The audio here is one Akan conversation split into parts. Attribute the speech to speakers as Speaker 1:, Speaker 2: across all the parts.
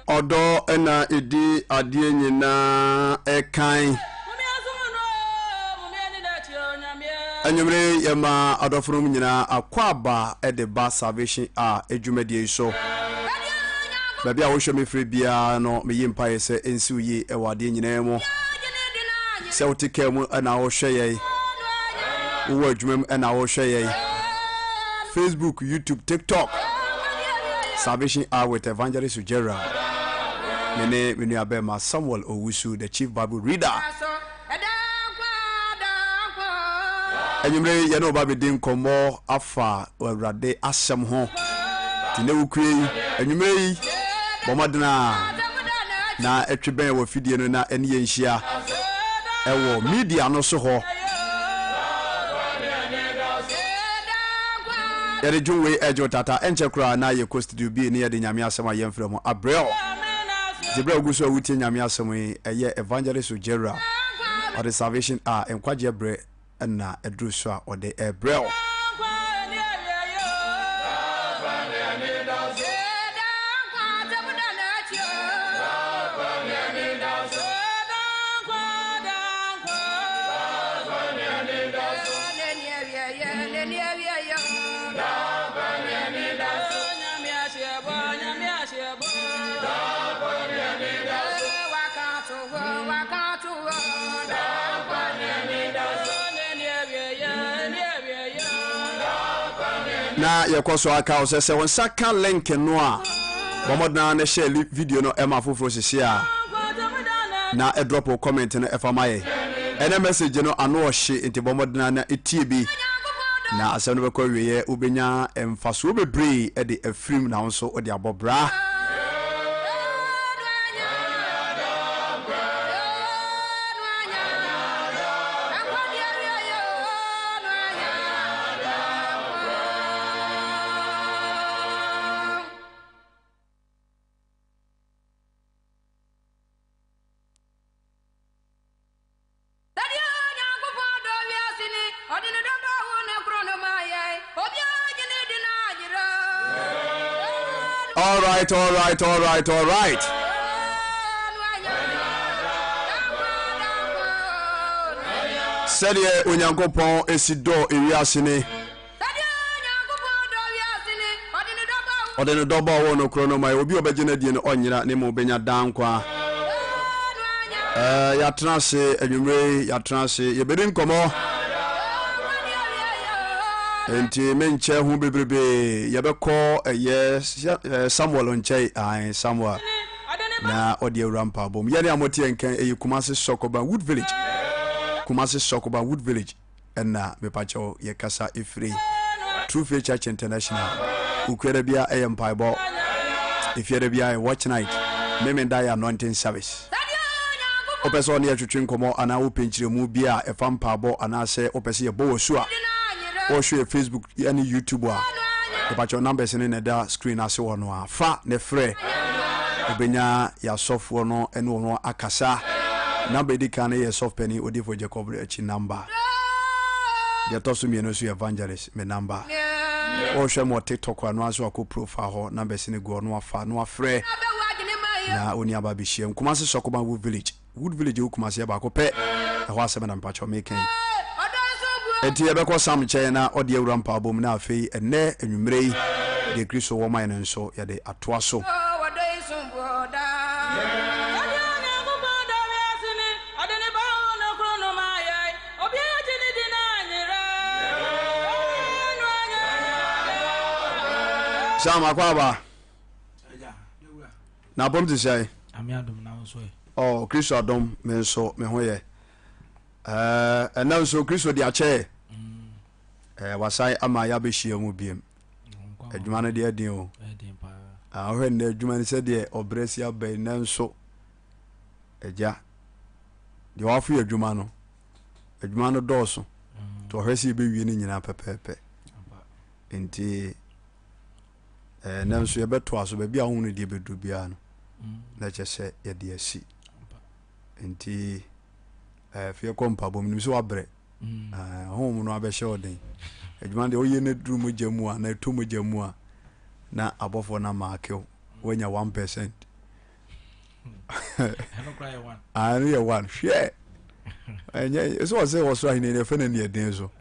Speaker 1: Ɔdɔ na ɛdi adeɛ nyinaa kan. Anwummere yi yɛma adɔfonom nyinaa akwaaba de ba Salvation Hour dwumadie yi so. Baabi a wohwɛ me firi biara no, meyi mpaeɛ sɛ ɛnsi wo yie wɔ adeɛ nyinaa mu. Sɛ wote kaa mu na wohwɛ yɛn, wowɔ adwuma mu na wohwɛ yɛn, Facebook, YouTube, TikTok, Salvation Hour with Evangelist Gerald. Me ne me nua bɛrima Samuel Owusu, the chief Bible reader. Anwummere yi yɛne ɔba bɛdi nkɔmmɔ afa Awurade asɛm ho. Nti ne wokue yi, anwummere yi, bɔ mmɔden a na ɛtwe bɛn wɔ fidie no na ɛne yɛn nhyia ɛwɔ media no so hɔ. Yɛde dwom wei ɛgye wo tata, ɛnkyɛ koraa na yɛkɔ studio bi ne yɛde Nyame asɛm a yɛmfrɛ mu abrɛ wo. Nti berɛ a wogu so a wotie Nyame asɛm yi, ɛyɛ Evangelist Ogyera, ɔde Salvation a nkwagyeɛ berɛ na aduru so a ɔde rebrɛ wo. Na yɛkɔ so aka wo sɛ sɛ wo nsa ka link no a, bɔ mmɔden ara na hyɛ video no ma afoforɔ sisi a na drop wo comment no ɛfa ma yɛ. Ɛnɛ message no ano ɔhye nti bɔ mmɔden ara na tie bi na asɛm no bɛkɔ awieɛ wobɛnya mfasoɔ bebree de afirim na wo nso wode abɔ bra.
Speaker 2: Sɛdeɛ Onyankopɔn dɔ wiase ni, ɔde ne dɔba a ɔwoo no korɔ no maa yɛn, obiara gye no di no anyera.
Speaker 1: All right, all right, all right, all right. Sɛdeɛ Onyankopɔn si dɔ ewiase ni. Ɔde ne dɔba a ɔwɔ no korɔ no ma obi a ɔbɛgye no adie no ɔnyera ne mmom ɔbɛnya daa nkwa. Ɛɛ yɛatena ase anwummerɛ yi yɛatena ase yɛbɛdi nkɔmmɔ nti menkyɛ ho bebrebe yɛbɛkɔ ɛyɛ Samuel nkyɛn ae Samuel na ɔde awura mpaabɔ mu yɛne a mote yɛn nkan ɛyɛ Kumasi Sɔkɔban Wood Village Kumasi Sɔkɔban Wood Village ɛna mepakyɛw yɛkasa ɛfiri True Faith Church International. Okuada bia ɛyɛ mpaebɔ. Efiada bia yɛ watch night. Memenda yɛ anointing service. Wopɛ sɛ ɔne yɛtwetwe nkɔmmɔ anaa wopɛ nkyerɛmu bi a ɛfa mpaebɔ anaasɛ wopɛ sɛ yɛbɔ wɔ su a, wɔhwɛ yɛ Facebook ne YouTube a, yɛpakyɛw numbers no na ɛda screen ase hɔ no a, fa na frɛ. Wobɛnya yɛn asɔfoɔ no ne wɔn akasa. Number ɛdi kan no yɛ sɔfo panin Odiyifoɔ Jacob akyi number. Deɛ ɛtɔ so mmienu nso yɛ evangelist me number. Wɔhwɛ me wɔ TikTok a, no ara nso akɔ profile hɔ, numbers no gu hɔ na wafa na wafrɛ na oni aba abɛhyia mu. Kumasi Sɔkoban Wood Village. Wood Village ɛwɔ Kumasi yɛ baako pɛ. Ɛhɔ asɛm na mepakyɛw meka yi. Enti yɛbɛkɔ Sam nkyɛn na ɔde awura mpaebɔ mu na afei ɛnnɛ anwummere yi deɛ Kristo wɔ ma yɛn no nso yɛde atoa so. Sam akɔ aba. Na apɔm te sɛn? Oh, Kristo adom, me nso me ho yɛ. Ɛnɛ nso Kristo de akyɛ yɛ. Wasan ama yɛabɛhyia mu biem. Adwuma no deɛ ɛden o. Wohwɛ nnɛ adwuma no sɛdeɛ ɔbrɛ si aba yi nnɛ nso agya deɛ wafo yɛ adwuma no adwuma no dɔɔso nti ɔhwɛ sɛ yɛbɛwie no nyinaa pɛpɛɛpɛ nti ɛnɛ nso yɛbɛtoa so baabi a wohunu deɛ bɛduru biara no na kyɛ sɛ yɛde asi nti Afei kɔ mpaebɔ mu. Nim sɛ wabrɛ. Honhom no abɛhyɛ wo den. Adwuma deɛ woyɛ no duru mogya mu a na ɛtɔ mogya mu a na abɔfoɔ no amaake wo. Woanya 1%. Ɛno yɛ one. Hwɛ! Ɛnyɛ sɛ ɔsɛ ɔsoro ahenni no ɛfɛ no ne ɛden so.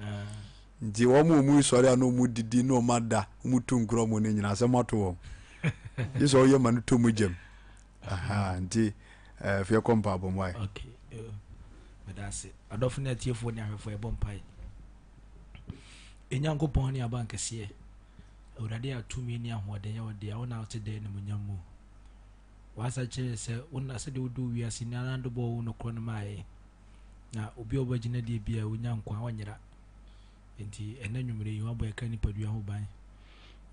Speaker 1: Nti wɔn a wɔn sɔre a na wɔn didi na wɔn ada wɔn tu nkorɔ wɔn no nyinaa asɛm ato wɔn. Gye sɛ ɔyɛ ma no tɔ mogya mu. Aha, nti eh, fie kɔ mpaabɔ mu ae.
Speaker 3: Okay, eh, meda ase. Adɔfo ne atiefoɔ ne ahwɛfoɔ yɛbɔ mpae. Enyankopɔn ne abankɛseɛ, Awurade a tumi ne ahoɔden yɛ wo dea, wo na wote dɛ animuonyam mu. W'asa kyerɛ sɛ wo na sɛdeɛ wodɔ wiase ni ara de bɔɔ wo nokorɔ no maa yɛn. Na obi a ɔbɛgyina deɛ biara ɔnya nkwa ɔnyera. Enti ɛnnɛ anwummere yi, woabɔ yɛn kra nipadua ho ban.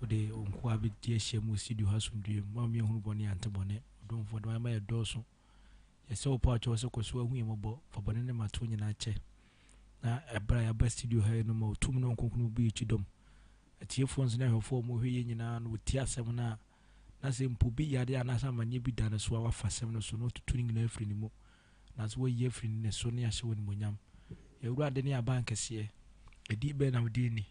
Speaker 3: Wode wo nkoa abɛdi ahyia mu wɔ studio ha asomdwoeɛ mu. Woama yɛahunu bɔne, yɛante bɔne. Ɔdomfoɔ, de w'ayɛ dɔɔso. Yɛsrɛ wo paatwɔ sɛ kɔ so ara hu yɛn mmɔbɔ. Fa bɔne ne mmatoɔ nyinaa kyɛ. Na ɛberɛ a yɛaba studio ha yi no, ma wo tumi ne wo Kronkron bu yɛn kyidɔm. Atiefoɔ nso ne ahwɛfoɔ a wɔhwɛ yɛn nyinaa no, wɔtie asɛm no a, na sɛ mpo obi yare anaasɛ amanneɛ bi da ne so a, woafa asɛm no so na woatutu ne nyinaa afiri ne mu. Nanso woayi afiri ne so ne ahyɛ wo animuonyam. Yɛn Awurade ne Abankɛseɛ, edin bɛn na wo din ni?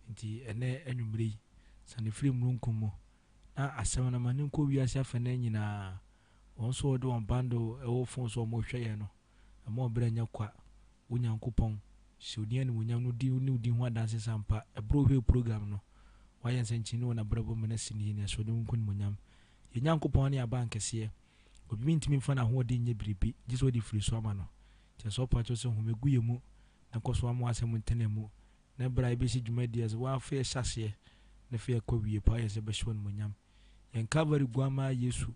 Speaker 3: Enti ɛnnɛ anwummere yi, sane firi mununkum mu, na asɛm no ma no nkɔ wiase afanan nyinaa. Wɔn nso a wɔde wɔn bundle wɔ phone so a wɔrehwɛ yɛn no, mma wɔn berɛ nyɛ kwa. Wo Nyankopɔn, hyɛ wo din animuonyam na di ne wo din ho adanse sɛ ampa, ɛberɛ a wohwɛɛ program no, woayɛ nsɛnkyerɛnne wɔ n'abrabɔ mu na si no yie na hyɛ wo din ho animuonyam. Yɛn Nyankopɔn ne Abankɛseɛ. Obi ntumi mfa n'ahoɔden nyɛ biribi, gye sɛ ɔde firi so ama no. Kyerɛ sɛ ɔpa kyɛw sɛ home gu yɛn mu na kɔ so ara ma w'asɛm ntena mu, na bere a yɛbɛsi dwumadi ase, wo ara fa yɛ hyɛ aseɛ na fa yɛ kɔ awie pa ayɛ sɛ bɛhyɛ wo animuonyam. Yɛn Kalvary Guammaa Yesu,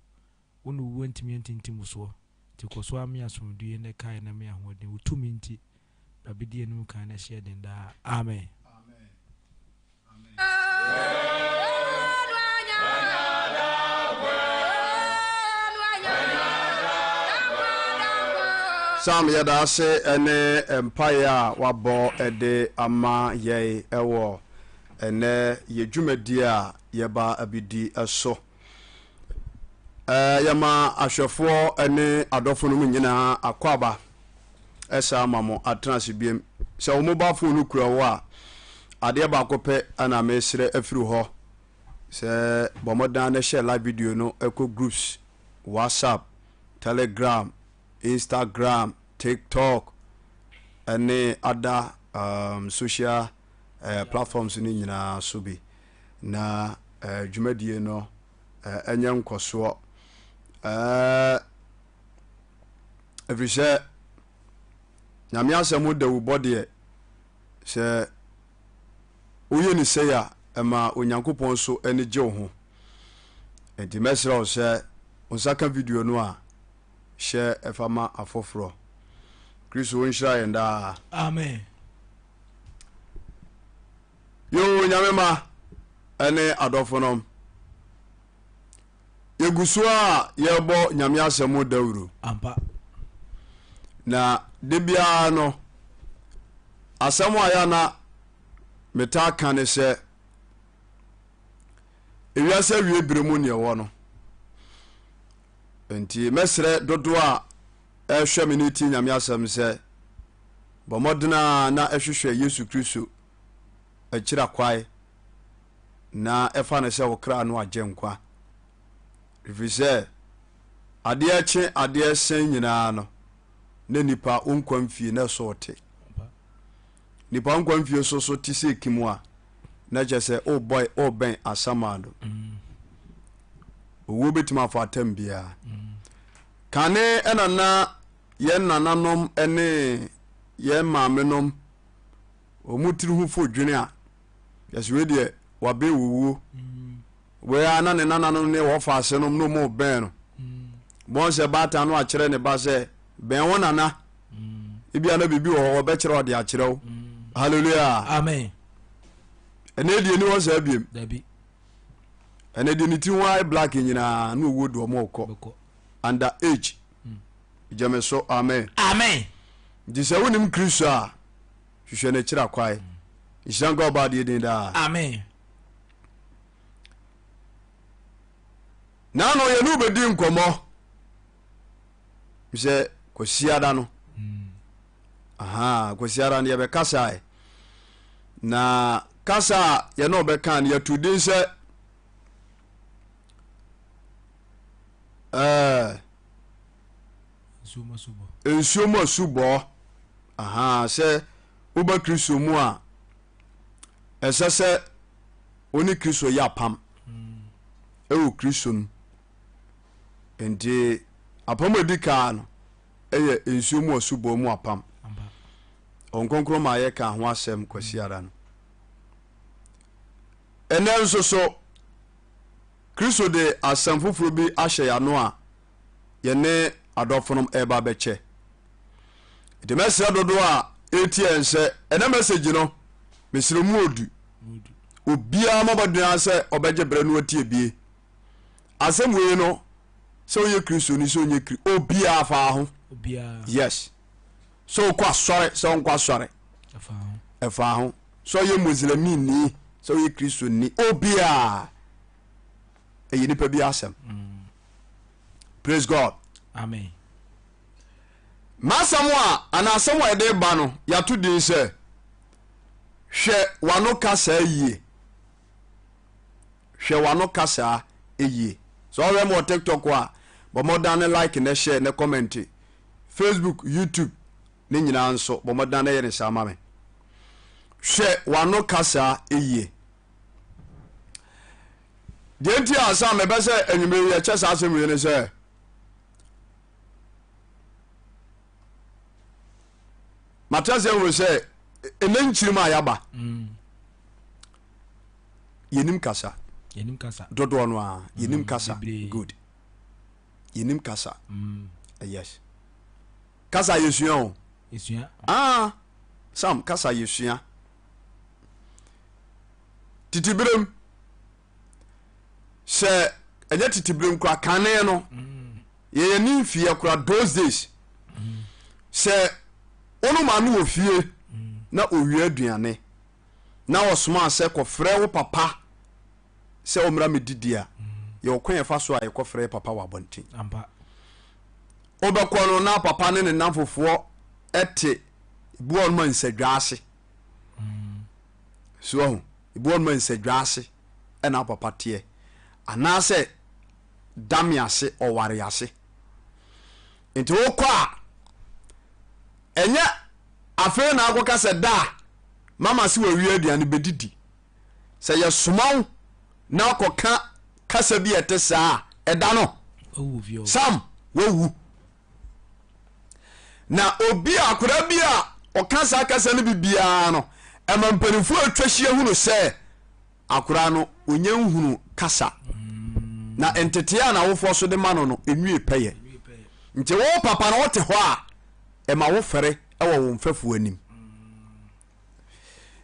Speaker 3: wo na owuo ntumi antintim wo soɔ, nti kɔ so ara me asomdwoeɛ na kae na me ahoɔden, wo tumi nti, bra bɛdi yɛn anim kan na hyɛ yɛn den daa. Amen.
Speaker 1: Sam yɛda ase ne mpaeɛ a wabɔ de ama yɛn wɔ ɛnɛ yɛ dwumadie a yɛba abɛdi so. Yɛma ahwɛfoɔ ne adɔfo no mu nyinaa akwaaba ɛsaa ma mo atena ase biom. Sɛ wo mobile phone no kura wo a, adeɛ baako pɛ na mesrɛ afiri hɔ sɛ bɔ mmɔden na hyɛ live video no ɛkɔ groups, WhatsApp, Telegram, Instagram, TikTok ɛne other um, social uh, platforms no nyinaa so bi na uh, dwumadie no uh, ɛnyɛ nkɔsoɔ. Uh, Ɛfiri sɛ Nyame asɛm ho dawubɔ deɛ, sɛ woyɛ no sei a, ɛma Onyankopɔn nso ani gye wo ho. Enti mɛsrɛ wo sɛ wo nsa ka video no a, hyɛ ɛfa ma afoforɔ. Kristo nhyira yɛn daa.
Speaker 3: Amen.
Speaker 1: Yoo, Nyame ma. ne adɔfonom, yɛgu so a yɛrebɔ Nyame asɛm dawuro.
Speaker 3: Ampa.
Speaker 1: Na da biara no, asɛm a yɛ na metaa ka ne sɛ, ewiase awie bere mu neɛ wɔ no. Nti mɛsrɛ dodoɔ a ɛhwɛ me ne tie Nyame asɛm sɛ, bɔ mmɔden a na ɛhwehwɛ Yesu Kristo akyira kwae na ɛfa no sɛ wo kra no agye nkwa. Ɛfiri sɛ adeɛ kye adeɛ sɛn nyinaa no, na nipa wo nkwa mfie na ɛso te. Nipa nkwa mfie so so te sɛ kim a, na kyerɛ sɛ wobɔ wobɛn asamando. Owuo bɛtumi afa atam biara. Kane ɛna na yɛn nananom ne yɛn maamenom wɔn tiri ho fo dwene a, yɛsɛ wei deɛ wabɛn owuo. Wei ara na ne nananom ne wɔfa asenom no mu bɛn no. Bɔn sɛ baatan no akyerɛ ne ba sɛ bɛn wo nana. Ebia na biribi wɔ hɔ wɔbɛkyerɛ ɔde akyerɛ wo. Hallelujah.
Speaker 3: Amen.
Speaker 1: Ɛnɛ deɛ ni hɔ saa biem.
Speaker 3: Dabi.
Speaker 1: Ɛnɛ deɛ ne ti ho ayɛ black nyinaa na owuo de wɔn rekɔ. Under age. Gyeme so amen.
Speaker 3: Amen.
Speaker 1: Nti sɛ wonim Kristo a hwehwɛ n'akyiri akwae. Nhyira nka ɔba adeɛ din daa.
Speaker 3: Amen.
Speaker 1: Naano yɛne wobɛdi nkɔmmɔ sɛ kwasiada no. Aha, kwasiada no yɛbɛkasae. Na kasa a yɛne ɔbɛka no yɛto din sɛ ɛɛ nsuo mu asubɔ aha sɛ woba kristo mu a ɛsɛ sɛ wo ne kristo yɛ apam ɛwɔ kristo no nti apam a ɛdi kaa no ɛyɛ nsuo mu asubɔ mu apam ɔnkonkron ma yɛka ho asɛm kwasiara no ɛnɛ nso so Kristo de asɛm foforɔ bi ahyɛ yɛn ano a yɛne adɔfonom ɛreba bɛkyɛ. Nti mɛsrɛ dodoɔ a ɛretie yɛn sɛ ɛnɛ message no mesrɛ mu odu. Obiara mmɔbɔden ara sɛ ɔbɛgye berɛ no atie bie. Asɛm wei no sɛ woyɛ Kristoni sɛ onyɛ Kri obiara fa ho. Yes. Sɛ wokɔ asɔre sɛ wonkɔ asɔre ɛfa ho. Sɛ ɔyɛ Muslimini sɛ ɔyɛ Kristoni obiara ɛyɛ nipa bi asɛm. Praise God.
Speaker 3: Amen.
Speaker 1: M'asɛm a anaa asɛm a yɛde ba no yɛato din sɛ hwɛ w'ano kasaa yie. Hwɛ w'ano kasaa yie. Sɛ ɔhwɛ me wɔ TikTok a bɔ mmɔden ne like ne share ne comment. Facebook, YouTube ne nyinaa nso bɔ mmɔden na yɛ ne saa ma me. Hwɛ w'ano kasa yie. Deɛ nti a sa mebɛ sɛ anwummere yɛkyɛ saa asɛm wei ne sɛ mate aseɛ hunu sɛ ɛnɛ nkyirim a yɛaba mm. yɛnim kasa dodoɔ no a yɛnim mm, kasa good yɛnim kasa mm. yes kasa yɛsua o ah, sam kasa yɛsua titiberem sɛ ɛnyɛ titiberem kora kane no mm. yɛyɛ ne mfeɛ kora those days mm. sɛ wono maame wɔ fie mm. na owia aduane na ɔsomaa sɛ kɔfrɛ wo papa sɛ ɔmmra mɛdidi a yɛwɔ kwan yɛfa so a yɛkɔfrɛ yɛ papa wɔ abɔnten wobɛkɔ no na papa ne ne namfofoɔ te ebi wɔ nom a nsadwa ase so ahu ebi wɔ nom a nsadwa ase ɛna papa teɛ anaasɛ dame ase ɔware ase nti wokɔ a ɛnyɛ afei na akɔka sɛ da a mama se wawie aduane bɛdidi Sɛ yɛsoma wo na kɔka kasa bi a ɛte saa a, ɛda no, Sam, wawu. Na obi a akwadaa bi a ɔka saa kasa no bi biara no, ɛma mpanimfoɔ a atwa ahyia hunu sɛ akwadaa no ɔnya nhunu kasa. Na ntetee a n'awofoɔ so de ma no no, ɛnwie pɛyɛ. Nti wo papa no wote hɔ a, ɛma wo fɛre wɔ wo mfɛfoɔ anim.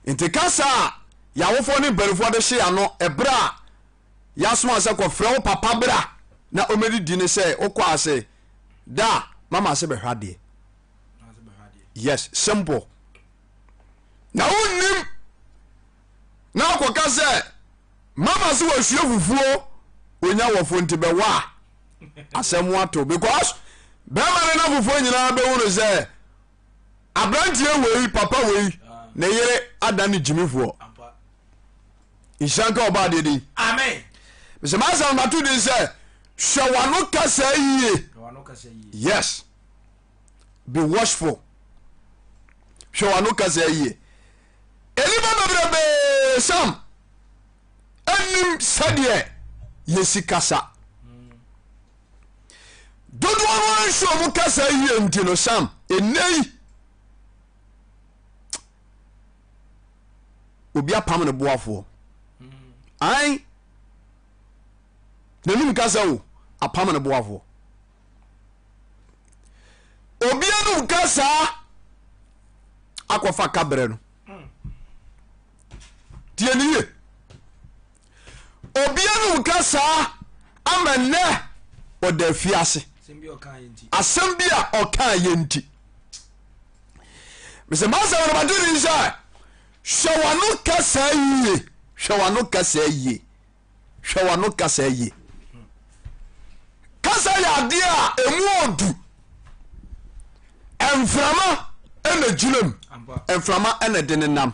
Speaker 1: Nti kasa a. Yɛawofoɔ ne mpanimfoɔ de hye ano ɛberɛ a yɛasoma sɛ kɔfrɛ wo papa bra na ɔmɛdidi ne sɛ wokɔ ase da mama ase bɛhwɛ adeɛ. Yes, simple. Na wonnim na akɔka sɛ mama se wɔasua fufuo onya wɔfo nti bɛwɔ a asɛm ato because bɛrima no na fufuo nyinaa bɛhu no sɛ aberanteɛ wei papa wei ne yere ada ne gyimifoɔ. Nhyira nka ɔba adeɛ din.
Speaker 3: Amen.
Speaker 1: Mesɛ m'asɛm mato din sɛ hwɛ w'ano kasa yie. Yes. Be watchful. Hwɛ w'ano kasa yie. Nnipa bebrebee sam anim sɛdeɛ yɛsi kasa. Dodoɔ no ara nso ɔmo kasa yie nti no sam ɛnnɛ yi obi apam ne boafoɔ. Ae n'anum kasa o apam ne boafoɔ. Obi anum kasa akɔfa kabrɛ no. Tie ne yie. Obi anum kasa ama nnɛ ɔda afiase. Asɛm bi a ɔkaa yɛ nti. Mesɛ masɛm no mate din sɛ hwɛ w'ano kasa yie. Hwɛ w'ano kasa yie. Hwɛ w'ano kasa yie. Kasa yɛ adeɛ a ɛmu ɔdu. Mframa ɛna gyina mu. Mframa ɛna de ne nam.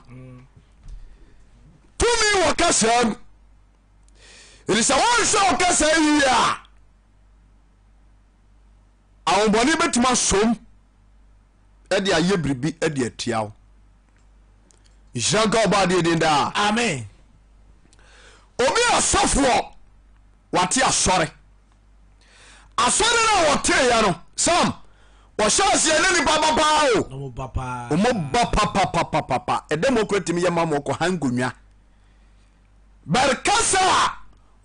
Speaker 1: Tumi wɔ kasa mu. Ɛti sɛ wɔnhwɛ wo kasa yie a, ahobɔne bɛtumi asom ɛde ayɛ biribi ɛde atia wo. Nhyira nka ɔbɔ adeɛ din daa.
Speaker 3: Amen.
Speaker 1: Obi asɔfoɔ wate asɔre. Asɔre no a wɔteeɛ no sam wɔhyɛ aseɛ ne nipa ba paa o.
Speaker 3: Ɔmo ba paa.
Speaker 1: Ɔmo ba papapapapa. Ɛdɛ mo kura tumi yɛ ma mo kɔ ha nkonnwa. Bɛr kasa a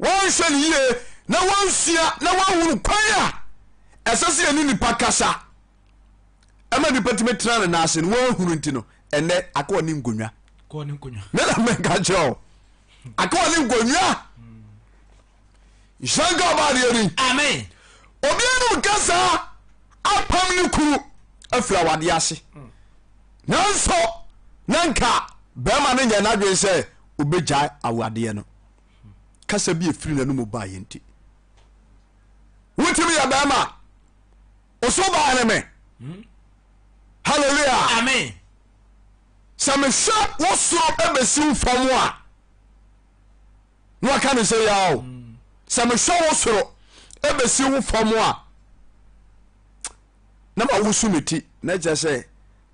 Speaker 1: wɔnhwɛ no yie na wɔnsua na wɔahunu kwan a ɛsɛ sɛ yɛne nipa kasa ɛma nipa tumi tena ne nan ase no wɔahunu nti no ɛnɛ akɔɔ ne nkonnwa.
Speaker 3: Kɔɔ ne nkonnwa.
Speaker 1: Ne na mɛnka kyerɛ o. Akɔɔ ne nkonnwa. Nhyira nka ɔbaa deɛ ni.
Speaker 3: Amen.
Speaker 1: Obi anum kasa apam ne kunu afiri awadeɛ ase. Nanso na nka bɛrima no nyɛ n'adwene sɛ obɛgyae awadeɛ no. Kasa bi efiri n'anum baeɛ nti. Wotumi yɛ bɛrima. Oso baa ne me. Hallelujah.
Speaker 3: Amen.
Speaker 1: Sɛ mehwɛ wo soro ɛbɛsi wo fam a na waka ne sɛ yaa o sɛ mehwɛ wo soro ɛbɛsi wo fam a na ma wosu me ti na kyerɛ sɛ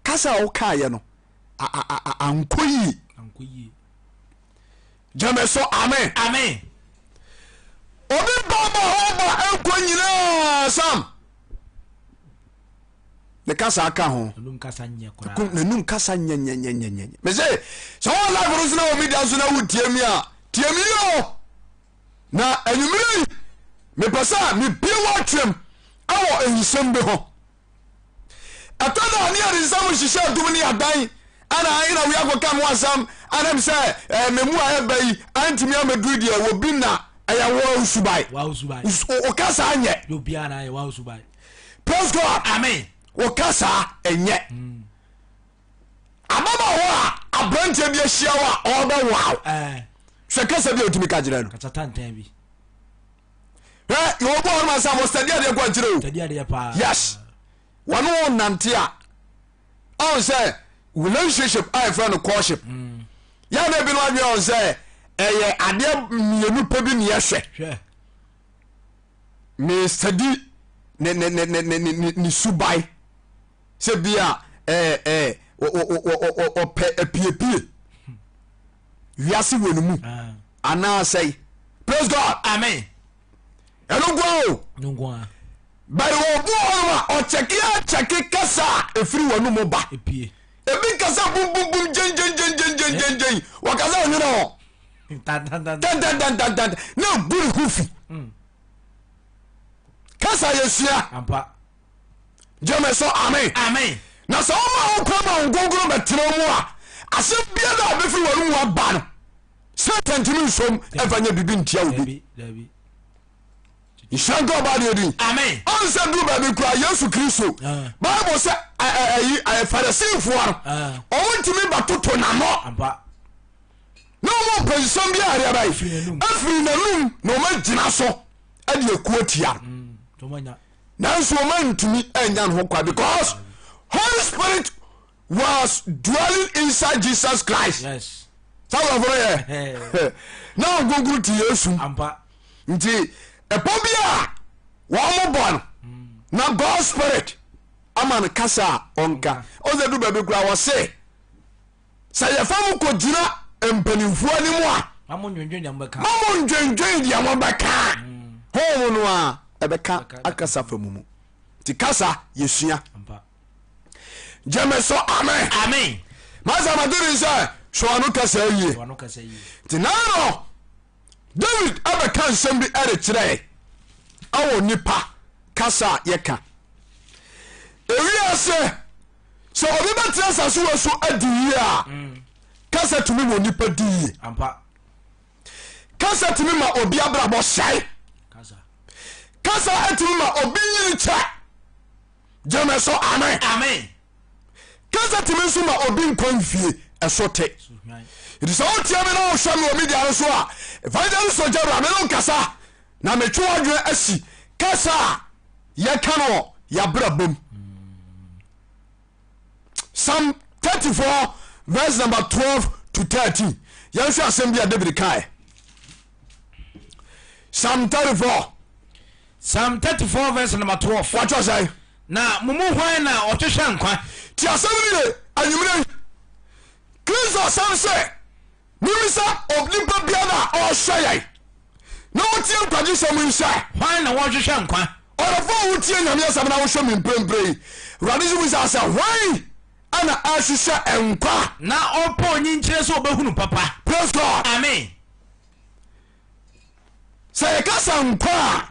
Speaker 1: kasa a wokaeɛ no ankɔ yie. Gyeme so amen.
Speaker 3: Amen.
Speaker 1: Obi ba ba hɔ ba ɛnkɔ nyinaa sam ne kasa aka ho.
Speaker 3: N'anum kasa nyɛ koraa.
Speaker 1: N'anum kasa nyɛnyɛnyɛnyɛnyɛ. Mese sɛ wɔn live no so na wɔ media so na wotie mi a tie mi yie o. Na anwummerɛ yi mepɛ sɛ mebie w'atwam ɛwɔ nsɛm bi ho. Ɛtɔ da a ne yɛde nsɛm hyehyɛ adum ne adan ana ahe na wei akɔka me ho asɛm anam sɛ eh, memu a ɛba yi antumi amɛduru deɛ wɔ bi na ɛyɛ wɔ subae wo kasa nyɛ. Praise God.
Speaker 3: Amen.
Speaker 1: Wo kasa ɛnyɛ. Mm. Ababaawa a aberanteɛ bi ahyia wo a ɔrebɛwoa wo.
Speaker 3: Eh.
Speaker 1: Hwɛ kasa bi a otumi ka kyerɛ no.
Speaker 3: Kasa tantan bi.
Speaker 1: Hwɛ yɛwɔ bi wɔ hɔ nom asɛ wɔsɛde adeɛ kɔ akyerɛ o.
Speaker 3: Sɛde adeɛ paa.
Speaker 1: Yes. Wɔne wo nante a ɔn sɛ relationship a yɛfrɛ no courtship. Mm. Yɛn na ebinom adwene ɔn sɛ ɛyɛ adeɛ mmienu pɛ bi ne yɛhwɛ.
Speaker 3: Hwɛ.
Speaker 1: Mesɛdi ne ne ne ne ne ne ne subae sɛ bi a ɛɛ ɛɛ ɔpɛ apiepie wiase wɔ ne mu
Speaker 3: ah.
Speaker 1: anaasɛ praise God
Speaker 3: amen
Speaker 1: ɛno nko o bɛrɛ wɔ obi wɔ hɔnom a ɔkyɛke akyɛke kasa a efiri wɔn mu ba ebi kasa bum bum bum gyengyengyengyengyengyen wɔkasa ɔnwene hɔ tantantantantan na egu ne ho fi kasa yɛsua gyeme so amen
Speaker 3: amen
Speaker 1: na sɛ woma wo kwan ma wo nkonkron bɛtena mu a asɛm biara a bɛfiri wɔn mu aba no. Satan ntumi nsom ɛmfa nyɛ biribi ntia obi. Nhyira nka ɔbaa deɛ din.
Speaker 3: Amen.
Speaker 1: Ɔnsɛ duru baabi kura Yesu Kristo.
Speaker 3: Ah.
Speaker 1: Bible sɛ ɛyi Farisifoɔ no
Speaker 3: ah.
Speaker 1: wɔn ntumi ba toto n'ano. Na wɔn mpɛ nsɛm bi a ɛdeɛ bɛyɛ afiri n'anum na wɔn agyina so ɛde akuo tia no.
Speaker 3: Mm,
Speaker 1: Nanso wɔn ntumi anya ne ho kwa because Holy Spirit was dwelling inside Jesus Christ.
Speaker 3: Yes.
Speaker 1: Sáwọn afɔlɔ yɛ na nkonkoro ti Yesu.
Speaker 3: Ampa.
Speaker 1: Nti ɛpɔ bi a wɔn mo bɔ no na God spirit ama no kasa a ɔnka. Ɔsɛ du baabi kura wɔse sɛ yɛfa mo kɔ gyina mpanimfoɔ anim a.
Speaker 3: Ma mo ndwendwen deɛ mo bɛka.
Speaker 1: Ma mo ndwendwen deɛ mo bɛka. Honhom no a ɛbɛka akasa fa mu mu. Nti kasa yɛsua.
Speaker 3: Ampa.
Speaker 1: Gyeme so amen.
Speaker 3: Amen.
Speaker 1: Masa madiri sɛ sɔ ano kasa yie.
Speaker 3: Sɔ ano kasa yie.
Speaker 1: Nti naano David abɛka nsɛm bi ɛde kyerɛ ɛwɔ nipa kasa a yɛka. Ewiase sɛ obi bɛtena asase wɔ so adi yie a mm. kasa tumi ma onipa di yie.
Speaker 3: Ampa.
Speaker 1: Kasa tumi ma obi abrabɔ sɛe.
Speaker 3: Kasa.
Speaker 1: Kasa tumi ma obi nyini kyɛ. Gyeme so amen.
Speaker 3: Amen.
Speaker 1: Kasa tumi nso ma obi nkɔ mfie ɛso te. Nti sɛ wotie me na wohwɛ me wɔ media no so a, Evangelist Ojawura me no nkasa na metwe w'adwene asi kasa a yɛka no wɔ yɛabrabɔ mu. Psalm 34 verse number 12 to 13. Yɛnhwɛ asɛm bi a David kae. Psalm 34.
Speaker 3: Psalm 34 verse number 12.
Speaker 1: Wɔatwerɛ sɛn?
Speaker 3: Na mo mu hwan na ɔhwehwɛ nkwa?
Speaker 1: Ti asɛm no ye anwummerɛ yi. Kristo asɛm sɛ mimisa onipa biara a ɔrehwɛ yɛn na ɔtie nkwagyesɛm yi sɛ.
Speaker 3: Hwan na wɔhwehwɛ nkwa?
Speaker 1: Ɔdɔfo a wotie Nyame asɛm na wohwɛ me mprempren yi, Awurade nso bisa sɛ, Hwan na ɛhwehwɛ nkwa?
Speaker 3: Na ɔpɛ onyinkyerɛ sɛ ɔbɛhunu papa.
Speaker 1: Praise God.
Speaker 3: Amen.
Speaker 1: Sɛ yɛka sɛ nkwa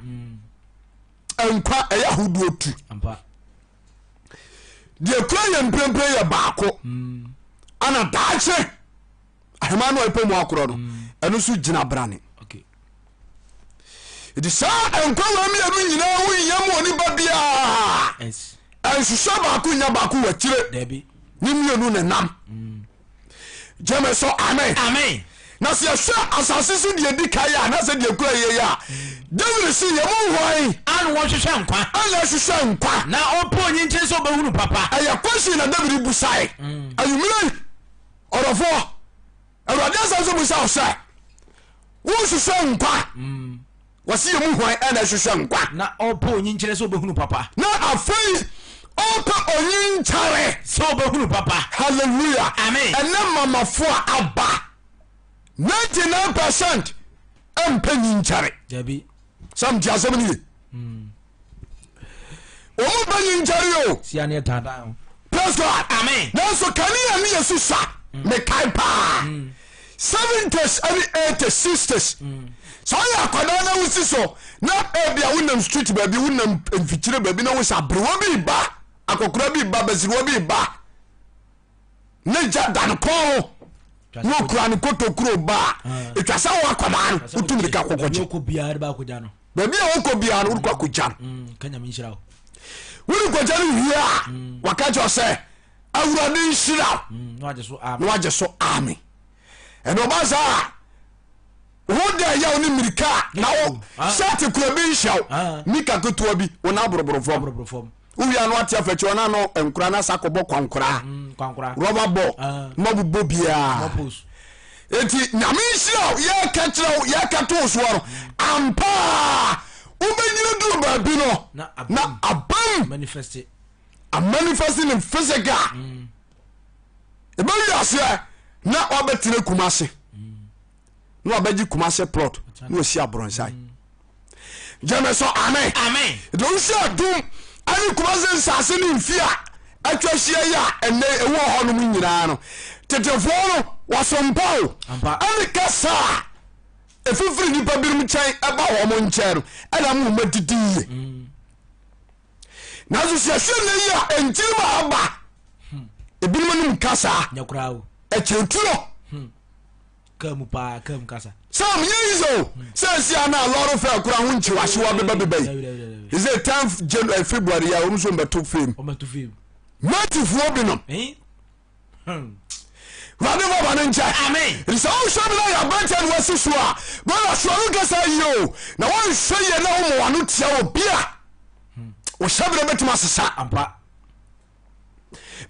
Speaker 1: a, nkwa ɛyɛ ahodoɔ tu. Deɛ kura yɛ mprempren yɛ baako ana daakye ahema no a ɛpɛ mu akorɔ no ɛno nso gyina brane. Nti saa nkwa wɔ mmienu nyinaa ho hia mu onipa biara. Ɛnhwehwɛ baako nya baako wɔ akyire. Ne mmienu na nam. Gyeme so amen.
Speaker 3: Amen.
Speaker 1: Na sɛ yɛhwɛ asase so deɛ di kan a na sɛ deɛ kura yie a David se yɛ mu hwan.
Speaker 3: Ana wɔhwehwɛ nkwa.
Speaker 1: Ana ɛhwehwɛ nkwa.
Speaker 3: Na ɔpɛ onyinkyerɛ sɛ ɔbɛhunu papa.
Speaker 1: Ɛyɛ question na David busae. Anwummerɛ yi ɔdɔfoɔ Awurade asɛm so busa wo sɛ wohwehwɛ nkwa. Wɔsi yɛ mu hwan ɛna ɛhwehwɛ nkwa.
Speaker 3: Na ɔpɛ onyinkyerɛ sɛ ɔbɛhunu papa.
Speaker 1: Na afei ɔpɛ onyinkyɛre.
Speaker 3: Sɛ ɔbɛhunu papa.
Speaker 1: Hallelujah.
Speaker 3: Amen.
Speaker 1: Ɛnɛ mamafo a aba 99% ɛmpɛ nyinkyɛre.
Speaker 3: Dabi.
Speaker 1: Sɛ mte asɛm no ye. Wɔn bɛ nyinkyɛre o.
Speaker 3: Sia ne ɛtaataa ho.
Speaker 1: Praise God.
Speaker 3: Amen.
Speaker 1: Nanso kanea ne yɛ susa. Mekae paa. 70s ɛne 80s 60s. Sɛ ɔyɛ akwadaa na wosi so na ebia wonam street baabi wonam mfikyire baabi na wosi aberewa bi ba akɔkora bi ba basiriwa bi ba ne gya da ne kɔn ho na okura ne kotokuro ba a etwa sɛ wo akwadaa no wotu mirika kɔkɔgye baabi a wokɔ biara no wode kɔ akɔgya no
Speaker 3: mm,
Speaker 1: wode kɔgya no wie a mm. waka kyerɛ sɛ awurade nhyira
Speaker 3: mm,
Speaker 1: na wagye so ame ɛna ɔba saa wo dɛ yɛ wo ne mmirika a na wo sɛte kura bi nhyɛ wo
Speaker 3: ah.
Speaker 1: mika ketewa bi wo na aborɔborɔ fam wowia no ate afakyi ɔna no nkora no asa kɔbɔ kwankora
Speaker 3: mm,
Speaker 1: rɔba bɔ
Speaker 3: ah.
Speaker 1: na bobɔ biaa enti nyame nhyira wo yɛka kyerɛ wo yɛka to wo soɔ no ampaa wobɛnyina duru baabi no na abam amanifest ne physical mm. ɛbɛwi aseɛ na wabɛtena kuma ase na wabɛgye Kumase plot na wasi abrɔnsan gyeme so amen
Speaker 3: amen
Speaker 1: nti wohwɛ adum ɛne Kumase nsase ne mfi a atwa ahyia yi a ɛnɛ ɛwɔ hɔ nom nyinaa no tetefoɔ no wɔsompa o ɛne kasa a ɛfifiri nnipa binom nkyɛn ɛba wɔn nkyɛn no ɛna mo ma didi yie mm. Nanso sɛ yɛhwɛ nnɛ yi a nkyiri ma aba hmm. ebinom anom kasa ɛkyɛntuo hmm.
Speaker 3: Kaa mu paa, kaa mu kasa.
Speaker 1: Sam nyɛ easy o. Sɛ esi a na lɔre fɛ kora ho nkyiwahyewa beba beba yi. Ɛsɛ 10 January February a wɔn nso mbɛto fam.
Speaker 3: Wɔbɛto fam.
Speaker 1: Matifoɔ binom. Wurade ma bɔne nkyɛ.
Speaker 2: Amen.
Speaker 1: Nti sɛ wohwɛ me na yɛ aberanteɛ na wasi so a, brother soa no nkasa yie o. Na woanhwɛ yie na woma w'ano tia obi a, wo hyɛberɛ bɛtumi asesa.
Speaker 3: Ampa.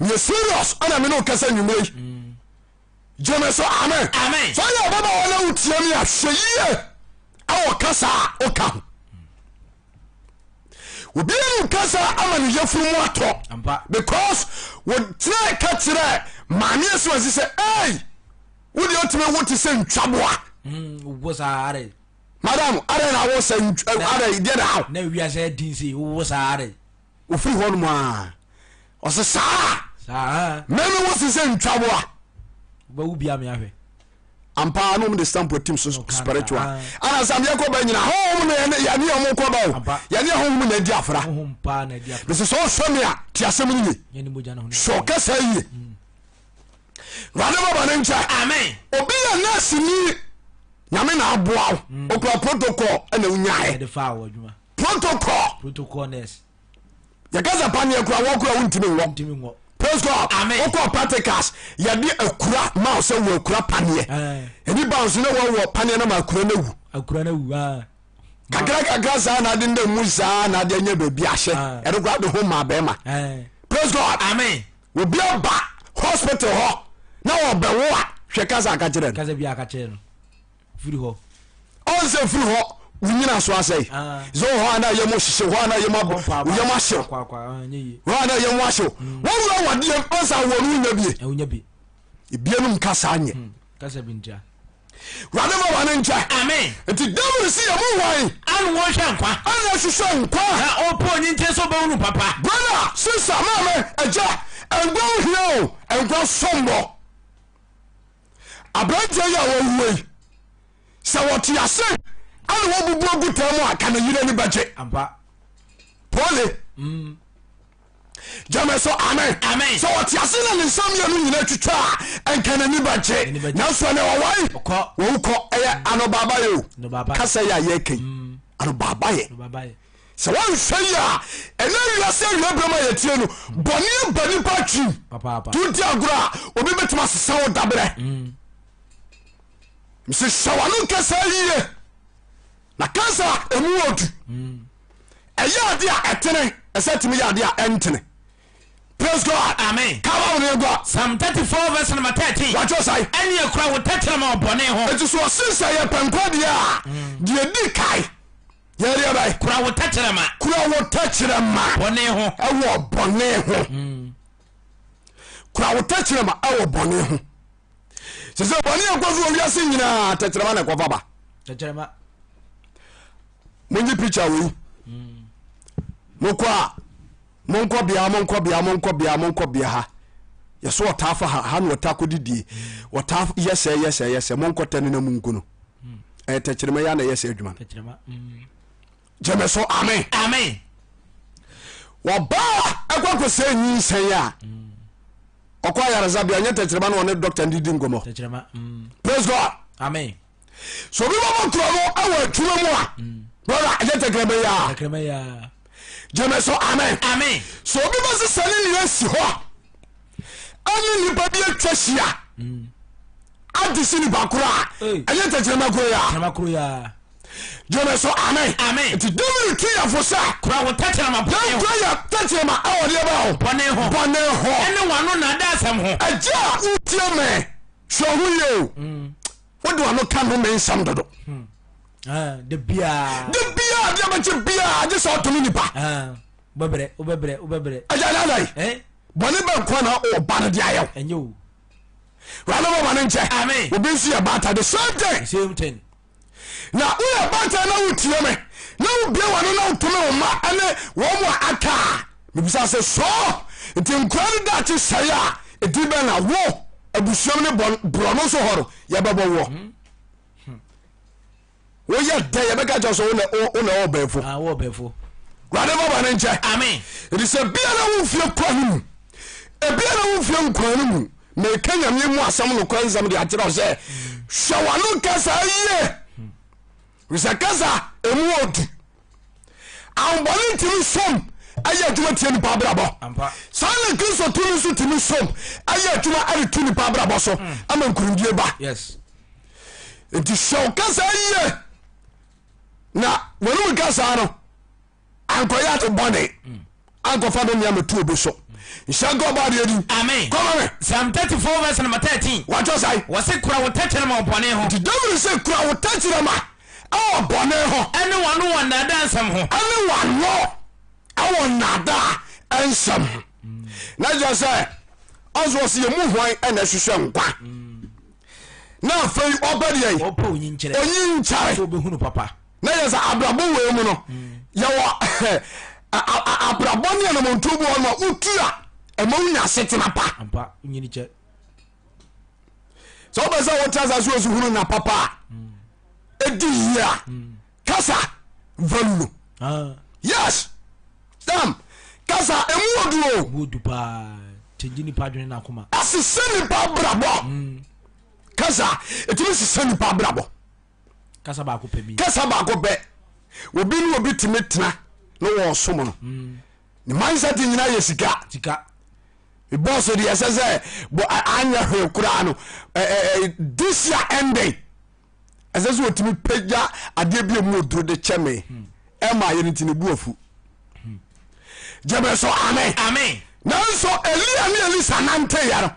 Speaker 1: Meyɛ serious ɛna me ne wo kasa nnwummerɛ yi. Gye me so amen.
Speaker 2: Amen.
Speaker 1: Sɛ ɔyɛ ɔbabaawa na wotie me a, hwɛ yie ɛwɔ kasa a woka ho. Obiara mu kasa ama ne yafunu mu atɔ because wɔkyerɛ ka kyerɛ maame asumasi sɛ ei wodeɛ wotumi wo te sɛ ntwaboa.
Speaker 3: Wo saa are.
Speaker 1: Madam adɛn na wo sɛ adɛn deɛ na haw.
Speaker 3: Na wiase din sei wo saa are.
Speaker 1: Ofiri hɔ nom a ɔsɛ saa.
Speaker 3: Saa.
Speaker 1: Mɛmi wo se sɛ ntwaboa.
Speaker 3: Wobɛwo bi ame ahwɛ.
Speaker 1: Ampa na ɔmo de stamp atim so spiritual. Ana sɛ ameɛ kɔba nyina honhom na yɛne yɛne ɔmo kɔba o. Yɛne honhom na adi afra.
Speaker 3: Honhom paa na adi afra.
Speaker 1: Mese sɛ ɔhwɛ me a te asɛm no ye. Hwɛ ɔkasa yie. Wurade ma bɔne nkyɛ.
Speaker 2: Amen.
Speaker 1: Obi yɛ nurse ni nyame na aboa wo. Okura protocol ɛna wonyaeɛ.
Speaker 3: Ɛde faa wɔ adwuma.
Speaker 1: Protocol.
Speaker 3: Protocol nurse.
Speaker 1: Yɛka sɛ paneɛ kura wɔ kura wontumi nwɔ. Praise God.
Speaker 2: Amen.
Speaker 1: Wokɔ practicals yɛde akura ma wo sɛ wɔ akura paneɛ. Ɛni ba nso na wɔwɔ paneɛ no ma akura no awu.
Speaker 3: Akura no awu. Ah.
Speaker 1: Kakra kakra saa na ade nda mu saa na ade anya baabi ahyɛ. Ɛno koraa de ho ma bɛrima. Praise God.
Speaker 2: Amen.
Speaker 1: Obi aba hospital hɔ na ɔbɛwo a hwɛ kasa aka kyerɛ no.
Speaker 3: Kasa bi aka kyerɛ no. Firi hɔ.
Speaker 1: Ɔnsɛ firi hɔ wonyina so asɛe. Sɛ wɔ hɔ a na yam hyehye hɔ a na yam yam ahyew. Hɔ a na yam ahyew. Wɔwura wadeɛ ɔnsa wɔ no wonya bie.
Speaker 3: Wonya bi.
Speaker 1: Ebianom kasa nyɛ.
Speaker 3: Kasa bi ntia.
Speaker 1: Wurade ma wɔne nkyɛ.
Speaker 2: Amen.
Speaker 1: Nti David si yɛ mu hwan?
Speaker 2: Ana wɔhwɛ nkwa.
Speaker 1: Ana hwehwɛ nkwa.
Speaker 2: Na ɔpɛ onyinkye sɛ ɔbɛhunu papa.
Speaker 1: Brother, sister, maame, agya, nkwa ho hia o, nkwa sombɔ. Aberanteɛ yi a wɔwuo yi, sɛ wɔte ase ana wɔbubu agu taa mu a, ka ne yere ani bɛgye.
Speaker 3: Ampa.
Speaker 1: Pole. Gyeme so amen.
Speaker 2: Amen.
Speaker 1: Sɛ wɔte ase na ne nsa mmienu nyina twitwa a, ɛnka n'ani bɛgye. Nanso ɛnɛ wɔwae. Wɔwu kɔ. Ɛyɛ anobaabayɛ o. Kasa yi a yɛreka yi, anobaabayɛ. Sɛ woanhwɛ yie a, ɛnɛ wiase awie berɛ mu a yɛtie no, bɔne aba nipa atwim. To di agorɔ a, obi bɛtumi asesa wo daberɛ. Mese hyɛ w'ano nkasa yie na kasa ɛmu ɔdu. Ɛyɛ adeɛ a ɛtene, ɛsɛ tumi yɛ adeɛ a ɛntene. Praise God.
Speaker 2: Amen.
Speaker 1: Ka Bible no yɛn kɔ.
Speaker 2: Psalm 34 verse number 13.
Speaker 1: Wɔatwerɛ sɛn?
Speaker 2: Ɛne ekura wo tɛkyerɛma wɔ bɔne ho.
Speaker 1: Eti so ɔse sɛ yɛpɛ nkwa deɛ a, deɛ di kae yɛdeɛ bɛn?
Speaker 2: Kura wo tɛkyerɛma.
Speaker 1: Kura wo tɛkyerɛma.
Speaker 2: Bɔne ho.
Speaker 1: Ɛwɔ bɔne ho. Kura wo tɛkyerɛma ɛwɔ bɔne ho. Sɛ sɛ bɔne ɛkɔ so wɔ wiase nyinaa tɛkyerɛma na ɛkɔfa ba.
Speaker 3: Tɛkyerɛma.
Speaker 1: Monye picture wei. Mokɔ a monkɔ bea monkɔ bea monkɔ bea monkɔ bea ha. Yɛso ɔtaa fa ha ha na ɔtaa kɔdidie. Ɔtaa yɛ sɛ yɛ sɛ yɛ sɛ monkɔ tɛ no na monku no. Ɛyɛ tɛkyerɛma yɛ na ɛyɛ sɛ adwuma no. Gyeme so amen.
Speaker 2: Amen.
Speaker 1: Wɔbaa ɛkɔ akɔsɛ nyinsɛn a ɔkɔ ayaresabea ɔnyɛ tɛkyerɛma na ɔne dɔkta no didi nkɔmmɔ. Praise God.
Speaker 3: Amen.
Speaker 1: So obi bɛbɔ korɔ no ɛwɔ adwuma mu a brother ɛnyɛ tɛkyerɛma yi a.
Speaker 3: Tɛkyerɛma yi a.
Speaker 1: Gyeme so amen.
Speaker 2: Amen.
Speaker 1: So obi bɛsesa ne nua si hɔ ɛne nipa bi atwa hyia ade si nipa koro a ɛnyɛ tɛkyerɛma koro yi a.
Speaker 3: Tɛkyerɛma koro yi a.
Speaker 1: Gyeme so amen.
Speaker 2: Amen.
Speaker 1: Nti David tu yɛn fo sɛ.
Speaker 2: Kura wo tɛkyerɛma bɔne ho.
Speaker 1: Yɛnkura yɛ tɛkyerɛma ɛwɔ deɛ bɛ ho.
Speaker 2: Bɔne ho.
Speaker 1: Bɔne ho.
Speaker 2: Ɛne w'ano nnaadaasɛm ho.
Speaker 1: Agya a wotie me hwɛ ho yie o. Wode w'ano ka nnome nsɛm dodo.
Speaker 3: Da biara.
Speaker 1: Da biara deɛ bɛkye biara gye sɛ ɔtome nipa.
Speaker 3: Wobɛbrɛ wobɛbrɛ wobɛbrɛ.
Speaker 1: Agya na adai. Bɔne bɛ nkoa na ɔba no de ayɛ wo.
Speaker 3: Ɛnyɛ o.
Speaker 1: Wurade bɔ bɔne nkyɛ.
Speaker 2: Amen.
Speaker 1: Obi nso yɛ baata the same thing.
Speaker 3: The same thing.
Speaker 1: Na woyɛ baatan na wotie me na wobie w'ano na wotome wo mma ne wɔn mu a aka a, mebisa sɛ sɔɔ nti nkora no daakye sɛe a ɛdi bɛn na wo abusuam ne borɔno so hɔ no yɛbɛbɔ woɔ hmm. Woyɛ dɛ yɛbɛka kyɛ sɛ wo na ɔwɔ bɛɛfo
Speaker 3: ah,
Speaker 1: wurade ma bɔne nkyɛ
Speaker 2: Amen.
Speaker 1: Ɛti sɛ bia na wo mfie kɔ no mu ebia na wo mfie nkwa no mu. Meka Nyame mu asɛm nokorɛ nsɛm de akyerɛ wo sɛ hwɛ w'ano kasa yie. Fisɛ kasa emu ɔdu. Ahobɔne ntumi som ɛyɛ adwuma tie nipa abrabɔ. Saa na Kristo tumi nso tumi som ɛyɛ adwuma ɛde to nipa abrabɔ so ama nkurumdie ba. Nti hwɛ wo kasa yie na wɔnum kasa no ankɔyɛ ade bɔne ankɔfa no nea mɛtu obi so. Nhyɛ nka ɔbɔ adeɛ din.
Speaker 4: Amen.
Speaker 1: Kɔma me.
Speaker 4: Psalm 34 verse number 13.
Speaker 1: Watɔ sae.
Speaker 4: Wɔse kura wo tɛkyerɛma wɔ bɔne ho.
Speaker 1: Nti David sɛ kura wo tɛkyerɛma ɛwɔ bɔne ho.
Speaker 4: Ɛne w'ano wɔ nnaadaa nsɛm ho.
Speaker 1: Ɛne w'ano ɛwɔ nnaadaa nsɛm ho. Na kyerɛ sɛ ɔnso ɔse yɛ mu hwan ɛna ɛhwehwɛ nkwa. Na afei ɔpɛ deɛ yi.
Speaker 3: Ɔpɛ onyinkyerɛ.
Speaker 1: Onyinkyɛre.
Speaker 3: Sɛ ɔbɛhunu papa.
Speaker 1: Na yɛ sɛ abrabɔ wei mu no yɛwɔ abrabɔ ne anamontuo bi wɔ no a wotu a ɛma wonya asetena pa.
Speaker 3: Ampa nyini kyɛ.
Speaker 1: Sɛ wopɛ sɛ wote asase wɔ so hunu na papa a ɛdi yie a kasa value no.
Speaker 3: Ah.
Speaker 1: Yes. Sam kasa emu odu o.
Speaker 3: Mu odu paa. Kyɛngye nipa adwene na akoma.
Speaker 1: Ɛsesa nipa abrabɔ. Kasa ɛtumi sesa nipa abrabɔ.
Speaker 3: Kasa baako pɛ bi.
Speaker 1: Kasa baako pɛ. Obi ne obi tumi tena na wɔsom no. Ne mindset nyinaa yɛ sika.
Speaker 3: Sika.
Speaker 1: Bɔs deɛ ɛsɛ sɛ bɔ anyɛ hwee koraa no this year ending ɛsɛ sɛ ɔtumi pagya adeɛ bi emu oduro de kyɛ me ɛma ayɛ no nti ne bu afu. Gyeme so amen.
Speaker 4: Amen.
Speaker 1: Nanso Elia ne Elisa nanteyɛ no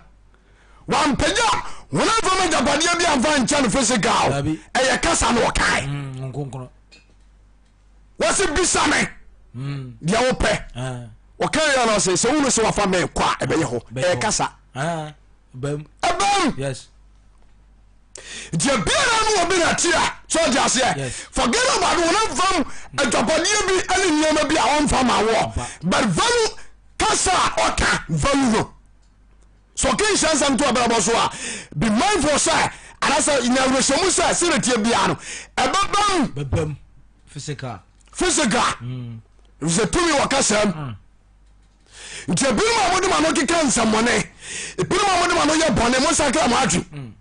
Speaker 1: wampagya honam fam agyapadeɛ bi amfa nkyɛ no physical ɛyɛ kasa na ɔkae
Speaker 3: mm,
Speaker 1: wɔse bisa me
Speaker 3: mm.
Speaker 1: deɛ wopɛ
Speaker 3: ah.
Speaker 1: ɔka yɛ no sɛ sɛ wonu sɛ wafa me kɔ a ɛbɛyɛ hɔ ɛyɛ kasa
Speaker 3: ah.
Speaker 1: ɛbɛm nti ebiara ne obi na te a sɛ ɔde aseɛ forget about honam fam agyapadeɛ bi ne nneɛma bi a ɔmfa ma woɔ but value kasa a ɔka value no Sɛ ɔka nhyira nsɛm to abrabɔ so a, be mindful sɛ anaasɛ nya awerɛhyɛmu sɛ sɛdeɛ teɛ biara no ɛbɛbam.
Speaker 3: Bɛbam physical.
Speaker 1: Physical. Efisɛ tumi wɔ kasam. Nti ebinom a mode mo ano keka nsɛmmɔne, ebinom a mode mo ano yɛ bɔne, monsakra mo adwen.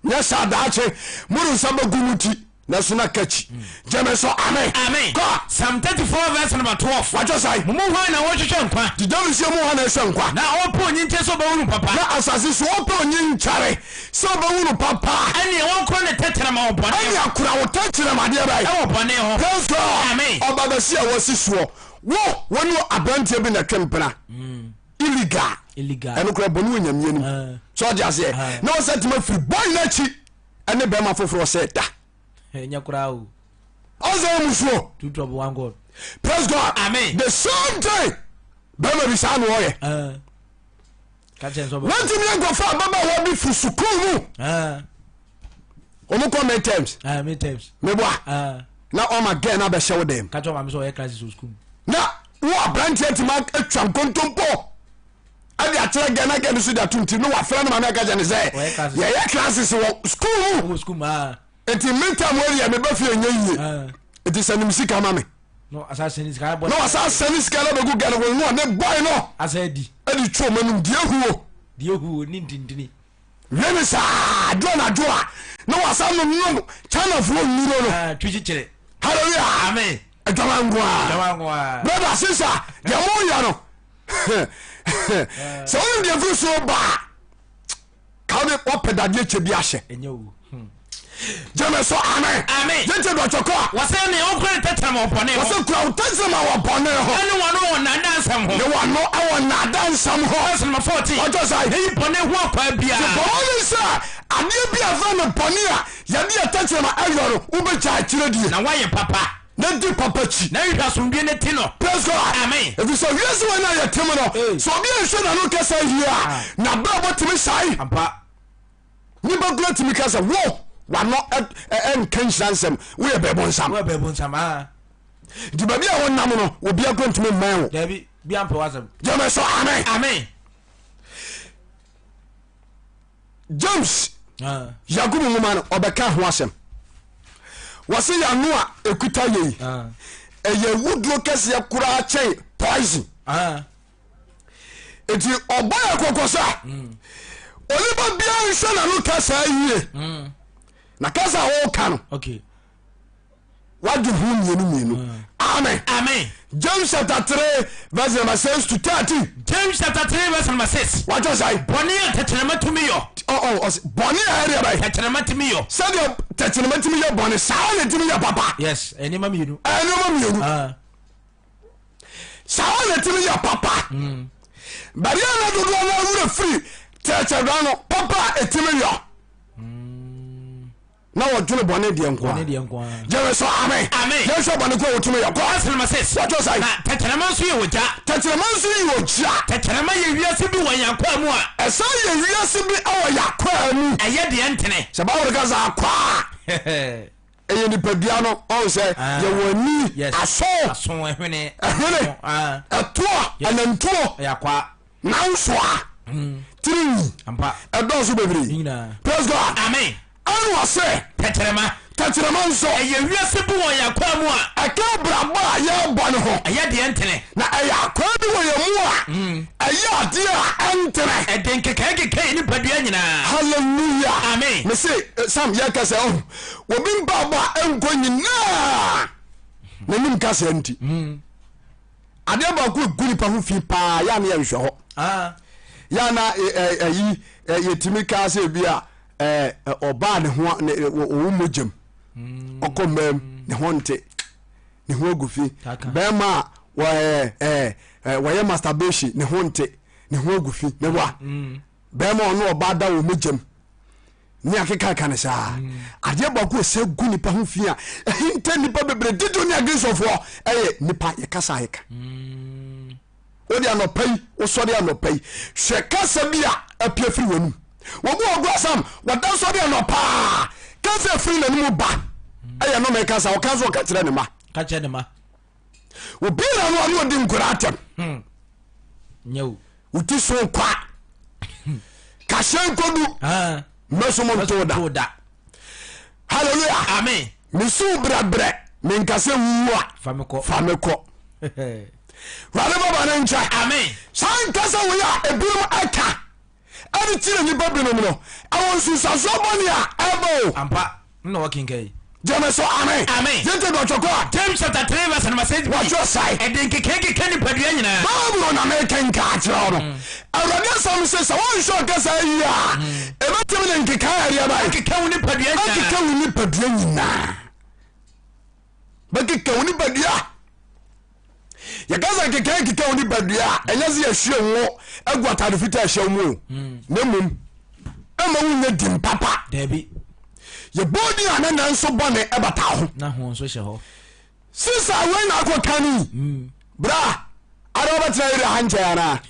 Speaker 1: Nyɛ saa daakye mode nsa bɛgu mo ti nanso na ka akyi. Gyeme so amen.
Speaker 4: Amen.
Speaker 1: Kɔ.
Speaker 4: Psalm 34 verse number 12.
Speaker 1: Watwɛ sae.
Speaker 4: Mo mu hwan na ɔhwehwɛ nkwa?
Speaker 1: Nti David sɛ mu hwan na ɛhwɛ nkwa?
Speaker 4: Na ɔpɛ onyinkyɛ sɛ ɔbɛhunu papa.
Speaker 1: Na asase so ɔpɛ onyinkyɛre sɛ ɔbɛhunu papa.
Speaker 4: Ɛnneɛ wɔnkora ne tɛkyerɛma wɔ bɔne ho.
Speaker 1: Ɛnneɛ kora wo tɛkyerɛma adeɛ bɛn?
Speaker 4: Ɛwɔ bɔne ho.
Speaker 1: Praise God.
Speaker 4: Amen.
Speaker 1: Ɔba bɛsi a wɔasi soɔ. Wo, wo ne aberanteɛ bi na ɛtwe mpena. Illegal.
Speaker 3: Illegal.
Speaker 1: Ɛno kora bɔne wɔ Nyame anim. Sɛ ɔde aseɛ. Na ɔsɛ tuma firi bɔne no akyi ɛne bɛrima foforɔ sɛ da.
Speaker 3: Ɛnyɛ koraa o.
Speaker 1: Ɔsɛ yɛ musuo.
Speaker 3: Two trouble one God.
Speaker 1: Praise God.
Speaker 4: Amen.
Speaker 1: The same thing. Bɛrima bi saa na ɔyɛ. Wọ́n yɛ nkɔfo ababaawa bi firi sukuu mu. Wɔn kɔ midterms.
Speaker 3: Midterms.
Speaker 1: Meboa. Na ɔma girl na abɛhyɛ wo dɛm.
Speaker 3: Kakyɛ ɔmaame sɛ ɔyɛ crisis wɔ sukuu mu.
Speaker 1: Na wo aberanteɛ ti ma atwa nkontompo ɛde akyerɛ gɛ na gɛ no so de ato nti no wafrɛ no maame aka kyɛ ne sɛ yɛyɛ classes wɔ sukuu
Speaker 3: mu. Wɔ sukuu mu aa.
Speaker 1: Nti midterm wɔ deɛ meba fie nyɛ yie. Nti sɛ nim sika ma me.
Speaker 3: Na wasa sɛne sika
Speaker 1: na wasa sɛne sika no bɛgu gɛ no ho no ɔne boy no.
Speaker 3: Asa adi.
Speaker 1: Ɛde twa ɔma nom deɛ huo.
Speaker 3: Deɛ huo ne ntintini.
Speaker 1: Wie ne saa adwo anadwo a na wasa nonom Chinafoɔ nnuro no.
Speaker 3: Twi kyekyere.
Speaker 1: Hallelujah.
Speaker 4: Amen.
Speaker 1: Adwama nko a.
Speaker 4: Adwama nko a.
Speaker 1: Brother sister deɛ mo yɛ no sɛ wonim deɛ firi so ba a ka wode wapɛ dadeɛ kyɛ bi ahyɛ.
Speaker 3: Ɛnyɛ o.
Speaker 1: Gyeme so amen.
Speaker 4: Amen.
Speaker 1: Yɛntie deɛ ɔtwɛ kɔ a.
Speaker 4: Wɔsɛ nea ɔkura ne tɛkyerɛma wɔ bɔne ho.
Speaker 1: Wɔsɛ kura wo tɛkyerɛma wɔ bɔne ho.
Speaker 4: Ɛne wɔn wɔ nnaadaa nsɛm ho.
Speaker 1: Ne wɔn wɔ nnaadaa nsɛm ho.
Speaker 4: Verse number 14.
Speaker 1: Ɔtwɛ sɛ.
Speaker 4: Na yi bɔne ho akwaa biara.
Speaker 1: Nti bɔ mmɔden sɛ adeɛ bi a ɛfrɛ no bɔne a yɛde yɛ tɛkyerɛma ɛyɔ no wobɛgya akyire die.
Speaker 4: Na woayɛ papa.
Speaker 1: Na di papa kyi.
Speaker 4: Na hwehwɛ asomdwoe na ti no.
Speaker 1: Praise God.
Speaker 4: Amen.
Speaker 1: Ɛfiri sɛ wiase wei no a yɛte mu no, sɛ obi anhwɛ n'ano kasa yie a, n'abrabɔ tumi sae.
Speaker 3: Ampa.
Speaker 1: Nipa kura tumi ka sɛ wo wano ɛnka nhyira nsɛm woyɛ bɛɛbonsam.
Speaker 3: Woyɛ bɛɛbonsam aa.
Speaker 1: Nti baabi a wonam no obia kura ntumi mmɛn wo.
Speaker 3: Dabi bi ampɛ w'asɛm.
Speaker 1: Gyeme so amen.
Speaker 4: Amen.
Speaker 1: James Yakobo nwoma no ɔbɛka ho asɛm. Wɔse yɛano a ɛkuta yei ɛyɛ wuduro kɛseɛ koraa kyɛn poison. Nti ɔbɔ yɛ kɔkɔ sɛ mm. Onipa biara nhwɛ n'ano kasa yie. Na kasa a wɔka no.
Speaker 3: Okay.
Speaker 1: Wadi ho mmienu mmienu. Amen.
Speaker 4: Amen.
Speaker 1: James chapter 3 verse number 6 to 13.
Speaker 4: James chapter 3 verse number 6.
Speaker 1: Wàtò sàn.
Speaker 4: Bɔnne a tɛkyerɛma tumi yɔ.
Speaker 1: Ɔ ɔ ɔsi bɔnne a ɛyɛ bɛyɛ.
Speaker 4: Tɛkyerɛma tumi yɔ.
Speaker 1: Sɛdeɛ tɛkyerɛma tumi yɛ bɔnne saa na ɛtumi yɛ papa.
Speaker 3: Yes, nneɛma mmienu.
Speaker 1: Nneɛma mmienu.
Speaker 3: Ah.
Speaker 1: Saa na ɛtumi yɛ papa. Bɛdeɛ na dodoɔ no awura firi tɛkyerɛma no papa a ɛtumi yɔ. Na wɔdwene bɔne deɛ nko
Speaker 3: Bɔne
Speaker 1: a.
Speaker 3: deɛ nko ara.
Speaker 1: Gyeme so amen.
Speaker 4: Amen.
Speaker 1: Yɛnhwɛ bɔne ko a wɔtumi yɛ. Kɔ.
Speaker 4: Verse number 6.
Speaker 1: Wɔtɔ sɛn?
Speaker 4: Na tɛkyerɛma nso yɛ ogya.
Speaker 1: Tɛkyerɛma nso yɛ ogya.
Speaker 4: Tɛkyerɛma yɛ wiase bi wɔ yɛn akwaa mu a.
Speaker 1: Ɛsan yɛ wiase bi wɔ yɛn akwaa mu.
Speaker 4: Ɛyɛ deɛ ntene.
Speaker 1: Sɛ Bible ka sɛ akwaa a, ɛyɛ nipadua no. Ɔhu sɛ
Speaker 3: Ah.
Speaker 1: yɛwɔ ani,
Speaker 3: Yes.
Speaker 1: aso,
Speaker 3: Aso, ɛhwene,
Speaker 1: ɛhwene,
Speaker 3: Ah.
Speaker 1: ɛtoɔ,
Speaker 3: Yes.
Speaker 1: anantuo,
Speaker 3: Ɛyɛ akwaa.
Speaker 1: nansoa, tirinwi,
Speaker 3: Ampa.
Speaker 1: ɛdɔɔso bebree.
Speaker 3: Ne nyinaa.
Speaker 1: Praise God.
Speaker 4: Amen.
Speaker 1: Ɛna ɔse.
Speaker 4: Tɛkyerɛma.
Speaker 1: Tɛkyerɛma nso.
Speaker 4: Ɛyɛ wiase bi wɔ yɛn akwaa mu a.
Speaker 1: Ɛka abrabɔ a yɛrebɔ no ho.
Speaker 4: Ɛyɛ deɛ ɛntene.
Speaker 1: Na ɛyɛ akwaa bi wɔ yɛn mu a. Ɛyɛ adeɛ a ɛntene.
Speaker 4: Ɛde nkekaeɛ keka yɛn nipadua nyinaa.
Speaker 1: Hallelujah.
Speaker 4: Amen.
Speaker 1: Mese Sam yɛka sɛ ɔho obi mpaabɔ a ɛnkɔ nyinaa n'anim kasa nti. Adeɛ baako egu nipa ho fi paa yɛ a na yɛnhwɛ hɔ. Yɛ a na ɛyi yɛtumi kaa sɛ bi a ɔbaa ne ho ne ɔwɔ mogyam ɔkɔ mmaa mu ne ho nte ne ho agu fi bɛrima a wɔyɛ ɛɛ wɔyɛ masturbation ne ho nte ne ho agu fi ne wa bɛrima ɔno ɔbaa da wɔ mogyam ne akekaka ne saa adeɛ baako ɛsɛ gu nipa ho fi a ɛhinta nipa bebree didi ne agrisofoɔ ɛyɛ nipa yɛ kasa yɛ ka. Wode anɔpa yi, wosɔre anɔpa yi, hwɛ kasa bi a apue firi w'anum. Wɔbu ɔgu asam, wɔda sɔre anɔpa a, kasa firi n'anim ba. Ɛyɛ nnome kasa, ɔka so ɔka kyerɛ ne ma.
Speaker 3: Ka kyerɛ ne ma.
Speaker 1: Obi na no ano ɔdi nkora atɛm.
Speaker 3: Nyɛ o.
Speaker 1: Woti so kwa. Kahyɛ nkodu. Mɛso mo nto da. Hallelujah.
Speaker 4: Amen.
Speaker 1: Mesu brɛbrɛ, menka sɛ wuwu a.
Speaker 3: Fa me kɔ.
Speaker 1: Fa me kɔ. Wurade bɛba ne nkyɛn.
Speaker 4: Amen.
Speaker 1: Saa nkasa wei a ebinom ɛka ɛde kyerɛ nnipa binom no, ɛwɔ nsunsuansoɔ bɔne a ɛba o.
Speaker 3: Ampa, nna wɔkenka yi.
Speaker 1: Gyeme so amen.
Speaker 4: Amen.
Speaker 1: Yɛntie deɛ ɔtwerɛ kɔ a.
Speaker 4: James chapter 3 verse number 6 b.
Speaker 1: Wɔtwerɛ sɛe.
Speaker 4: Ɛde nkekankeka nipadua nyinaa.
Speaker 1: Bible na mekenka akyerɛ wo no. Awurade asɛm se sɛ woanhwɛ ɔkasa yie a, ɛbɛtumi de nkekaeɛ adeɛ bɛn?
Speaker 4: Akeka wo nipadua nyinaa.
Speaker 1: Akeka wo nipadua nyinaa. Bɛkeka wo nipadua. Yɛka sɛ nkekaeɛ keka wo nipadua a, ɛnyɛ sɛ yɛhwie ngo agu atade fitaa ɛhyɛ wo mu o. Na mmom ɛma wonyɛ din papa.
Speaker 3: Daabi.
Speaker 1: Yɛbɔɔ din a ne nan nso bɔne ɛbata ho.
Speaker 3: Na ho nso hyɛ hɔ.
Speaker 1: Sisa wei na akɔ kan yi. Bra, ada wobɛtena area ha nkyɛn anaa?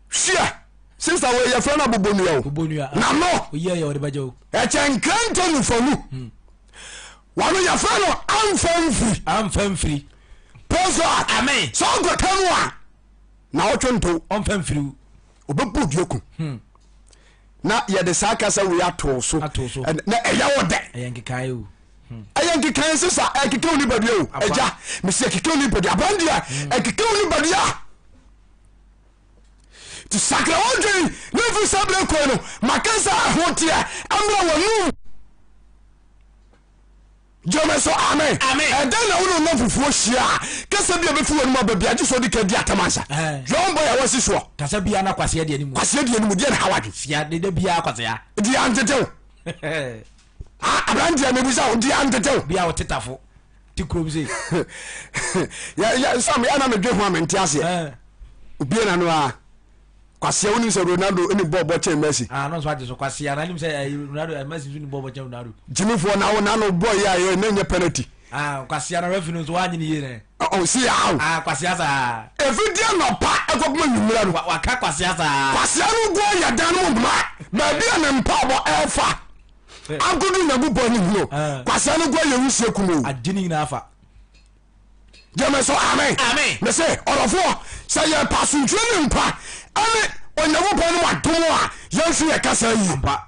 Speaker 1: Hwɛ, sista wei yɛfrɛ no abobonua o.
Speaker 3: Bobonua.
Speaker 1: Na no.
Speaker 3: Oyi yɛ ɔde bɛgye o.
Speaker 1: Ɛkyɛ nkrantɛ nufanu. Wɔno yɛfrɛ no amfa mfiri.
Speaker 3: Amfa mfiri.
Speaker 1: Praise God.
Speaker 4: Amen.
Speaker 1: Sɛ ɔnkɔ ka no a, na ɔtwe nto.
Speaker 3: Ɔmfa mfiri o.
Speaker 1: Ɔbɛbɔ dua ku. Na yɛde saa kasa wei ato so.
Speaker 3: Ato so.
Speaker 1: Na ɛyɛ wo dɛ.
Speaker 3: Ɛyɛ nkekaeɛ o.
Speaker 1: Ɛyɛ nkekaeɛ sisa ɛkeka wo nipadua o. Agya, mesi ɛkeka wo nipadua. Aberanteɛ, ɛkeka wo nipadua. Nti sakra w'adwene na mfiri saa berɛ kɔi no ma kasa a ɛho teɛ mmra w'anum. Gyeme so amen.
Speaker 4: Amen.
Speaker 1: Ɛdɛn na wo ne ɔnam fufuo hyia a kasa bi a bɛfi w'anum aba bi agye sɛ ɔde ka di atam ansa. Young boy a wasi soɔ.
Speaker 3: Kasa biara na kwaseɛ deɛ ne mu.
Speaker 1: Kwaseɛ deɛ ne mu deɛ na ha wadwe.
Speaker 3: Sia de da biara kwasea.
Speaker 1: Deɛ antetew. Aberanteɛ mebusa wo deɛ antetew.
Speaker 3: Bi a ɔtetafo. Ti kurom sei.
Speaker 1: Yɛ yɛ sam yɛ na medwe ho a mente aseɛ. Obie na no a kwaseɛ wonim sɛ Ronaldo ne bɔɔl bɔ kyɛn Messi.
Speaker 3: Ah no nso agye so kwaseɛ na nim sɛ eh, Ronaldo eh, Messi nso ne bɔɔl bɔ kyɛn Ronaldo.
Speaker 1: Gyimifoɔ na wo na no bɔɔl yɛ a yɛ na nyɛ penalty.
Speaker 3: Ah kwaseɛ na referee no nso wanye ne yie nɛ.
Speaker 1: Ɔ si awo.
Speaker 3: Ah kwaseɛ saa.
Speaker 1: Efidie nɔpa ɛkɔpem anwummerɛ no.
Speaker 3: Waka kwaseɛ saa.
Speaker 1: Kwaseɛ no guo yɛ dan no mu ma baabi a ne mpaabɔ ɛfa. Ankodu Nyankopɔn anim no, kwasea no nkoa yɛ wusie kum o.
Speaker 3: Agye ne nyinaa fa.
Speaker 1: Gyeme so amen.
Speaker 4: Amen.
Speaker 1: Mese ɔdɔfoɔ sɛ yɛpɛ asomdwoe ne nkwa ɛne Onyankopɔn no adom a yɛnso yɛ kasa yie.
Speaker 3: Ampa.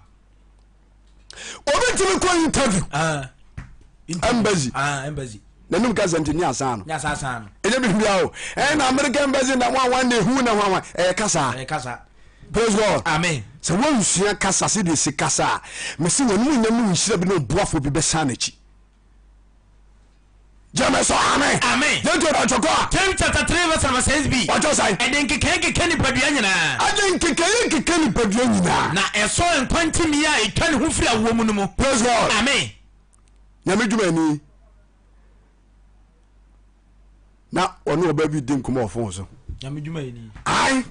Speaker 1: Obi tumi kɔ interview.
Speaker 3: Ah.
Speaker 1: Embassy.
Speaker 3: Ah, embassy.
Speaker 1: N'anum kasa nti ne asan no.
Speaker 3: Ne asan no.
Speaker 1: Ɛnyɛ biribi o. Ɛna American embassy na ho awan na ehu na ho awan. Ɛyɛ kasa.
Speaker 3: Ɛyɛ kasa.
Speaker 1: Praise God.
Speaker 4: Amen.
Speaker 1: Sɛ woansua kasa sɛdeɛ ɛsi kasa a, mese w'animuonyam ne wo nhyira bi ne ɔboafoɔ bi bɛsan n'akyi. Gyeme so amen.
Speaker 4: Amen.
Speaker 1: Yɛnto ɔdɔntwɔkɔ a.
Speaker 4: James chapter 3 verse number 6b.
Speaker 1: Wɔtɔ sɛn?
Speaker 4: Ɛde nkekae keka nipadua nyinaa.
Speaker 1: Ɛde nkekae keka nipadua nyinaa.
Speaker 4: Na ɛsɔ nkwa ntimiiɛ a ɛtwa ne ho firi awoɔ mu no mu.
Speaker 1: Praise God.
Speaker 4: Amen.
Speaker 1: Nyame dwumani na ɔne ɔbaa bi di nkɔmmɔ wɔ fon so.
Speaker 3: Nyame dwumayɛni.
Speaker 1: Ae.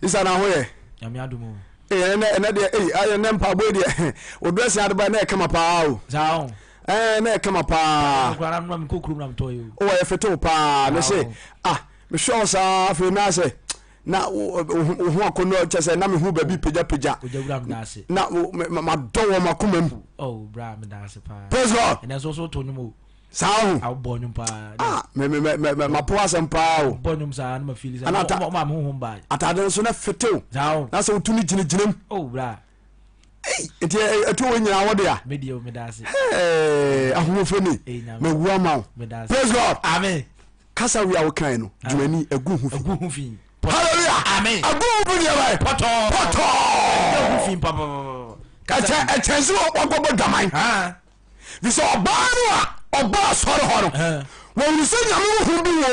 Speaker 1: Isa na ho yɛ.
Speaker 3: Nyame adom o.
Speaker 1: Ee ɛnɛ ɛnɛ deɛ ee ayɛ nɛ mpaabɔ yi deɛ o dressing ade ba ɛnɛ ɛkama paa o.
Speaker 3: Saa o.
Speaker 1: Ɛɛ ɛnɛ ɛkama paa.
Speaker 3: Ɛnɛ koraa na mekɔ kurom na metɔ yi
Speaker 1: o. O ɛyɛ fetew paa ne se ah mehwɛ wo saa afei na sɛ na wo ho akɔnnɔ kyɛ sɛ na mehu baabi pagyapagya.
Speaker 3: Ogya wura meda ase.
Speaker 1: Na madɔ wɔ makoma mu.
Speaker 3: Oh bra meda ase paa.
Speaker 1: Praise God.
Speaker 3: Ɛnɛ nso so to nnwom o.
Speaker 1: Saa ho.
Speaker 3: Awobɔ nnwom paa.
Speaker 1: Ah me me me me mapo asɛm paa o.
Speaker 3: Bɔ nnwom saa na ma feel sɛ ɔma ɔma me honhom baa.
Speaker 1: Atade nso na fetew.
Speaker 3: Saa o.
Speaker 1: Na sɛ wotu ne gyinagyinam.
Speaker 3: Oh bra.
Speaker 1: Ei nti ɛtu wo nyinaa wo dea.
Speaker 3: Me deɛ o meda ase.
Speaker 1: Hey ahoɔfɛ ni. Mawu ama wo. Praise God.
Speaker 4: Amen.
Speaker 1: Kasa wei a wokae no dwumani agu ho fi.
Speaker 3: Agu ho fi.
Speaker 1: Hallelujah.
Speaker 4: Amen.
Speaker 1: Agu ho fi deɛ bɛyɛ.
Speaker 4: Pɔtɔɔ.
Speaker 1: Pɔtɔɔ.
Speaker 4: Agu ho fi pɔpɔpɔpɔ.
Speaker 1: Ɛkyɛ ɛkyɛn sɛ wakɔbɔ dwaman. Fi sɛ ɔbaa no a ɔba asɔre hɔ no wɔhunu sɛ nyame honhom bi wɔ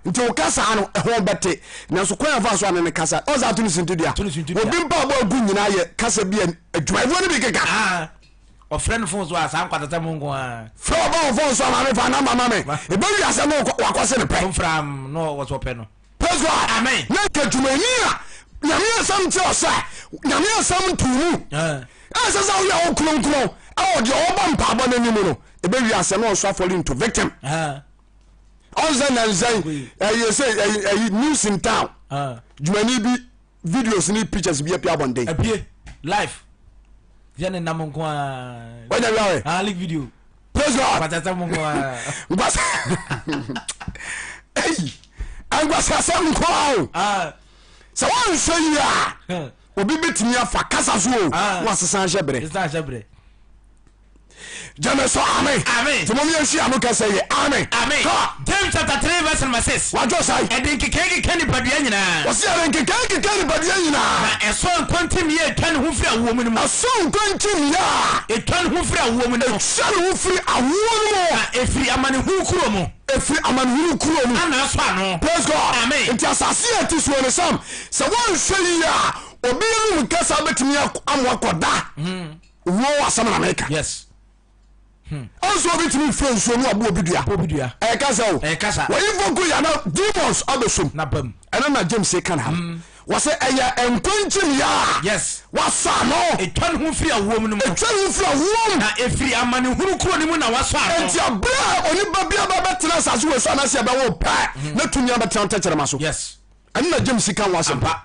Speaker 1: mu nti wo kasa no ɛho bɛte nanso kwan afa so ane ne kasa ɔsɛ ato no sintidua obi mpaabɔ agu nyinaa yɛ kasa bi a adwumayɛfoɔ no bi keka.
Speaker 4: Ɔfrɛ no fon so a saa nkwatasɛm nko ara.
Speaker 1: Frɛ ɔba wɔ fon so a maame fa namba ma me. Ebe wi asɛm no wakɔse no pɛ.
Speaker 4: Mfram no wɔsɔ pɛ no.
Speaker 1: Praise God.
Speaker 4: Amen.
Speaker 1: Na nka dwumani a nyame asɛm kyerɛ sɛ nyame asɛm nto mu. Ɛnsɛ sɛ woyɛ wo kronkron ɛwɔ deɛ ɔbɔ mpaabɔ no anim no. Ebe wi asɛm no ɔnso afɔle into victim. Ɔnsɛ nansɛn ɛyɛ sɛ ɛyi news in town. Dwumani bi videos ne pictures bi apue abɔnten.
Speaker 3: Apue life yɛ ne nam nko ara.
Speaker 1: Wanya bi awɛ.
Speaker 3: Ah leak video.
Speaker 1: Praise God.
Speaker 3: Nkwasasɛm nko ara.
Speaker 1: Nkwasa. Eyi nkwasasɛm nko ara o.
Speaker 3: Ah.
Speaker 1: Sɛ wɔnhwɛ yie a obi betumi afa kasa so o
Speaker 3: Ah.
Speaker 1: na wasesa ahyɛ bere.
Speaker 3: Sesa ahyɛ bere.
Speaker 1: Gyeme so amen.
Speaker 4: Amen.
Speaker 1: Nti mom yɛnhyia ano kɛsɛ yɛ amen.
Speaker 4: Amen.
Speaker 1: Ka.
Speaker 4: James chapter 3 verse number 6.
Speaker 1: Wadwo sae.
Speaker 4: Ɛde nkekae keka nipadua nyinaa.
Speaker 1: Wɔsi ɛde nkekae keka nipadua nyinaa.
Speaker 4: Na ɛsɔ nkwa nkyimiiɛ a etwa ne ho firi awoɔ mu no mu.
Speaker 1: Ɛsɔ nkwa nkyimiiɛ a.
Speaker 4: Etwa ne ho firi awoɔ mu no mu.
Speaker 1: Etwa ne ho firi awoɔ no mu.
Speaker 4: Na efiri amanehunu kuro mu.
Speaker 1: Efiri amanehunu kuro mu.
Speaker 4: Ana asɔ ano.
Speaker 1: Praise God.
Speaker 4: Amen.
Speaker 1: Nti asase a ɛte soɔ no Sam, sɛ wɔnhwɛ yie a, obi anum kasa bɛtumi amoa kɔda. Owuo asɛm na meka.
Speaker 3: Yes.
Speaker 1: Hmm. Ɔnso obi tumi fura nsuo no abo obi dua.
Speaker 3: Obi dua.
Speaker 1: Ɛyɛ kasa o.
Speaker 4: Ɛyɛ kasa.
Speaker 1: Wɔyi voku yɛ na demons abɛsom.
Speaker 3: Na bam.
Speaker 1: Ɛno na James ka na ha. Wɔsɛ ɛyɛ nkwankyim yɛ a.
Speaker 4: Yes.
Speaker 1: Wasɔ ano.
Speaker 4: Etwa ne ho firi awoɔ mu no mu.
Speaker 1: Etwa ne ho firi awoɔ mu.
Speaker 4: Na efiri amanehunu kuro no mu na wasɔ ano.
Speaker 1: Enti abere a onipa bi aba bɛtena asase wɔ so anaasɛ ɛbɛwo pɛ na tumi abɛtena tɛkyerɛma so.
Speaker 4: Yes.
Speaker 1: Ɛno na James ka ho asɛm.
Speaker 4: Ampa.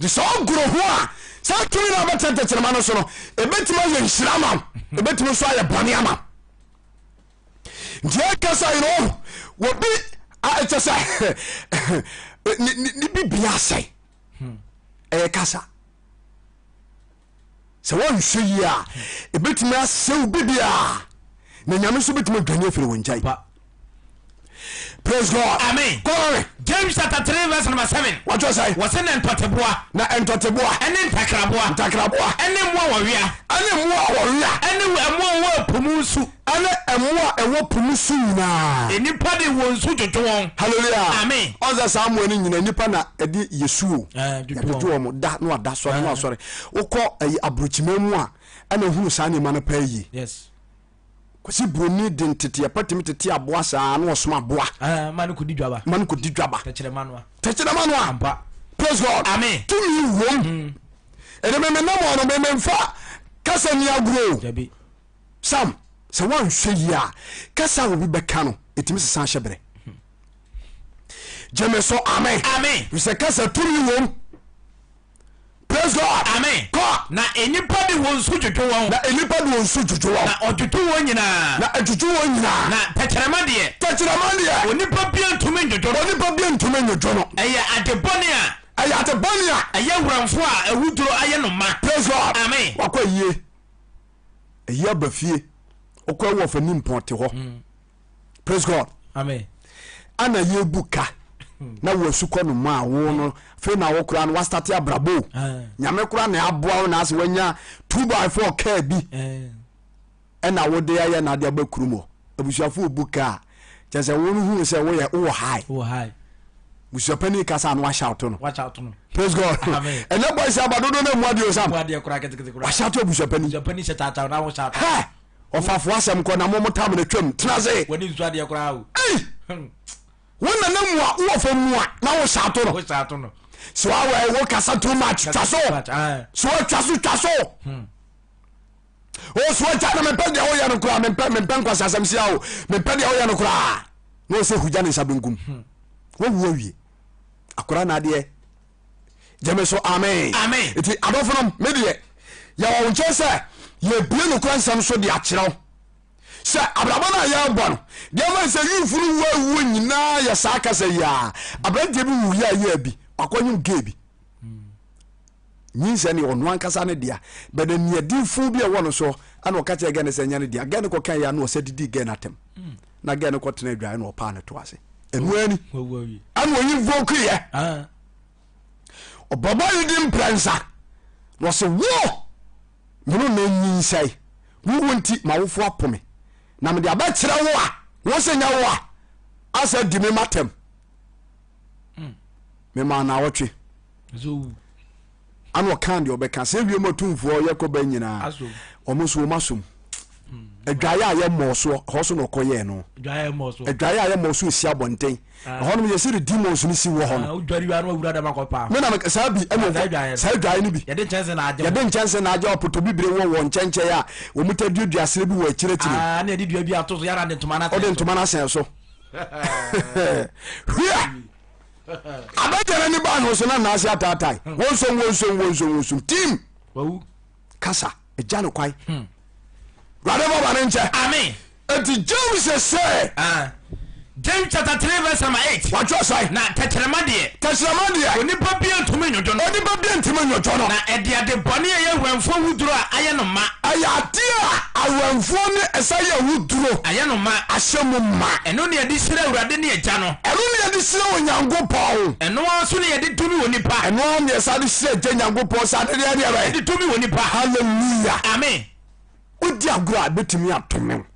Speaker 1: Nti sɛ ɔgoro ho a, saa tumi no a wobɛtena tɛkyerɛma no so no, ɛbɛtumi ayɛ nhyira ama wo, ɛbɛtumi nso ayɛ bɔne ama wo. Nti ɛkasa yi no, wɔbi ɛkyɛ sɛ ne bibia asɛe. Ɛyɛ kasa. Sɛ wɔnhwɛ yie a, ɛbɛtumi asɛe wo bibia na Nyame nso bɛtumi adwane afiri wo nkyɛn. Praise God.
Speaker 4: Amen.
Speaker 1: Kɔre.
Speaker 4: James chapter 3 verse number 7.
Speaker 1: Wɔtɔ sɛn?
Speaker 4: Wɔsɛ na ntɔteboa.
Speaker 1: Na ntɔteboa.
Speaker 4: Ɛne ntakraboa.
Speaker 1: Ntakraboa.
Speaker 4: Ɛne mmoa wɔwea.
Speaker 1: Ɛne mmoa wɔwea.
Speaker 4: Ɛne mmoa wɔwɔ po mu nsu.
Speaker 1: Ɛne mmoa ɛwɔ po mu su nyinaa.
Speaker 4: Nnipa de wɔn nsu dwodwo wɔn.
Speaker 1: Hallelujah.
Speaker 4: Amen.
Speaker 1: Ɔsɛ saa mmoa no nyinaa nnipa na ɛde yɛ su o.
Speaker 3: Yɛdwodwo
Speaker 1: wɔn da na wada sɔre na wasɔre. Wokɔ ɛyi aburokyima mu a ɛna ehunu saa nneɛma no paa yie.
Speaker 3: Yes.
Speaker 1: Kwasi Broni de nteteɛ pa tumi tete aboa saa na ɔsoma aboa.
Speaker 3: Ah, ma no kɔdi dwaba.
Speaker 1: Ma no kɔdi dwaba.
Speaker 3: Tɛkyerɛma noa.
Speaker 1: Tɛkyerɛma noa.
Speaker 3: Ampa.
Speaker 1: Praise God.
Speaker 4: Amen.
Speaker 1: Tumi wom. Ɛde me menam hɔ no me memfa kasa ni agorɔ o.
Speaker 3: Dabi.
Speaker 1: Sam, sɛ woanhwɛ yie a, kasa a obi bɛka no, ɛtumi sesa ahyɛ berɛ. Gyeme so amen.
Speaker 4: Amen.
Speaker 1: Sɛ kasa tumi wom. Praise God.
Speaker 4: Amen.
Speaker 1: Kɔ.
Speaker 4: Na nnipa de wɔn su dwodwo wɔn.
Speaker 1: Na nnipa de wɔn su dwodwo wɔn.
Speaker 4: Na ɔdwodwo wɔn nyinaa.
Speaker 1: Na ɛdwodwo wɔn nyinaa.
Speaker 4: Na tɛkyerɛma deɛ.
Speaker 1: Tɛkyerɛma deɛ.
Speaker 4: Onipa bia ntumi ndwodwo no.
Speaker 1: Onipa bia ntumi ndwodwo no.
Speaker 4: Ɛyɛ ade bɔne a.
Speaker 1: Ɛyɛ ade bɔne a.
Speaker 4: Ɛyɛ wuramfo a awuduro ayɛ no ma.
Speaker 1: Praise God.
Speaker 4: Amen.
Speaker 1: Wakɔ ayie. Ayie aba fie. Ɔkɔ ɛwɔ fɛ ni mpɔn te hɔ. Praise God.
Speaker 3: Amen.
Speaker 1: Ana yɛbu ka. Na wo asukɔ no ma wo no afei na wo koraa no wastate abrabɔ nyame koraa na aboa wo na asɛ wanya 2 by 4 kaa bi ɛna wode ayɛ na ade aba kurom hɔ abusuafo obu kaa kyɛ sɛ wo no hu sɛ woyɛ wowɔ high busuapani kasa no wahyɛ ato no praise God ɛnɛ boys aba dodo na mu adeɛ osam wahyɛ ato abusuapani hɛ ɔfafo asɛm kɔ na mo mo tam na twam tena se Wo nana mua wo wɔfa mua na wo hyɛ ato no.
Speaker 3: Wo hyɛ ato no.
Speaker 1: So awɛ wo kasa too much twa so. So twa so twa so. O so agya na mempɛ deɛ woyɛ no koraa mempɛ mempɛ nkwasi asɛm sia o mempɛ deɛ woyɛ no koraa na ɔsɛ hugya ne nsa benkum. Wawu awie. Akora na adeɛ. Gyeme so amen.
Speaker 4: Amen.
Speaker 1: Nti adɔfo nom me deɛ yɛwɔ wo nkyɛn sɛ yɛbie nokora nsɛm so de akyerɛ wo. Sɛ abrabɔ no a yɛrebɔ no, deɛ ɛma sɛ youth no wu awuo nyinaa yɛ saa kasa yi a. Aberanteɛ bi wu yɛ ayɛ bi, wakɔnyem gay bi. Nyinsɛ ne ɔno ankasa ne dea, but aniɛdenfo bi a ɛwɔ no so ɛna ɔka kyerɛ gay no sɛ ɛnyɛ ne dea. Gay no kɔka yɛ a na ɔsɛ didi gay no atɛm. Na gay no kɔtena adwae na ɔpaa ne to ase. Ɛno ani. Ɛna ɔyi voke yɛ. Ɔbɔbɔ yi di mprɛnsa na ɔsɛ wo Me no na nyinsɛe. Wo wu nti m'awofo apo me, na mede abɛkyerɛ wo a wo sɛ nyɛ wo a asɛ di me matam. Hmm. Mema naawɔtwe. Ana ɔka deɛ ɔbɛka sɛ wiem atumfoɔ yɛ kɔba nyinaa wɔn nso wɔn asom. Hmm. Adwaeɛ a yɛ mmɔɔ soɔ hɔ so na ɔkɔyɛɛ no. Adwaeɛ a yɛ mmɔɔ so esi abɔnten. Ah. Ɛhɔ nom yɛsi de demons no si wɔ hɔ no.
Speaker 3: Ah, wodwari wa na wawura dɛm akɔpa.
Speaker 1: Me na me saa bi ɛna ɔkɔ saa adwaeɛ no bi.
Speaker 3: Yɛde nkyɛnse na agye.
Speaker 1: Yɛde nkyɛnse na agye ɔpoto bibire wɔ wɔ nkyɛnkyɛn a wɔn ta duadua asene bi wɔ akyire akyire.
Speaker 3: Aa ah, na yɛde dua bi ato so yɛara de ntoma no asɛn so.
Speaker 1: Ɔde ntoma no asɛn so. Hwia! Abɛgya n'ani baa no so na naase ataatae. Hmm. Wonsom wonsom wonsom wonsom tim.
Speaker 3: Wawu.
Speaker 1: Kasa agya no kwan. Hmm. Wurade bɔ ba ne nkyɛ.
Speaker 4: Amen.
Speaker 1: Enti James sɛ.
Speaker 4: Ah. James chapter 3 verse number 8.
Speaker 1: Wɔatwerɛ sɛn?
Speaker 4: Na tɛkyerɛma deɛ.
Speaker 1: Tɛkyerɛma deɛ.
Speaker 4: Onipa bia ntumi nnwodwo no.
Speaker 1: Onipa bia ntumi nnwodwo no.
Speaker 4: Na ɛde ade bɔne a ɛyɛ awɛmfoɔ wuduro a ayɛ no ma.
Speaker 1: Ɛyɛ adeɛ a awɛmfoɔ ne ɛsɛ yɛ awuduro.
Speaker 4: Ayɛ no ma.
Speaker 1: Ahyɛ mu ma.
Speaker 4: Ɛno ne yɛde hyira Awurade ne Agya no.
Speaker 1: Ɛno ne yɛde hyira Onyankopɔn.
Speaker 4: Ɛno ara nso ne yɛde dome onipa.
Speaker 1: Ɛno ara ne yɛsa de hyira Agya Nyankopɔn sa de deɛ deɛ bɛn.
Speaker 4: Yɛde dome onipa.
Speaker 1: Hallelujah.
Speaker 4: Amen.
Speaker 1: Wodi agorɔ a ebetumi adome wo.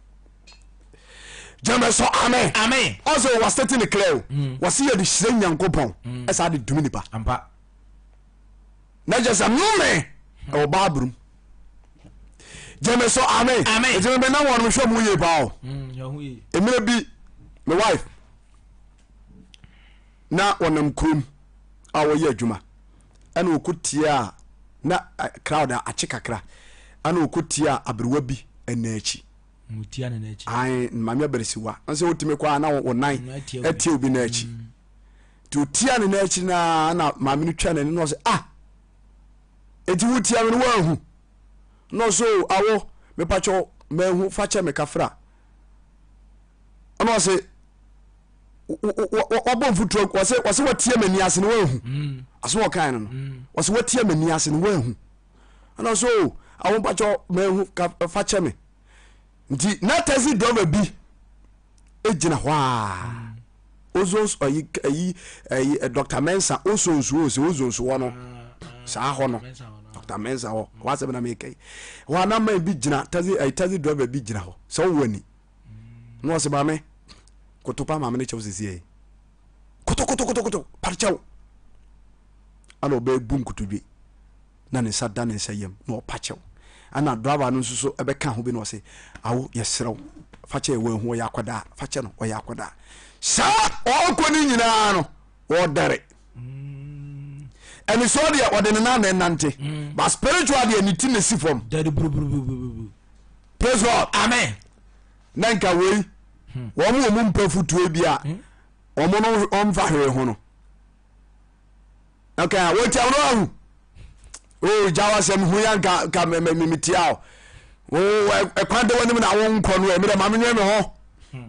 Speaker 1: Gyeme so amen.
Speaker 4: Amen.
Speaker 1: Ɔsɛ wɔ state ne clear o. Mm. Wɔsi yɛde hyira Nyankopɔn. Mm. Ɛsa de dome nipa.
Speaker 3: Ampa.
Speaker 1: Na kyerɛ sɛ nnome ɛwɔ Bible mu. Gyeme so amen.
Speaker 4: Amen.
Speaker 1: Ɛti mebe na wɔn mehwɛ mu yie paa o.
Speaker 3: Mm,
Speaker 1: Mmerɛ bi me wife na wɔnam kurom a wɔyɛ adwuma ɛna ɔkɔ tie a na crowd a akye kakra ɛna ɔkɔ tie a aberewa bi ɛna akyi ae maame aberesiwa sɛ wotumi kɔ a na wo nan atie obi no akyi nti ɔtia ne no akyi na na maame no twa n'ani na ɔsɛ ah enti wotia me no woahu na ɔsɛ o awo mepakyɛw mahu fa kyɛ me kafra ɛna ɔsɛ wabɔ mfuturo wɔsɛ wɔsɛ watia m'ani ase no wahu mm. asɛm ɔkan no no mm. wɔsɛ watia m'ani ase no wahu ɛna ɔsɛ o awo mpakyɛw mahu fa kyɛ me nti na taxi driver bi gyina hɔ a mm. ozons ayi ayi ayi eh, Dr. Mensa ozons wo sɛ ozons wɔ no ah, ah, saa hɔ no Dr. Mensa hɔ wasɛm na meka yi hɔ a na man bi gyina taxi ayi taxi driver bi gyina hɔ sɛ wowɔ ani na ɔsɛ maame koto pa maame no kyɛw sisi yɛ koto koto koto koto pare kyɛw ana ɔbɛbu nkotodwe na ne nsa da ne nsa yam na ɔpa kyɛw ana driver no nso so ɛbɛka ho bi na ɔsɛ awo yɛserɛw fa kyɛ wɔn ho ɔyɛ akwadaa fa kyɛ no ɔyɛ akwadaa saa ɔkɔ ne nyinaa no ɔdɛre ɛne sɛ ɔdeɛ ɔde ne nan na ɛnante mm. but spiritual deɛ ne ti na si fam praise God
Speaker 4: amen
Speaker 1: na nka wei hmm. wɔn wɔn mu mpɛ futuo bi a hmm. wɔn no wɔn fa hwee ho no okay wɔn ti awon ahu o oh, gya wasɛm hu ya nka nka mɛ mɛ mɛ tia o o ɛkwan de wɔn anim na wɔn nkɔ no ɛmi dɛ maame nwɛn mi ho hmm.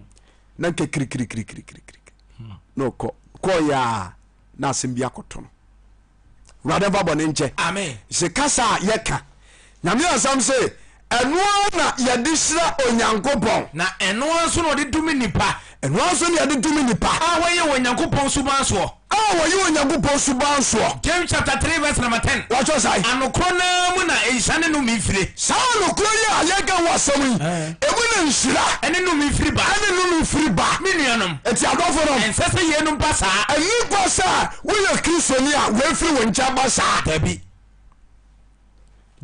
Speaker 1: na nka kirikirikirikirikiri na ɔkɔ kɔɔ yaa na asɛm bi akɔto no. Awurade mfa bɔne nkyɛ.
Speaker 4: Amen.
Speaker 1: Se kasa a yɛka. Nyame asɛm se Ɛno ara na yɛde hyira Onyankopɔn.
Speaker 4: Na ɛno ara nso na ɔde dome nnipa.
Speaker 1: Ɛno ara nso na yɛde dome nnipa.
Speaker 4: A wɔyɛ wɔ Onyankopɔn suban soɔ.
Speaker 1: A wɔyɛ Onyankopɔn suban soɔ.
Speaker 4: James chapter 3 verse number 10.
Speaker 1: Wɔatwerɛ sɛn?
Speaker 4: Anokorɔ no ara mu na nhyira ne nnome fire.
Speaker 1: Saa anokorɔ yi a yɛreka ho asɛm yi, emu na nhyira.
Speaker 4: Ɛne nnome firi ba.
Speaker 1: Ɛne nnome firi ba.
Speaker 4: Me nuanom.
Speaker 1: Enti adɔfonom.
Speaker 4: Ɛnsɛ sɛ yeinom ba saa.
Speaker 1: Ɛnni kwa sɛ woyɛ Kristoni a wei firi wo nkyɛn ba saa.
Speaker 4: Dabi.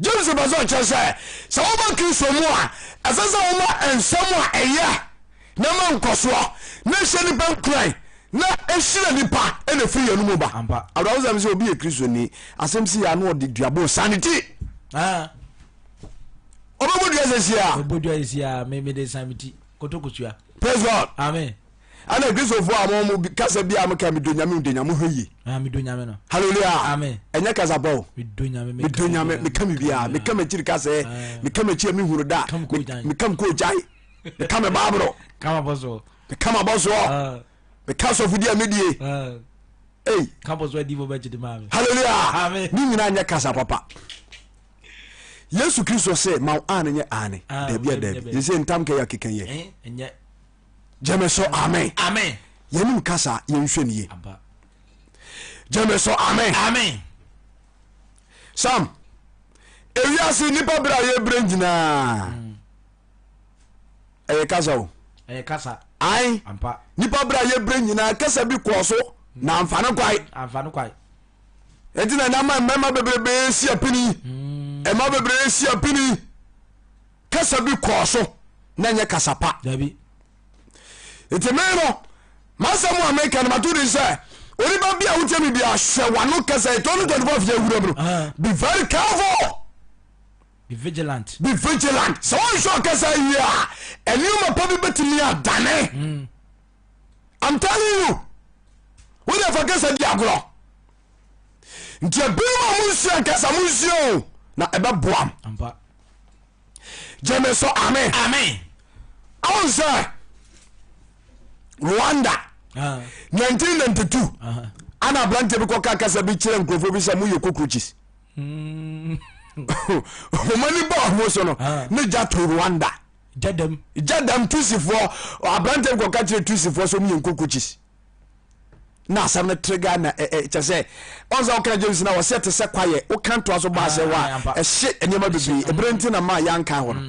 Speaker 1: James pɛ sɛ ɔkyerɛ sɛ, sɛ woba Kristo mu a, ɛsɛ sɛ woma nsɛm a ɛyɛ na ɛma nkɔsoɔ, na ɛhyɛ nnipa nkuran, na ɛhyira nnipa na ɛfiri yɛn mu ba. Awerɛhosɛm sɛ obi yɛ Kristoni, asɛm si yɛ a na ɔde duabɔ osiane ti. Ɔbɛbɔ dua sɛsi a.
Speaker 3: Ɔbɔ dua sɛsi a, me mede san me ti. Kotokosua.
Speaker 1: Praise God.
Speaker 3: Amen.
Speaker 1: Ɛna Kristofoɔ a mo mo kasa bi a mo ka medɔ nyame medɔ nyame hwɛ yie.
Speaker 3: Ah, medɔ nyame no.
Speaker 1: Hallelujah.
Speaker 3: Amen.
Speaker 1: Ɛnyɛ kasa pa o.
Speaker 3: Medɔ nyame
Speaker 1: medɔ nyame meka me biara meka m'akyiri kasa ɛ meka m'akyi a mehunu da meka me kɔ gyae meka me baaboro meka m'abɔsoɔ meka sɔfodi a medie. Ei. Hallelujah.
Speaker 3: Amen.
Speaker 1: Ne nyinaa nyɛ kasa papa. Yesu Kristo sɛ ma wo aane nyɛ aane daabi a daabi. Yɛsɛ ntam kɛyɛ akeka yɛ. Gyeme so amen.
Speaker 4: Amen.
Speaker 1: Yɛnim kasa yɛnhwɛ nie. Gyeme so amen.
Speaker 4: Amen.
Speaker 1: Sam, ewiase nipa berɛ a yɛbrɛ nyinaa mm. ɛyɛ kasa o.
Speaker 3: Ɛyɛ kasa.
Speaker 1: Ae.
Speaker 3: Ampa.
Speaker 1: Nipa berɛ a yɛbrɛ nyinaa kasa bi kɔɔ so na amfa no kwae.
Speaker 3: Amfa no kwae.
Speaker 1: Enti na nama mmarima bebrebe si apini. Mmaa bebree si apini. Kasa bi kɔɔ so na ɛnyɛ kasa pa.
Speaker 3: Dabi.
Speaker 1: Nti me no, m'asɛm a meka no mato din sɛ onipa bi a wotie me bi a hwɛ w'ano kasa yi 2025 yɛ awura mu no
Speaker 3: Ah.
Speaker 1: be very careful.
Speaker 3: Be vigilant.
Speaker 1: Be vigilant. Sɛ wonhwɛ ɔkasa yie a nneɛma pa bi bɛtumi adane.
Speaker 3: Mm.
Speaker 1: I'm telling you. Wode fa kasa di agorɔ. Nti ebinom a monsua nkasa monsua o na ɛbɛboa m.
Speaker 3: Ampa.
Speaker 1: Gyeme so amen.
Speaker 4: Amen.
Speaker 1: Ɔn sɛ Rwanda 1992 ana aberanteɛ bi kɔka kasa bi kyerɛ nkurɔfoɔ bi sɛ moyɛ cockroaches. Wɔn ani bɔ ho so no ne gya to Rwanda.
Speaker 3: Gyadam.
Speaker 1: Gyadam Tusifoɔ aberanteɛ bi kɔka kyerɛ Tusifoɔ sɛ wɔyɛ cockroaches. Na asɛm no trigger na kyɛ sɛ ɔn sɛ woka James na wɔsɛ te sɛ kwayɛ woka ntoa so baa sɛ hɔ a ɛhye nneɛma bebree ɛberɛ nti na maa yɛanka hɔ no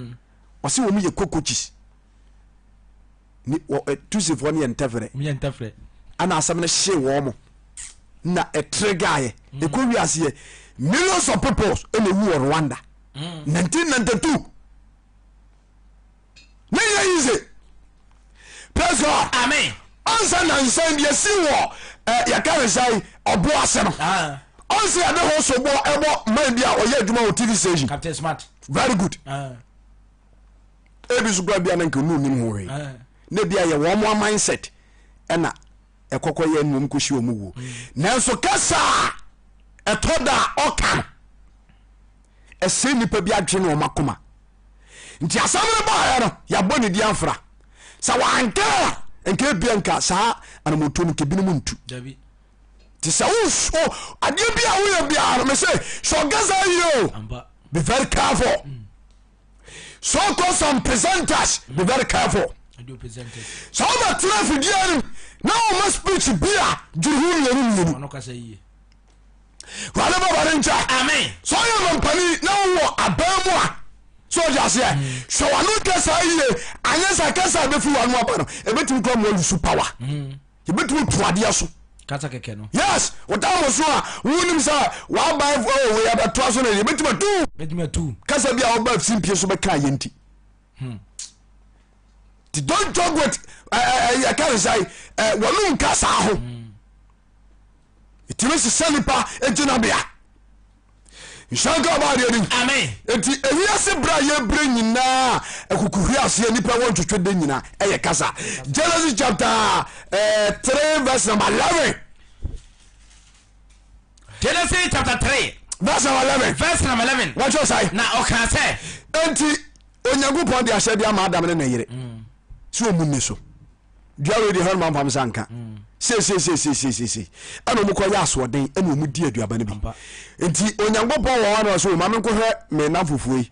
Speaker 1: ɔse wɔn yɛ cockroaches ni wɔ Tusifoɔ no yɛ ntɛfrɛ
Speaker 3: yɛ ntɛfrɛ
Speaker 1: ana asɛm no hye wɔn mo na ɛtrigger yɛ ɛkɔ wiase yɛ millions of people ɛna ewu wɔ Rwanda 1992 ne yɛ easy praise God
Speaker 4: amen
Speaker 1: ɔnsɛ nansan deɛ si wɔ ɛ yɛka ne sɛ ɔbo ase no ɔnsɛ yɛde ho so bɔ ɛbɔ man bi a ɔyɛ adwuma wɔ tv station
Speaker 3: Captain Smart
Speaker 1: very good ebi so kura bi a na nka onu nim ho hwee na ebi a yɛ wɔn mo mindset ɛna ɛkɔkɔ yɛ ɛna wɔn kɔsi wɔn wuo nanso kasa a ɛtɔ da a ɔka no ɛsɛ nipa bi adwene wɔn akoma nti asɛm no baeɛ no yɛabɔ ne di afra sɛ wanka a nka ebia nka saa anamotuo no nka ebinom ntu nti sɛ wo adeɛ bi a woyɛ biara no mese sɛ ɔkasa yie o be very careful mm. so called some presenters be very careful sɛ wobɛtena afidie no na woma speech bi a dwene ho mmienu mmienu wurade bɔbɔ ne nkyɛ
Speaker 4: amen
Speaker 1: sɛ ɔyɛ mampani na wowɔ aban mu a sɛ ɔde aseɛ mm. hwɛ wano kasa yie anyɛ sɛ kasa a bɛfiri wano aba no ɛbɛtumi kora ma walusu power mm. yɛbɛtumi tu adeɛ so
Speaker 3: kasa kɛkɛ no
Speaker 1: yes wotam so a wonim sɛ waban oh, yɛbɛtoa so no yɛbɛtumi atu kasa bi a wɔba simpie so bɛka yɛ nti hmm. nti don't joke with yɛka ne sɛ wɔnom kasa ho hmm. Ɛtumi sesa nipa gyinabea. Nhyira nka ɔbaa adeɛ din.
Speaker 4: Amen.
Speaker 1: Enti ewiase berɛ a yɛbrɛ nyinaa akukuhwe aseɛ nipa wɔ ntwetwe de nyinaa ɛyɛ kasa. Genesis chapter eh, 3 verse number 11.
Speaker 4: Genesis chapter 3
Speaker 1: verse number 11.
Speaker 4: Verse number 11.
Speaker 1: Wɔtwerɛ sae.
Speaker 4: Na ɔkaa sɛ.
Speaker 1: Enti Onyankopɔn de ahyɛdeɛ ama Adam ne ne yere mm. sɛ ɔmu nni so. Dua wei deɛ hɔ no mamfa me nsa nka seiseiseiseiseisei ɛna ɔmo kɔ yɛ asoɔden ɛna ɔmo di aduaba no bi nti Onyankopɔn wɔ hɔ na ɔsɛ o ma menkɔhwɛ me nam fufuo yi.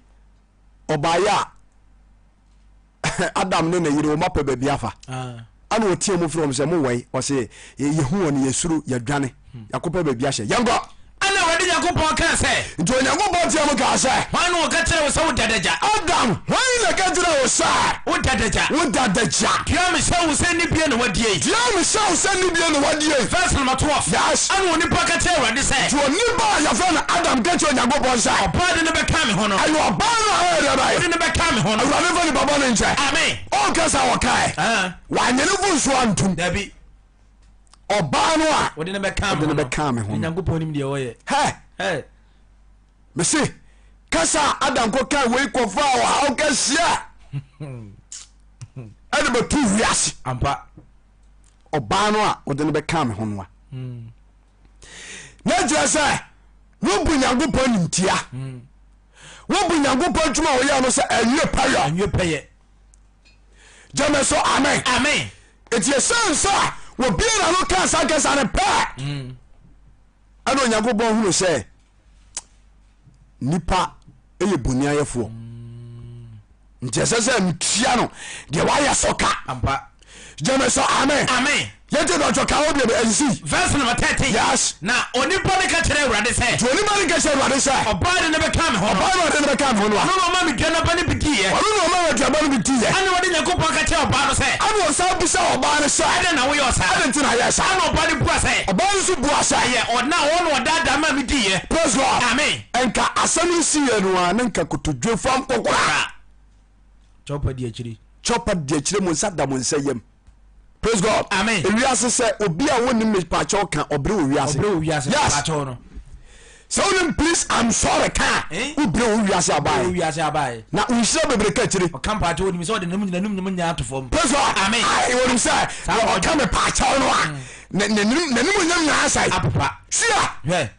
Speaker 1: Ɔbaeɛ a Adam ne ne yere wɔn apɛ baabi afa.
Speaker 3: Ah.
Speaker 1: Ana ɔteɛ mu frɛ wɔn sɛ mo wɛn? Ɔse yɛhu wɔn yɛsuro yɛdwane
Speaker 3: Hmm.
Speaker 1: yɛakɔpɛ baabi ahyɛ. Yɛnkɔ.
Speaker 4: Ɛnna Awurade Nyankopɔn kaa sɛ.
Speaker 1: Nti Onyankopɔn teɛ mu kaa sɛ.
Speaker 4: Hwan na ɔka kyerɛɛ wo sɛ woda adagya?
Speaker 1: Adam, hwan na ɛka kyerɛɛ wo sɛ.
Speaker 4: Woda adagya?
Speaker 1: Woda adagya.
Speaker 4: Dua mehyɛ wo sɛ nni bie na woadie yi.
Speaker 1: Dua mehyɛ wo sɛ nni bie na woadie yi.
Speaker 4: Verse number 12.
Speaker 1: Yes.
Speaker 4: Ɛnna onipa ka kyerɛɛ Awurade sɛ.
Speaker 1: Nti onipa a yɛfrɛ no Adam ka kyerɛɛ Onyankopɔn sɛ.
Speaker 4: Ɔbaa de no bɛkaa me ho no.
Speaker 1: Ɛyɛ ɔbaa no a ɛyɛ deɛ bɛn?
Speaker 4: Wode no bɛkaa me ho no.
Speaker 1: Awurade mfa nipa bɔne nkyɛ.
Speaker 4: Amen.
Speaker 1: Ɔnka sɛ ɔkae.
Speaker 4: Ah.
Speaker 1: Wanyɛ ne mfomsoɔ antom.
Speaker 3: Dabi.
Speaker 1: Ɔbaa no a.
Speaker 3: Wode no bɛkaa me ho no.
Speaker 1: Bɛkaa me ho no.
Speaker 3: Onyankopɔn nim deɛ ɔyɛ.
Speaker 1: Hɛ.
Speaker 3: Hɛ.
Speaker 1: Mese kasa a Adam kɔkaa wei kɔfaa ɔhaw kɛseɛ ɛde bɛto wiase.
Speaker 3: Ampa.
Speaker 1: Ɔbaa no a wode no bɛkaa me ho no a. Na kyerɛ sɛ wobu Nyankopɔn nimtia. Wobu Nyankopɔn adwuma a ɔyɛ no sɛ ɛnwie pɛyɛ.
Speaker 3: Ɛnwie pɛyɛ.
Speaker 1: Gyeme so amen.
Speaker 4: Amen.
Speaker 1: Eti ɛsiane sɛ wɔbie na no kaa saa kasa no pɛɛ ɛna Onyankopɔn hunu sɛ nipa yɛ boniayɛfoɔ nti ɛsɛ sɛ metua no deɛ wayɛ so ka.
Speaker 3: Ampa.
Speaker 1: Gyeme so amen.
Speaker 4: Amen.
Speaker 1: Yɛnti dɔtɔ ka wo deɛ ɛnsisi.
Speaker 4: Verse number 13.
Speaker 1: Yes.
Speaker 4: Na onipa no ka kyerɛɛ Awurade sɛ.
Speaker 1: Nti onipa no ka kyerɛɛ Awurade sɛ.
Speaker 4: Ɔbaa de no bɛkaa me ho no.
Speaker 1: Ɔbaa no ɔde no bɛkaa me ho no a.
Speaker 4: Ɔno na ɔmaa me dua no aba no bi diiɛ.
Speaker 1: Ɔno na ɔmaa me aduaba no bi diiɛ.
Speaker 4: Ɛnna Awurade Nyankopɔn ka kyerɛɛ ɔbaa no sɛ.
Speaker 1: Ɛnna ɔsan bisaa ɔbaa no sɛ.
Speaker 4: Adɛn na woyɛɛ saa?
Speaker 1: Adɛn nti na ayɛɛ saa?
Speaker 4: Ɛnna ɔbaa no buaa sɛ.
Speaker 1: Ɔbaa no nso buaa sɛ.
Speaker 4: Ɛyɛ ɔno a ɔno na ɔdaadaa maa me diiɛ.
Speaker 1: Praise God.
Speaker 4: Amen.
Speaker 1: Nka asɛm no siiɛ no ara na nka kotodwe fam kokoraa.
Speaker 3: Chopper di akyire.
Speaker 1: Chopper di akyire mo nsa da mo nsa yam. Praise God.
Speaker 4: Amen.
Speaker 1: Ewiase sɛ obi a wonim me paakyɛw ka ɔbrɛ wɔ wiase.
Speaker 3: Ɔbrɛ wɔ wiase.
Speaker 1: Yes.
Speaker 3: Paakyɛw no.
Speaker 1: Sɛ wonim please I'm sorry ka
Speaker 3: Eh?
Speaker 1: wobrɛ wɔ wiase
Speaker 3: Ɔbrɛ wɔ
Speaker 1: abae.
Speaker 3: wiase abae.
Speaker 1: Na nhyira bebree ka akyire.
Speaker 3: Ɔka mpaakyɛw onim sɛ ɔde n'anum nyinaa n'anum nyinaa ato fam.
Speaker 1: Praise God.
Speaker 4: Amen.
Speaker 1: Ayi wonim sɛ
Speaker 3: Saa na
Speaker 1: ɔka me paakyɛw no a n'anim onyam nyinaa sɛe.
Speaker 3: Apopa.
Speaker 1: Sia.
Speaker 3: Hwɛ.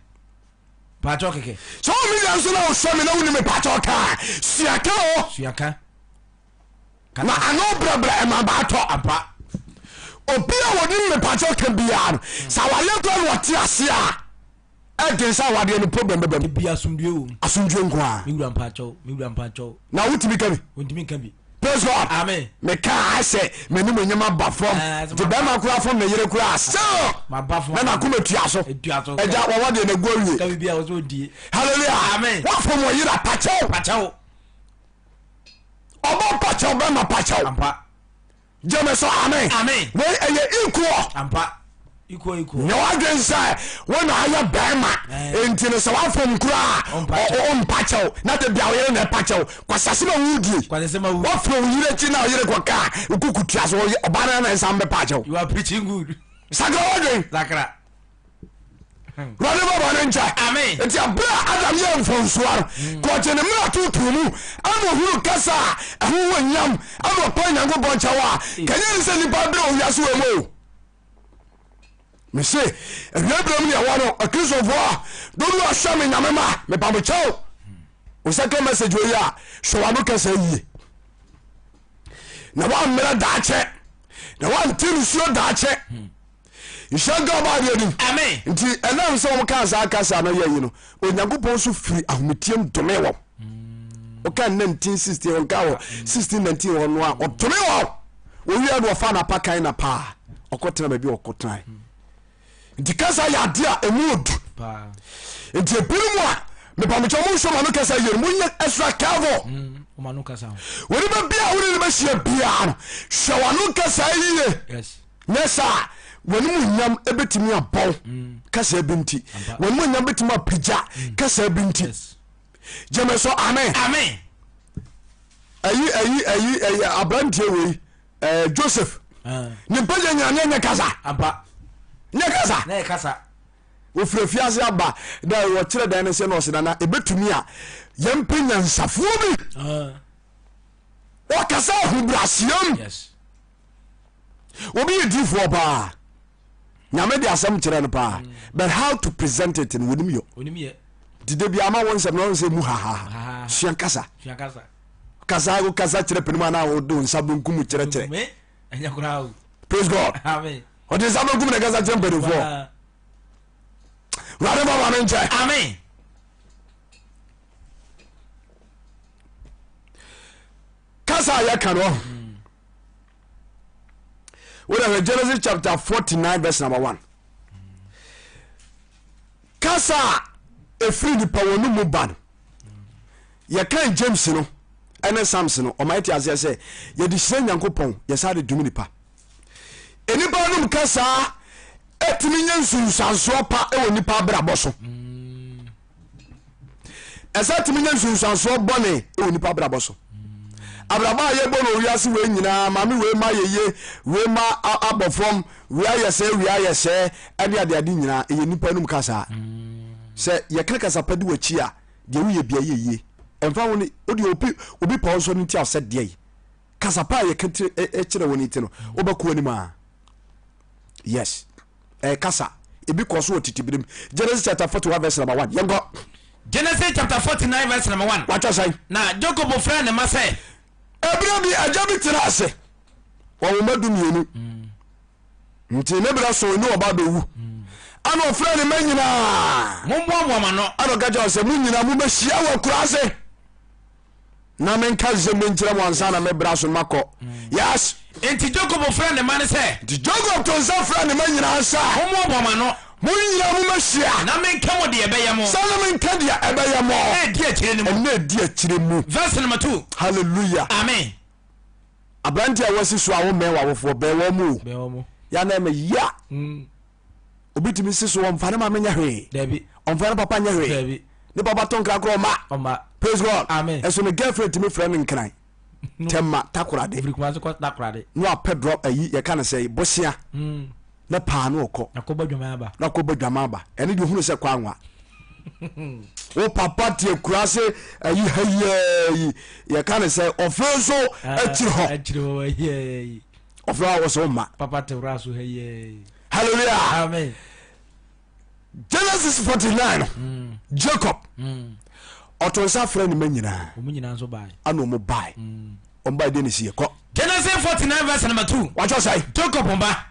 Speaker 3: Paakyɛw kɛkɛ.
Speaker 1: Sɛ wo media nso na wosɔ me na wonim me paakyɛw ka a sua ka o.
Speaker 3: Sua ka.
Speaker 1: Na ano brɛbrɛ ɛma baatɔ.
Speaker 3: Ampa.
Speaker 1: Obi a wɔnim me paakyɛw ka biara no sɛ awareɛ kora na ɔte ase a ɛden sɛ awareɛ no problem bɛbam.
Speaker 3: Ebi asomdue wɔ mu.
Speaker 1: Asomdue nko a.
Speaker 3: Me wura mpaakyɛw, me wura mpaakyɛw.
Speaker 1: Na wotumi ka bi.
Speaker 3: Wontumi nka bi.
Speaker 1: Praise God.
Speaker 3: Amen.
Speaker 1: Meka sɛ m'anim onyam aba fam.
Speaker 3: Ah,
Speaker 1: Nti bɛrima koraa fam ne yere koraa still.
Speaker 3: Maba fam.
Speaker 1: Na n'akoma tua so.
Speaker 3: Etua so.
Speaker 1: Agya wɔwɔ deɛ na gu awie.
Speaker 3: Ka biribi a wɔsɛ odie.
Speaker 1: Hallelujah.
Speaker 3: Amen.
Speaker 1: Wafam wɔ yere apakyɛw.
Speaker 3: Pakyɛw.
Speaker 1: Ɔbɔ pakyɛw bɛrima pakyɛw.
Speaker 3: Ampa.
Speaker 1: Gyeme so amen.
Speaker 4: Amen.
Speaker 1: Wei ɛyɛ equal.
Speaker 3: Ampa. Equal equal.
Speaker 1: Nyɛ w'adwene sɛ wo na ayɛ bɛrima
Speaker 3: Eh.
Speaker 1: nti no sɛ wafom koraa
Speaker 3: Ɔmpa kyɛw.
Speaker 1: ɔmpa kyɛw na de bia wo yere na ɛpa kyɛw kwasase ma wodie
Speaker 3: Kwasase ma wodie.
Speaker 1: wafom wo yere akyi na wo yere kɔka a wokuku tua so ɔyɛ- ɔbaa no na nsa mbɛpa kyɛw
Speaker 3: You are preaching good.
Speaker 1: sakra w'adwene
Speaker 3: Sakra.
Speaker 1: Wurade bɔ bɔne nkyɛ.
Speaker 4: Amen.
Speaker 1: Nti ɛberɛ a Adam yɛɛ mfomsoɔ no, ka ɔgye ne mmara totoo mu ɛna ɔhunu kasa a ɛho wɔ nyam ɛna ɔpa Nyankopɔn kyɛw a, kanyɛ ne sɛ nnipa berɛ wɔ wiase wɔ mu o. Mese, awia berɛ mu ne ɛwɔ no, akristofoɔ a dodoɔ ahwɛ me nyame ma, mepa mo kyɛw. Wo second message wɔ yi a, hwɛ w'ano kasa yie. Na woammerɛ daakye, na woante nsuo daakye. Nhyira nka ɔbaa deɛ nim.
Speaker 4: Amen.
Speaker 1: Nti ɛnam sɛ wɔn kaa saa kasa no yɛ yi no, Onyankopɔn nso firi ahometeɛm dome wɔn. Ɔka 1916 wɔn ka wɔ 1619 hɔ no a ɔdome wɔn. Wɔwia no ɔfa napa kan na paa ɔkɔtena baabi a ɔkɔtena. Nti kasa yɛ adeɛ a ɛmu odu. Nti ebinom a mepamokyɛ mo nso ma no kasa yie no monyɛ extra careful. Wɔne bɛ bia a wone no bɛhyia biara no hwɛ wano kasa yie.
Speaker 3: Yes.
Speaker 1: Nyɛ saa a, w'animuonyam bɛtumi abɔw
Speaker 3: mm.
Speaker 1: kasa bi nti. W'animuonyam bɛtumi apagya mm. kasa bi nti. Gyeme so amen.
Speaker 4: Amen.
Speaker 1: Ayi ayi ayi ayi aberanteɛ wei ɛɛ eh, Joseph.
Speaker 3: Ah.
Speaker 1: Ne mpagya nyina ne nyɛ kasa.
Speaker 3: Ampa.
Speaker 1: Nyɛ kasa.
Speaker 3: Ne yɛ kasa.
Speaker 1: Ofiri afiase aba dɛ wɔkyerɛ dan no sɛ na ɔsɛ nana ebetumi a yɛmpɛ nyansafoɔ bi.
Speaker 3: Ah.
Speaker 1: Ɔkasa ahobrɛaseɛm.
Speaker 3: Yes.
Speaker 1: Obi yɛ difoɔ paa nyame de asɛm kyerɛ no paa but how to present it no wɔnim yɔ nti da bia ama wo nsɛm na ɔnsɛ mu hahaha sua kasa kasa wo kasa kyerɛ panimu anaa wode wo nsa benkum kyerɛkyerɛ praise God ɔde nsa benkum na kasa kyerɛ mpanimfoɔ wurade bɔ ma me nkyɛ
Speaker 4: amen.
Speaker 1: Kasa a yɛka no wode hwɛ Genesis chapter 49 verse number 1. Kasa a ɛfiri nipa wɔ no mu ba no yɛkan James no ɛne Psalms no ɔma yɛte aseɛ sɛ yɛde hyira Nyankopɔn yɛsa de dome nipa. Nnipa nom kasa ɛtumi nyɛ nsunsuansoɔ pa wɔ nipa abrabɔ so. Ɛsɛ tumi nya nsunsuansoɔ bɔne wɔ nipa abrabɔ so. Abrabɔ a yɛbɔ no wiase wei nyinaa, maame wei ma yɛye, wei ma abɔ fam, wei ayɛ sɛɛ, wei ayɛ sɛɛ, ɛne adeade nyinaa, ɛyɛ nipa num kasa. Sɛ yɛka kasa pa di w'akyi a, deɛ woyɛ bia yɛ yie. Ɛmfa ho ne, wodeɛ obi, obi pa wo nso no nti a sɛ deɛ yi. Kasa pa a yɛka kyerɛ wɔ ne ti no, wobɛkɔ anim a. Yes. Ɛkasa ebi kɔ so wɔ tete bere mu. Genesis chapter 41 verse number 1. Yɛnkɔ.
Speaker 4: Genesis chapter 49 verse number 1.
Speaker 1: Watwa sɛn?
Speaker 4: Na Jacob frɛɛ ne mma sɛ.
Speaker 1: Ebere bi agya bi tena ase. Wɔn mma 12. Nti ne berɛ so ne ɔba bɛwu. Ɛna ɔfrɛ ne mma nyinaa.
Speaker 4: Mommoaboa mo ano.
Speaker 1: Ɛna ɔka kyerɛ sɛ mo nyinaa mobɛhyia wɔ akura ase. Na menka nsɛm bi nkyerɛ mo ansa na me bra so makɔ. Yes.
Speaker 4: Enti Jacob frɛɛ ne mma no sɛ.
Speaker 1: Nti Jacob to nsa frɛɛ ne mma nyinaa sɛ.
Speaker 4: Mommoaboa mo ano.
Speaker 1: Mo nyinaa mommɛhyia.
Speaker 4: Na menka mo deɛ ɛbɛyɛ mo.
Speaker 1: Sɛ na menka deɛ ɛbɛyɛ mo.
Speaker 4: Nna ɛdi akyire no mu.
Speaker 1: Nna ɛdi akyire mu.
Speaker 4: Verse number 2.
Speaker 1: Hallelujah.
Speaker 4: Amen.
Speaker 1: Aberante a wasi so a wommɛn w'awofoɔ bɛn wɔn mu o.
Speaker 3: Bɛn wɔn mu.
Speaker 1: Ya na ɛmɛ ya. Obi tumi si so ɔmfa ne maame nyɛ hwee.
Speaker 3: Dabi.
Speaker 1: Ɔmfa ne papa nyɛ hwee.
Speaker 3: Dabi.
Speaker 1: Ne papa to nkra korɔ ɔma.
Speaker 3: Ɔma.
Speaker 1: Praise God.
Speaker 3: Amen.
Speaker 1: Ɛso ne girlfriend tumi frɛ no nkran. Tɛma takorade.
Speaker 3: Ofiri Kumasi kɔ takorade.
Speaker 1: Na wapɛ drop ayi yɛka no sɛ bosea. Na paa no ɔkɔ.
Speaker 3: Na kɔbɔ dwaman aba.
Speaker 1: Na kɔbɔ dwaman aba. Ɛne deɛ ohunu sɛ kɔ anwa. Wo papa te akura ase ayi ha yi yɛka no sɛ ɔfei nso akyiri hɔ.
Speaker 3: Akyiri hɔ ayi.
Speaker 1: Ɔfei a wɔsɛ ɔma.
Speaker 3: Papa te wura so ha yi.
Speaker 1: Hallelujah.
Speaker 3: Amen.
Speaker 1: Genesis 49 no Jacob ɔto nsa frɛ ne ma nyinaa.
Speaker 3: Wɔn nyinaa nso bae.
Speaker 1: Ana wɔn bae. Wɔn bae deɛ ne si yɛ kɔ.
Speaker 4: Genesis 49 verse number 2.
Speaker 1: Watwa sɛn?
Speaker 4: Jacob mma.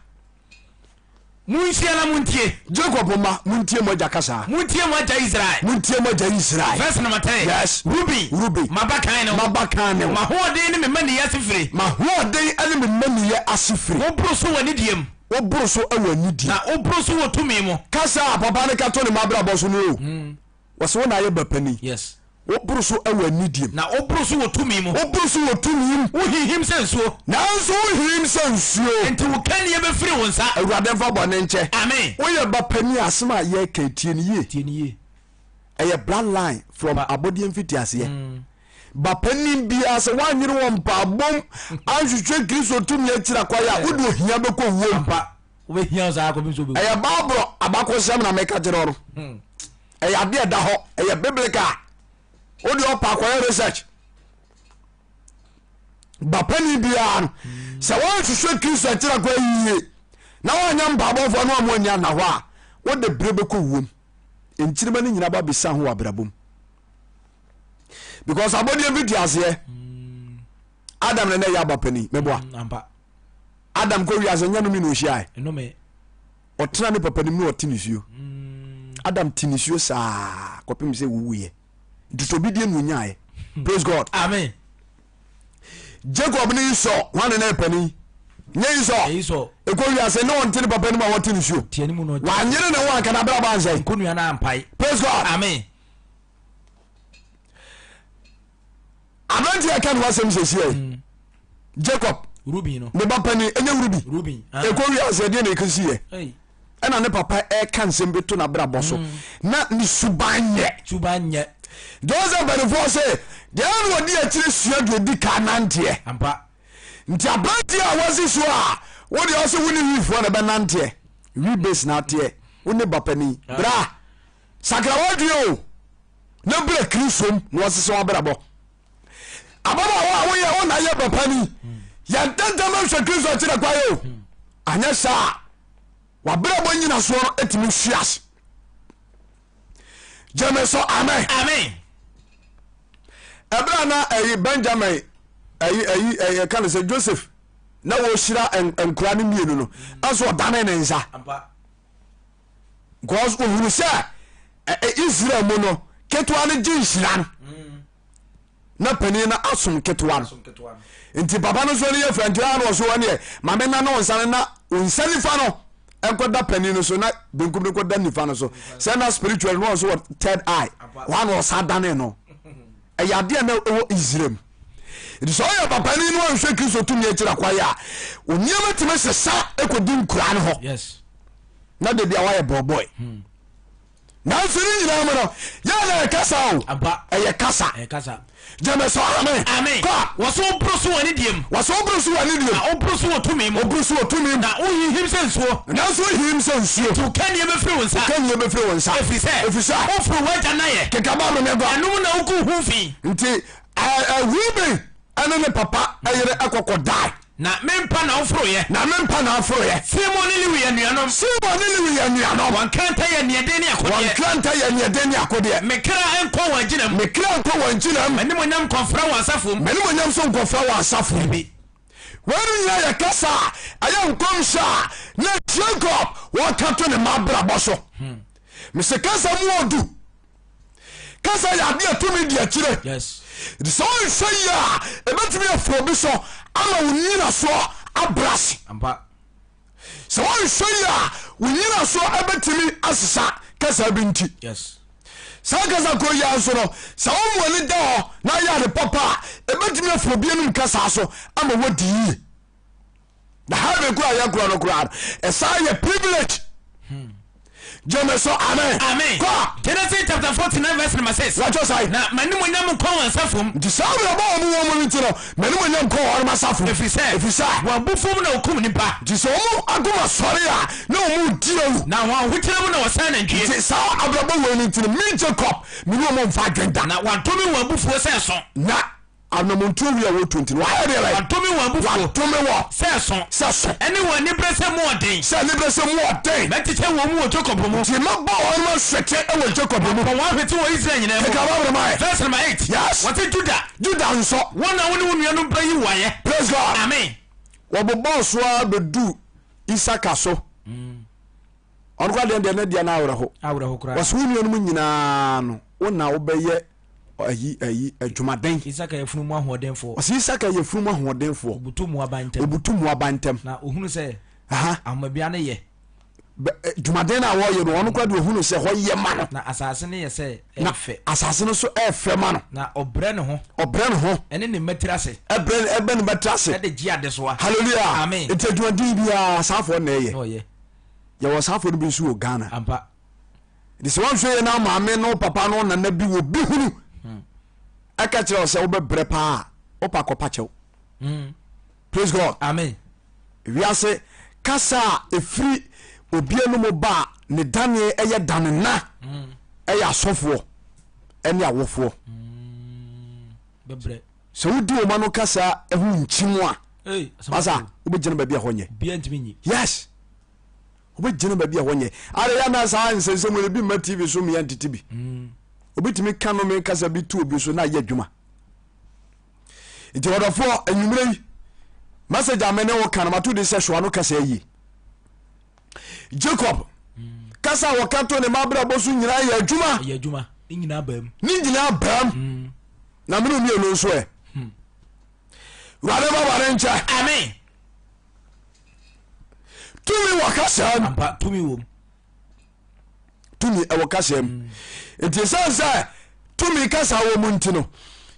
Speaker 4: Monhyia na montie.
Speaker 1: Jacob mma, montie mo agya kasa.
Speaker 4: Montie mo agya Israel.
Speaker 1: Montie mo agya Israel.
Speaker 4: Verse number 3.
Speaker 1: Yes.
Speaker 4: Ruben.
Speaker 1: Ruben.
Speaker 4: M'abakan ne wo.
Speaker 1: M'abakan ne wo.
Speaker 4: M'ahoɔden ne me mmaniyɛ asefire.
Speaker 1: M'ahoɔden ne me mmaniyɛ asefire.
Speaker 4: Woboro so wɔ anidie mu.
Speaker 1: Woboro so wɔ anidie.
Speaker 4: Na woboro so wɔ tumi mu.
Speaker 1: Kasa a papa no ka to ne mma abrabɔ so no o. Wɔse wo na ayɛ ba panin.
Speaker 3: Yes.
Speaker 1: Woboro so wɔ anidie mu.
Speaker 4: Na woboro so wɔ tumi mu.
Speaker 1: Woboro so wɔ tumi mu.
Speaker 4: Wohinhim sɛ nsuo.
Speaker 1: Nanso wohinhim sɛ nsuo.
Speaker 4: Enti wo kannie bɛfiri wo nsa.
Speaker 1: Awurade mfa bɔne nkyɛ.
Speaker 4: Amen.
Speaker 1: Woyɛ ba panin a, asɛm a yɛreka yi, tie no yie.
Speaker 3: Tie no yie.
Speaker 1: Ɛyɛ blood line from abɔdeɛ mfitiaseɛ. Ba panin biara sɛ woanyere wɔ mpaabom anhwehwɛ Kristo tumi akyiri akwan a, wode ohia bɛkɔ wuom.
Speaker 3: Ampa. Wobɛhia wo saa kɔpem sɛ wobɛwu.
Speaker 1: Ɛyɛ Bible abakɔsɛm na meka kyerɛ wo no. Ɛyɛ adeɛ ɛda hɔ, ɛyɛ biblical. Wode ɔpa akɔyɛ research. Ba panin biara no, sɛ woanhwehwɛ Kristo akyiri akwan yie na woanyɛ mpaabɔfoɔ no a moanya nna hɔ a, wode berɛ bɛkɔ wuom. Nkyirima no nyina ba bɛsa ho wɔ abrabɔ mu. Because abɔdeɛ mfiti aseɛ. Adam na na ɛyɛ aba panin, meboa. Adam kɔ wiase nyɛ nome na ɔhyiae. Ɔtena ne papa nim na ɔte nisuo. Adam te nisuo saa kɔpem sɛ wuwuiɛ. Nti sɛ obi die na ɔnyaeɛ. Praise God.
Speaker 3: Amen.
Speaker 1: Jacob ne Esau hwane na ɛpanin? Nyɛ Esau. Ɛkɔ wiase ne ɔnte ne papa nim a wɔte nisuo. Wanyere ne ho anka n'abrabɔ ansɛe. Praise God.
Speaker 4: Amen.
Speaker 1: Aberanteɛ a ɛka ne ho asɛm sɛsiɛ mm. Jacob ne ba pani ɛnyɛ Rubi
Speaker 3: ah.
Speaker 1: ɛkɔ wiase ɛdeɛ na ɛkɔsiiɛ ɛna ne papa ɛka nsɛm bi to n'abrabɔ so mm. na ne suban nyɛ Joseph mpanimfoɔ sɛ deɛ ɛna ɔdi akyire sua deɛ ɔdi ka nanteɛ nti aberanteɛ a wasi so a wodeɛ ɔsɛ wo ne wifoɔ na ɛbɛnanteɛ wi base na ateɛ wo ne ba pani ah. bra sakra wadwene o na bra Kristo mu na wɔsesa w'abrabɔ. Ababaawa a woyɛ wo na yɛ papa ni, yɛ ntɛntɛm bɛhwɛ Kristo akyerɛ kwae o. Anyɛ saa a, w'abrabɔ nyinasoɔ no atumi hwe ase. Gyeme so amen.
Speaker 4: Amen.
Speaker 1: Ɛberɛ a na ɛyi Benjamin ɛyi ɛyi ɛyi ɛka ne sɛ Joseph na wɔhyira nkora no mmienu no, ɛnso ɔdane ne nsa. Because ohunu sɛ Israel mu no ketewa no gye nhyira no. Na panin no asom ketewa no. Nti papa no nso ne yɛ fira nti ɔyɛ na ɔso wɔn deɛ maame na ne nsa no na nsa nifa no nkɔda panin no so na benkum no nkɔda nifa no so sɛ na spiritual no ɔso wɔ third eye wɔn na ɔsa dane no ɛyɛ adeɛ na ɛwɔ Israel mu nti sɛ ɔyɛ papani no anhwɛ Kristo tumi akyira kwaeɛ a onneɛma tumi sesa ɛkɔdi nkuraa no hɔ na da bia wayɛ bɔɔbɔe hmm. Nanso ne nyinaa mu no, yɛn na yɛ kasa o. Ɛyɛ kasa. Gyeme sɛ amen.
Speaker 4: Amen.
Speaker 1: Kɔ.
Speaker 4: Wɔsɛ woboro so wɔ ne deɛ mu.
Speaker 1: Wɔsɛ woboro so wɔ ne deɛ mu.
Speaker 4: Na woboro so wɔ tumi mu.
Speaker 1: Woboro so wɔ tumi mu.
Speaker 4: Na wohinhim sɛ nsuo.
Speaker 1: Nanso wohinhim sɛ nsuo.
Speaker 4: Nti wo kannie bɛfiri wo nsa.
Speaker 1: Wo kannie bɛfiri wo nsa.
Speaker 4: Ɛfiri sɛ.
Speaker 1: Ɛfiri sɛ.
Speaker 4: Woforo w'agya nayɛ.
Speaker 1: Keka Bible no ɛgɔ.
Speaker 4: Ɛno mu na wogu ho fi.
Speaker 1: Nti Ruben ɛne ne papa ɛyere ɛkɔkɔ dae.
Speaker 4: Na me mpa na woforoeɛ.
Speaker 1: Na me mpa na woforoeɛ.
Speaker 4: Simon ne Lewi yɛ anuanom.
Speaker 1: Simon ne Lewi yɛ anuanom.
Speaker 4: Wɔn nkrantɛ yɛ nneɛden ne akodeɛ.
Speaker 1: Wɔn nkrantɛ yɛ nneɛden ne akodeɛ.
Speaker 4: Me kra nkɔ wɔn agyina mu.
Speaker 1: Me kra nkɔ wɔn agyina mu.
Speaker 4: M'animuonyam nkɔfra wɔn asafo mu.
Speaker 1: M'animuonyam nso nkɔfra wɔn asafo mu.
Speaker 4: Dabi.
Speaker 1: Weinom nyinaa yɛ kasa a ɛyɛ nkɔmhyɛ a na Jacob wɔka to ne mma abrabɔ so. Mese kasa mu ɔdu. Kasa yɛ adeɛ a tumi di akyire.
Speaker 3: Yes.
Speaker 1: Nti sɛ wonhwɛ yie a, ɛbɛtumi afiri obi so ama wo nyinasoɔ abrɛ ase.
Speaker 3: Ampa.
Speaker 1: Sɛ wonhwɛ yie a, wo nyinasoɔ ɛbɛtumi asesa kasa bi nti.
Speaker 3: Yes.
Speaker 1: Saa kasa koro yi ara nso no, sɛ wo ani da hɔ na ayɛ ade papa a, ɛbɛtumi afiri obi anom kasa so ama woadi yie. Na heaven kora yɛ korɔ no koraa no ɛsan yɛ privilege gyeme so amen
Speaker 4: Amen.
Speaker 1: kɔ
Speaker 4: Genesis chapter 49 verse number 6.
Speaker 1: wɔtɔ sae
Speaker 4: Na m'animuonyam nkɔ wɔn asafo mu.
Speaker 1: nti saa abrabɔ a wɔn wɔ mu no nti no m'animuonyam nkɔ wɔn asafo mu
Speaker 4: Ɛfiri sɛ,
Speaker 1: ɛfiri sɛ
Speaker 4: wɔn abufuo mu na wɔkum nnipa.
Speaker 1: nti sɛ wɔn akoma sɔre a na wɔn di awu
Speaker 4: Na wɔn ahokyerɛ mu na wɔsɛe anantwie.
Speaker 1: nti saa abrabɔ wei no nti no me Jacob mene wɔn mfa adwen da
Speaker 4: Na wɔadome wɔn abufuo sɛ ɛso.
Speaker 1: na Anamontuo wie a wɔtu nti no wayɛ deɛ bɛn?
Speaker 4: Wadome wɔn abufuo.
Speaker 1: Wadome wɔ.
Speaker 4: Sɛ ɛso.
Speaker 1: Sɛ so.
Speaker 4: Ɛne wɔn aniberɛ sɛ mu ɔden.
Speaker 1: Sɛ aniberɛ sɛ mu ɔden.
Speaker 4: Mɛkyekyɛ wɔn mu wɔ Jacob mu.
Speaker 1: Nti mɛbɔ wɔn ahwete wɔ Jacob mu.
Speaker 4: Mabɔ wɔn ahwete wɔ Israel nyinaa mu.
Speaker 1: Keka Bible ma yɛ.
Speaker 4: Verse number 8.
Speaker 1: Yes.
Speaker 4: Wɔte Juda.
Speaker 1: Juda nso.
Speaker 4: Wo na wo ne wo nuanom bɛyi wo ayɛ.
Speaker 1: Praise God.
Speaker 4: Amen.
Speaker 1: Wɔbobɔɔ so ara bɛduu Isaka so. Ɔno koraa deɛ deɛ ne deɛ no awerɛho.
Speaker 3: Awerɛho koraa.
Speaker 1: Wɔsɛ wo nuanom nyinaa no wo na wobɛyɛ ayi ayi adwumaden.
Speaker 3: Isaka yɛ funu mu ahoɔdenfoɔ.
Speaker 1: Ɔsɛ Isaka yɛ funu mu ahoɔdenfoɔ.
Speaker 3: Obutu mmoaba ntɛm.
Speaker 1: Obutu mmoaba ntɛm.
Speaker 3: Na ohunu sɛ. Ahomabea no yɛ.
Speaker 1: Dwumaden no a wɔyɛ no ɔno koraa deɛ ohunu sɛ hɔ yɛ ma no.
Speaker 3: Na asase no yɛ sɛ ɛfɛ.
Speaker 1: Na asase no so ɛfɛ ma no.
Speaker 3: Na ɔbrɛ ne ho.
Speaker 1: Ɔbrɛ ne ho.
Speaker 3: Ɛne ne mmatiri ase.
Speaker 1: Ɛbrɛ ɛbɛ ne mmatiri ase.
Speaker 3: Ɛde gye adesoa.
Speaker 1: Hallelujah.
Speaker 3: Amen.
Speaker 1: Nti adwumaden biara saafoɔ na ɛyɛ.
Speaker 3: Na ɔyɛ.
Speaker 1: Yɛwɔ saafoɔ no bi nso wɔ Ghana.
Speaker 3: Ampa.
Speaker 1: Nti sɛ wɔnhwɛ yɛ na maame no papa no nana bi wɔ bi hunu ɛka kyerɛ wo sɛ wobɛbrɛ paa wopa kɔpa kyɛw. Praise God.
Speaker 3: Amen.
Speaker 1: Wiase kasa a ɛfiri obi anom ba a ne daneɛ ɛyɛ danena ɛyɛ asɔfoɔ ɛne awofoɔ.
Speaker 3: Bɛbrɛ.
Speaker 1: Sɛ wodi wɔn ano kasa ɛho nkyim a masa wobɛgyina baabi a hɔ nyɛ. Yes. Wobɛgyina baabi a hɔ nyɛ. Ada yɛ na saa nsɛnsɛm mu ebi mma TV so mmea ntete bi. Obi tumi ka nome kasa bi to obi so na ayɛ adwuma. Nti ɔdɔfoɔ anwummerɛ yi message a me ne wo ka no mato de sɛ soa no kasa yie. Jacob kasa a wɔka to ne ma abrabɔ so nyinaa yɛ adwuma.
Speaker 3: Ɛyɛ adwuma. Ne nyinaa baam.
Speaker 1: Ne nyinaa baam. Na mene mmienu nso ɛ. Wurade ma bɔne nkyɛ.
Speaker 4: Amen.
Speaker 1: Tumi wɔ kasa mu.
Speaker 3: Ampa tumi wɔ mu.
Speaker 1: Tumi ɛwɔ kasa mu. Nti ɛsiane sɛ tumi kasa wɔ mu nti no,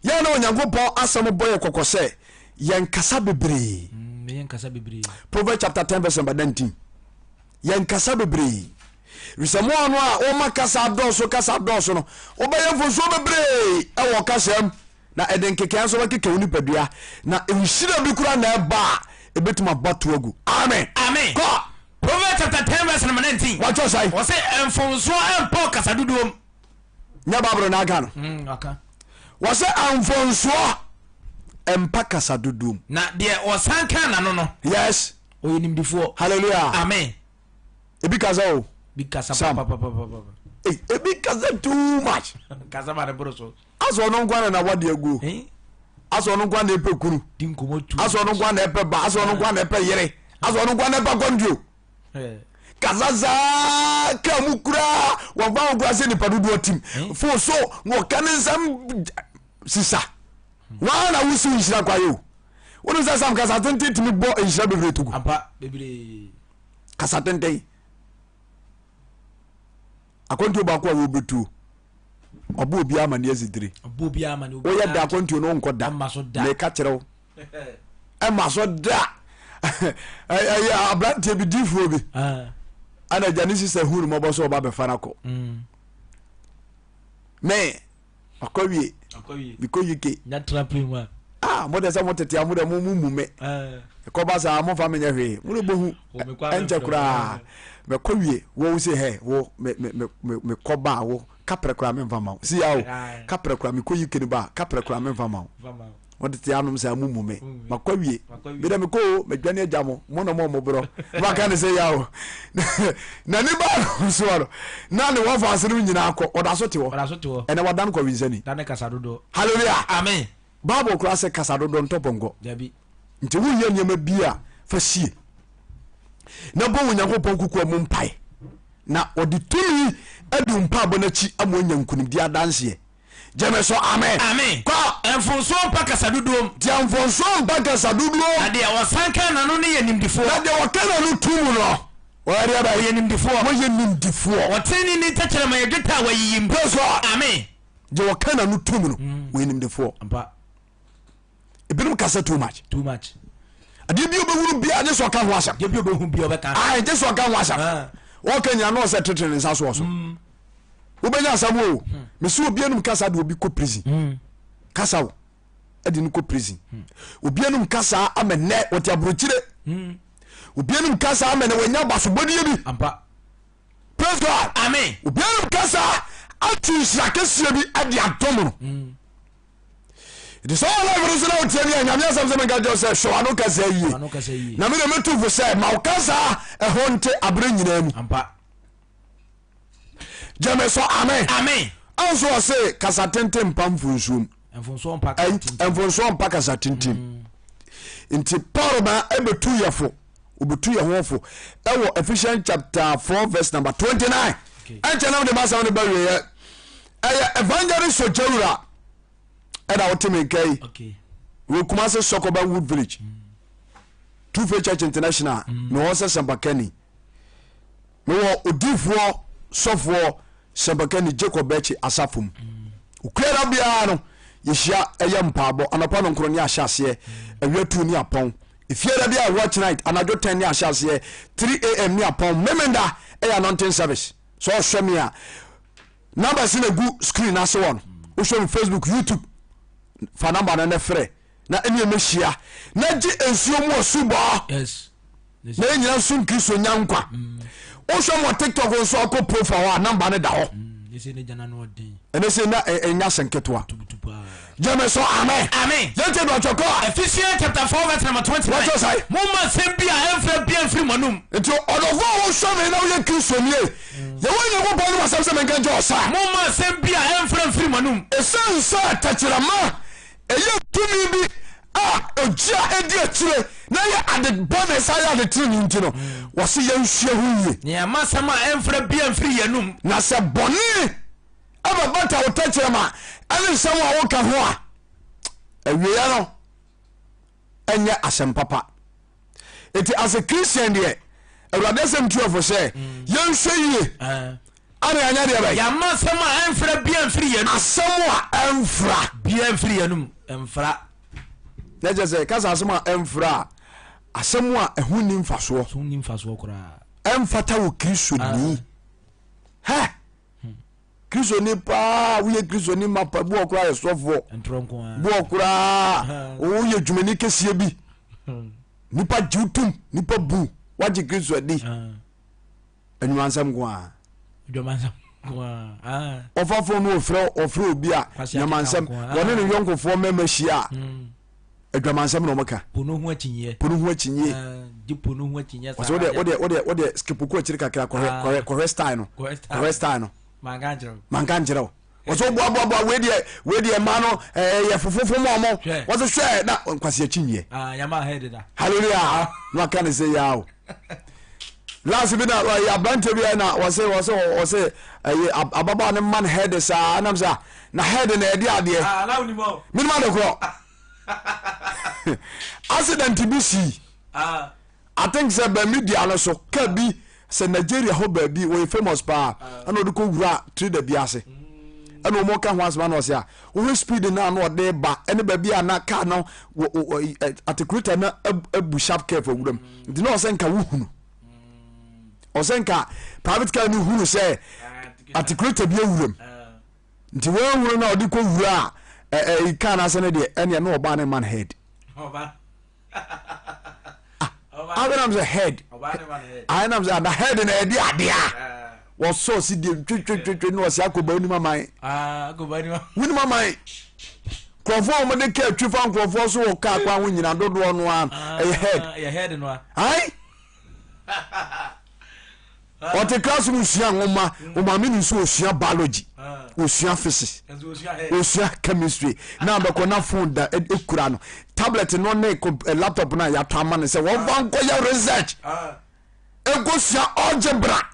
Speaker 1: yɛn na Onyankopɔn asɛm bɔ yɛ kɔkɔ sɛ yɛn kasa bebree.
Speaker 3: Yɛn kasa bebree.
Speaker 1: Proverbs chapter 10 verse number 19. Yɛn kasa bebree. Fisɛ mo ano a wɔma kasa dɔɔso kasa dɔɔso no, wobɛyɛ mfonsuo bebree ɛwɔ kasa mu. Na ɛde nkekaeɛ nso bɛkeka wo nipadua, na nhyira bi koraa na ɛba a, ɛbɛtumi abɔ to agu. Amen.
Speaker 4: Amen.
Speaker 1: Kɔ.
Speaker 4: Proverbs chapter 10 verse number 19.
Speaker 1: Wɔtɔ sɛn?
Speaker 4: Wɔse mfomsoɔ mpɔ kasa dodoɔ mu.
Speaker 1: Nyɛ Bible na aka no.
Speaker 3: Aka.
Speaker 1: Wɔse mfomsoɔ mpa kasa dodoɔ mu.
Speaker 4: Na deɛ ɔsan ka n'ano no.
Speaker 1: Yes.
Speaker 3: Ɔyɛ nimdifoɔ.
Speaker 1: Hallelujah.
Speaker 4: Amen.
Speaker 1: Ebi kasa o.
Speaker 3: Bi kasa
Speaker 1: Sam.
Speaker 3: papapapapa.
Speaker 1: Hey, ebi kasa too much.
Speaker 3: Kasa ma ne boro so.
Speaker 1: Asɛ ɔno nkoa na n'awadeɛ aguo. Asɛ ɔno nkoa na ɛpɛ kunu. Asɛ ɔno nkoa na ɛpɛ ba. Asɛ ɔno nkoa na ɛpɛ yere. Asɛ ɔno nkoa na ɛpɛ akwantuo. Kasa saa kaa mu koraa wɔmfa ho koraa sɛ nipa dodoɔ tim. Fo so na ɔka ne nsɛm sisa. Waa na wosi nhyira kwaeɛ o. Wonim sɛ sam kasa tenten tumi bɔ nhyira bebree to gu.
Speaker 3: Ampa bebree.
Speaker 1: Kasa tenten. Akwantuo baako a wɔbɛtuo. Ɔbɔ obiara ama ne azidire.
Speaker 3: Ɔbɔ obiara ama ne obiara.
Speaker 1: Woyɛ da akwantuo no wonkɔ da.
Speaker 3: Ɛmma so da.
Speaker 1: Meka kyerɛ wo. Ɛmma so da. Ɛyɛ aberanteɛ bi diifoɔ bi. Ɛna agya ne sisa hu no mmɔbɔ sɛ ɔba bɛfa no akɔ.
Speaker 3: Mm.
Speaker 1: Me akɔ wie. Mekɔ UK. Ah, mo de sɛ mo tete a mo de mo mu me. Ɛkɔba saa mo fa me nyɛ hwee. Mo de bohu ɛnkyɛ koraa. Mɛkɔ wie wo wo se hɛ wo me me me me kɔ ba wo kaprɛ koraa me nfa ma wo. Si ya o kaprɛ koraa mekɔ UK no ba kaprɛ koraa me nfa ma wo. Mo tete anom saa mo mu me. Makɔ wie. Me de mekɔ o madwane agya mo mo na mo mo borɔ. Maka ne sɛ ya o. Na ne ba no so no na ne wɔfa ase no nyinaa kɔ ɔda so te hɔ. Ɛnɛ wadan kɔ winsani. Hallelujah.
Speaker 4: Amen.
Speaker 1: Bible koraa sɛ kasa dodoɔ ntɔ pɔnkɔ. Nti woyɛ nneɛma bi a fa sie na bɔ Onyankopɔn kokoa mu mpae na ɔde tumi adi wo mpaebɔ no akyi ama woanya nkonimdi adanseɛ. Gyeme so amen.
Speaker 4: Amen.
Speaker 1: Kɔ.
Speaker 4: Mfomsoɔ mpa kasa dodoɔ mu.
Speaker 1: Deɛ mfomsoɔ mpa kasa dodoɔ.
Speaker 4: Na deɛ ɔsan ka n'ano no yɛ nimdefoɔ.
Speaker 1: Na deɛ ɔka n'ano to mu no, ɔyɛ deɛ bɛn?
Speaker 4: Ɔyɛ nimdefoɔ.
Speaker 1: Wɔyɛ nimdefoɔ.
Speaker 4: Ɔteneneeni tɛkyerɛma yɛ dwetɛ a wɔayiyim.
Speaker 1: Praise God.
Speaker 4: Amen.
Speaker 1: Deɛ ɔka n'ano to mu no, ɔyɛ nimdefoɔ.
Speaker 3: Ampa.
Speaker 1: Ebinom kasa too much.
Speaker 3: Too much.
Speaker 1: Adeɛ bi obɛhunu biara gye sɛ ɔka ho asɛm.
Speaker 3: Deɛ bi obɛhu bi ɔbɛka.
Speaker 1: Ayi gye sɛ ɔka ho asɛm.
Speaker 3: Ah.
Speaker 1: Ɔka nyina na ɔsɛ tete ne nsa soɔ so. Wobɛnya asɛm o. Mesi obi anum kasa de obi kɔ prison. Kasa o. Ɛde no kɔ prison. Obi anum kasa ama nnɛ wɔte aburokyire. Obi anum kasa ama nnɛ wɔanya abasobɔdeɛ bi.
Speaker 3: Ampa.
Speaker 1: Praise God.
Speaker 4: Amen.
Speaker 1: Obi anum kasa atu nhyira kɛseɛ bi de adom no. Nti sɛ ɔwɔ life no so na wotie me a nyame asɛm sɛ menka kyerɛ sɛ hwɛ w'ano kasa yie na mede meto fo sɛ ma wo kasa ɛho nte aberɛ nyinaa mu.
Speaker 3: Ampa.
Speaker 1: Gyeme so amen.
Speaker 4: Amen.
Speaker 1: Ɛnso ɔse kasa tenten mpa mfonsuom.
Speaker 3: Mfonsoɔ mpa kasa tenten.
Speaker 1: Mfonsoɔ mpa kasa tenten. Nti Paul ma ɛbɛtu yɛ fo obetu yɛ ho fo ɛwɔ Ephesians chapter 4 verse number 29. Ɛnkyɛ na mede m'asɛm no bɛwieɛ. Ɛyɛ Evangelist Sogyawura ɛna wote me nka yi. Wɔ Kumase Sɔkɔban Wood Village. Two Faith Church International. Mewɔ sɛ sɛmpakani. Mewɔ odiifoɔ sɔfoɔ sɛmpakani Jacob Bɛkye asafo mu. Okuada biara no yɛhyia ɛyɛ mpaabɔ anɔpa nɔnkron ne ahyɛ aseɛ awia tu ne apɔn. Efiada bi a watch night anadwo 10 ne ahyɛ aseɛ 3am ne apɔn. Memenda ɛyɛ anointing service. Sɛ ɔhwɛ me a numbers na egu screen ase wɔ no. Wohwɛ me Facebook, YouTube fa number no ne frɛ na ɛne ɛmɛhyia na gye nsuo mu asubɔ.
Speaker 3: Yes.
Speaker 1: Na yɛn nyinaa nsom Kristo nya nkwa. Wohwɛ mo TikTok nso akɔ profile hɔ a number no da hɔ.
Speaker 3: Ɛsɛ ne gyana no ɔden.
Speaker 1: Ɛnɛ sɛ na ɛnya sɛ nketewa.
Speaker 3: Tubutu paa.
Speaker 1: Gyeme so amen.
Speaker 4: Amen.
Speaker 1: Yɛntie do ɔtwɛ kɔ a.
Speaker 4: Ephesians chapter 4 verse number 29.
Speaker 1: Wɔtɔ sɛe.
Speaker 4: Momma asɛm bi a ɛmfra bia mfiri mo anom.
Speaker 1: Nti ɔdɔfo a wohwɛ me na woyɛ Kristoni yɛwɔ Nyankopɔn no asɛm sɛ menka nkyɛ ɔsa.
Speaker 4: Momma asɛm bi a ɛmfra mfiri mo anom.
Speaker 1: Ɛsiane sɛ tɛkyerɛma ɛyɛ tumi bi a ogya edi akyire na ɛyɛ ade bɔne san yɛ ade tenenee nti no, wɔse yɛnsua ho yie.
Speaker 4: Na yɛamma asɛm a ɛmfra biara mfiri yɛn anom.
Speaker 1: Na sɛ bɔne bɛbata wo tɛkyerɛma ne nsɛm a woka ho a, awieɛ no ɛnyɛ asɛm papa. Enti as a Christian deɛ, Awurade asɛm tu ɛfo sɛ yɛnhwɛ yie ana yɛanyɛ deɛ bɛyɛ.
Speaker 4: Yɛamma asɛm a ɛmfra biara mfiri yɛn anom.
Speaker 1: Asɛm a ɛmfra.
Speaker 4: Biara mfiri yɛn anom, ɛmfra.
Speaker 1: Na kyerɛ sɛ kasa asɛm a ɛmfra a, asɛm a ɛho nni mfasoɔ.
Speaker 3: So nni mfasoɔ koraa.
Speaker 1: Ɛmfata wɔ Kristoni. Hɛ! Kristoni paa, woyɛ Kristoni mapa, bi wɔ koraa yɛ sɔfoɔ. Bi wɔ koraa woyɛ dwumani kɛseɛ bi. Nipa gye wo tom, nipa bu, wagye Kristo adi. Anwumansɛm nko ara. Ɔfa fon no ɔfrɛ ɔfrɛ obi a nyamansɛm wɔne ne yɔnkofoɔ mmarima hyia a adwamansɛm na wɔka.
Speaker 3: Pono ho akyinnyeɛ.
Speaker 1: Pono ho akyinnyeɛ.
Speaker 3: Gye pono ho akyinnyeɛ
Speaker 1: saa. Wɔsɛ wodeɛ wodeɛ wodeɛ wodeɛ skip kɔ akyiri kakra kɔhwɛ kɔhwɛ kɔhwɛ style no kɔhwɛ style no.
Speaker 3: Manka nkyerɛ wo.
Speaker 1: Manka nkyerɛ wo. Wɔsɛ woboaboaboa wei deɛ wei deɛ mmaa no ɛɛ yɛ fofofo mu ɔmo. Wɔsɛ hwɛ na nkwasi akyinnyeɛ.
Speaker 3: Yama head da.
Speaker 1: Hallelujah. Na waka ne sɛ yaa o. Last bi na ɔyɛ aberanteɛ bi na wɔsɛ wɔsɛ wɔsɛ ɛyɛ ababaawa no man head saa ɛnam sɛ na head na ɛde adeɛ.
Speaker 3: Ah,
Speaker 1: Minima de korɔ. Accident bi sii.
Speaker 4: Ah.
Speaker 1: I think sɛ bɛ media no so car bi sɛ Nigeria hɔ baabi wɔyɛ famous paa ɛna ɔde kɔ wura trader bi ase ɛna wɔn ka ho asɛm ana ɔsɛ a wohwɛ speed no a na ɔde ba ɛne baabi a na car no articulator no abu sharp curve awura mu nti na ɔsɛ nka wohunu ɔsɛ nka private car no hunu sɛ articulator bi awura mu nti wɔahunu na ɔde kɔ wura a car no ase no deɛ ɛneɛ na ɔbaa ne man head. Abraham sɛ head ayi nam sɛ na head na ɛde adeɛ a wɔsɔ si deɛ twetwetwetwe na ɔsi akɔba onim aman wonim aman nkurɔfoɔ a wɔde kaa twi fa nkurɔfoɔ so wɔ kaa kwan ho nyina dodoɔ no ara ɛyɛ head ayi Ɔte class mu sua nwoma, ɔmaame nim sɛ ɔsua biology, ɔsua physics, ɔsua chemistry. Na abɛkɔ na phone da ekura no, tablet no ne laptop no a yɛatɔ ama no sɛ wɔmfa nkɔyɛ research, nkɔsua algebra.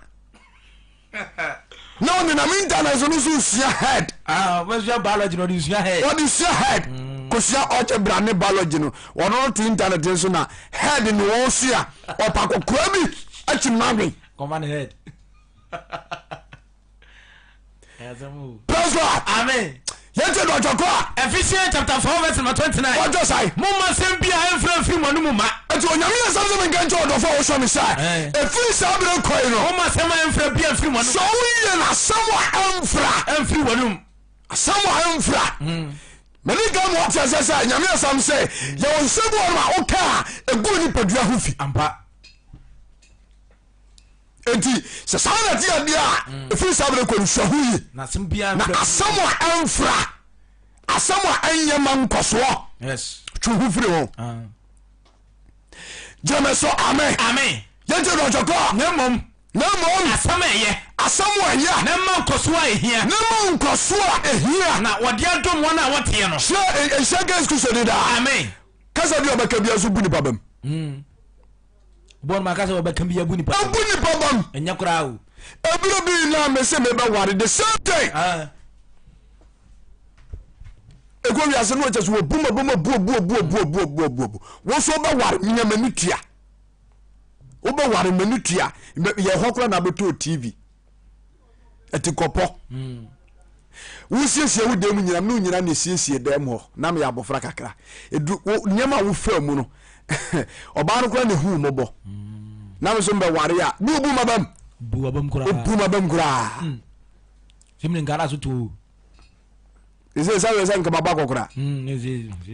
Speaker 1: Na ɔnenam internet so no so sua head.
Speaker 4: Ɔbɛsua biology na ɔde sua head.
Speaker 1: Ɔde sua head. Kosua algebra ne biology no, ɔno no te internet nso na head na ɔresua. Ɔpa akɔkora bi akyim n'adwen.
Speaker 4: Command head.
Speaker 1: Praise God.
Speaker 4: Amen.
Speaker 1: Yɛntie dɔtɔ kɔ a.
Speaker 4: Ephesians chapter 4 verse number 29.
Speaker 1: Wɔdɔ sae.
Speaker 4: Momma asɛm bi a ɛmfra mfiri mo anomu mma.
Speaker 1: Enti Onyame yɛ nsɛm sɛ menka nkyerɛ ɔdɔfo a wohwɛ me sɛ, ɛfiri saa berɛ kɔ yi no.
Speaker 4: Momma asɛm a ɛmfra bi mfiri mo anomu.
Speaker 1: Sɛ woyɛ no asɛm a ɛmfra.
Speaker 4: Ɛmfiri w'anom.
Speaker 1: Asɛm a ɛmfra. Mede ka ma wote aseɛ sɛ Nyame asɛm sɛ yɛwɔ nsɛm bi wɔ nom a woka a ɛgu nipadua ho fi.
Speaker 4: Ampa.
Speaker 1: Enti sɛ saa na ɛte adeɛ a, ɛfiri saa berɛ kɔ no sua ho yie.
Speaker 4: Na asɛm biara
Speaker 1: Na
Speaker 4: mfra.
Speaker 1: asɛm a ɛmfra, asɛm a ɛnyɛ ma nkɔsoɔ,
Speaker 4: Yes.
Speaker 1: twe ho firi ho.
Speaker 4: Ah.
Speaker 1: Gyeme so amen.
Speaker 4: Amen.
Speaker 1: Yɛntie dɔtɔ kɔ.
Speaker 4: Na mmom.
Speaker 1: Na mmom.
Speaker 4: Asɛm a ɛyɛ.
Speaker 1: Asɛm a ɛyɛ.
Speaker 4: Na ɛma nkɔsoɔ a ɛhia.
Speaker 1: Na ɛma nkɔsoɔ a ɛhia.
Speaker 4: Na wɔde adom wɔn a wɔteɛ no.
Speaker 1: Hyɛ nhyɛ nka Yesu Kristo din daa.
Speaker 4: Amen.
Speaker 1: Kasa bi a ɔbɛka biara nso bu nipa bam.
Speaker 3: Bɔn ma kasa ɔbɛka bi abu nipa.
Speaker 1: Abu nipa bam.
Speaker 3: Ɛnyɛ koraa o.
Speaker 1: Ebire bi na me se mebɛware the same thing.
Speaker 4: Ah.
Speaker 1: Ekɔ wiase no ɔkyɛ so wɔ bu ma bu ma bu bu bu bu bu bu bu bu. Wo so wobɛware menya m'ani tua. Wobɛware m'ani tua. Yɛ hɔ koraa na abɛtɔ TV. Ɛti kɔpɔ. Wosiesie wo dan mu nyina ne nyina na esiesie dan mu hɔ na meyɛ abɔfra kakra. Edu wo nneɛma a wofaa mu no ɔbaa no koraa na ehu mmɔbɔ. Na me nso mbɛware a bu bu mabam.
Speaker 3: Bu wabam koraa.
Speaker 1: Bu mabam koraa.
Speaker 3: Sɛ mi nkara so too.
Speaker 1: Ɛsɛ sɛ sɛ nka mabɔ akɔkora.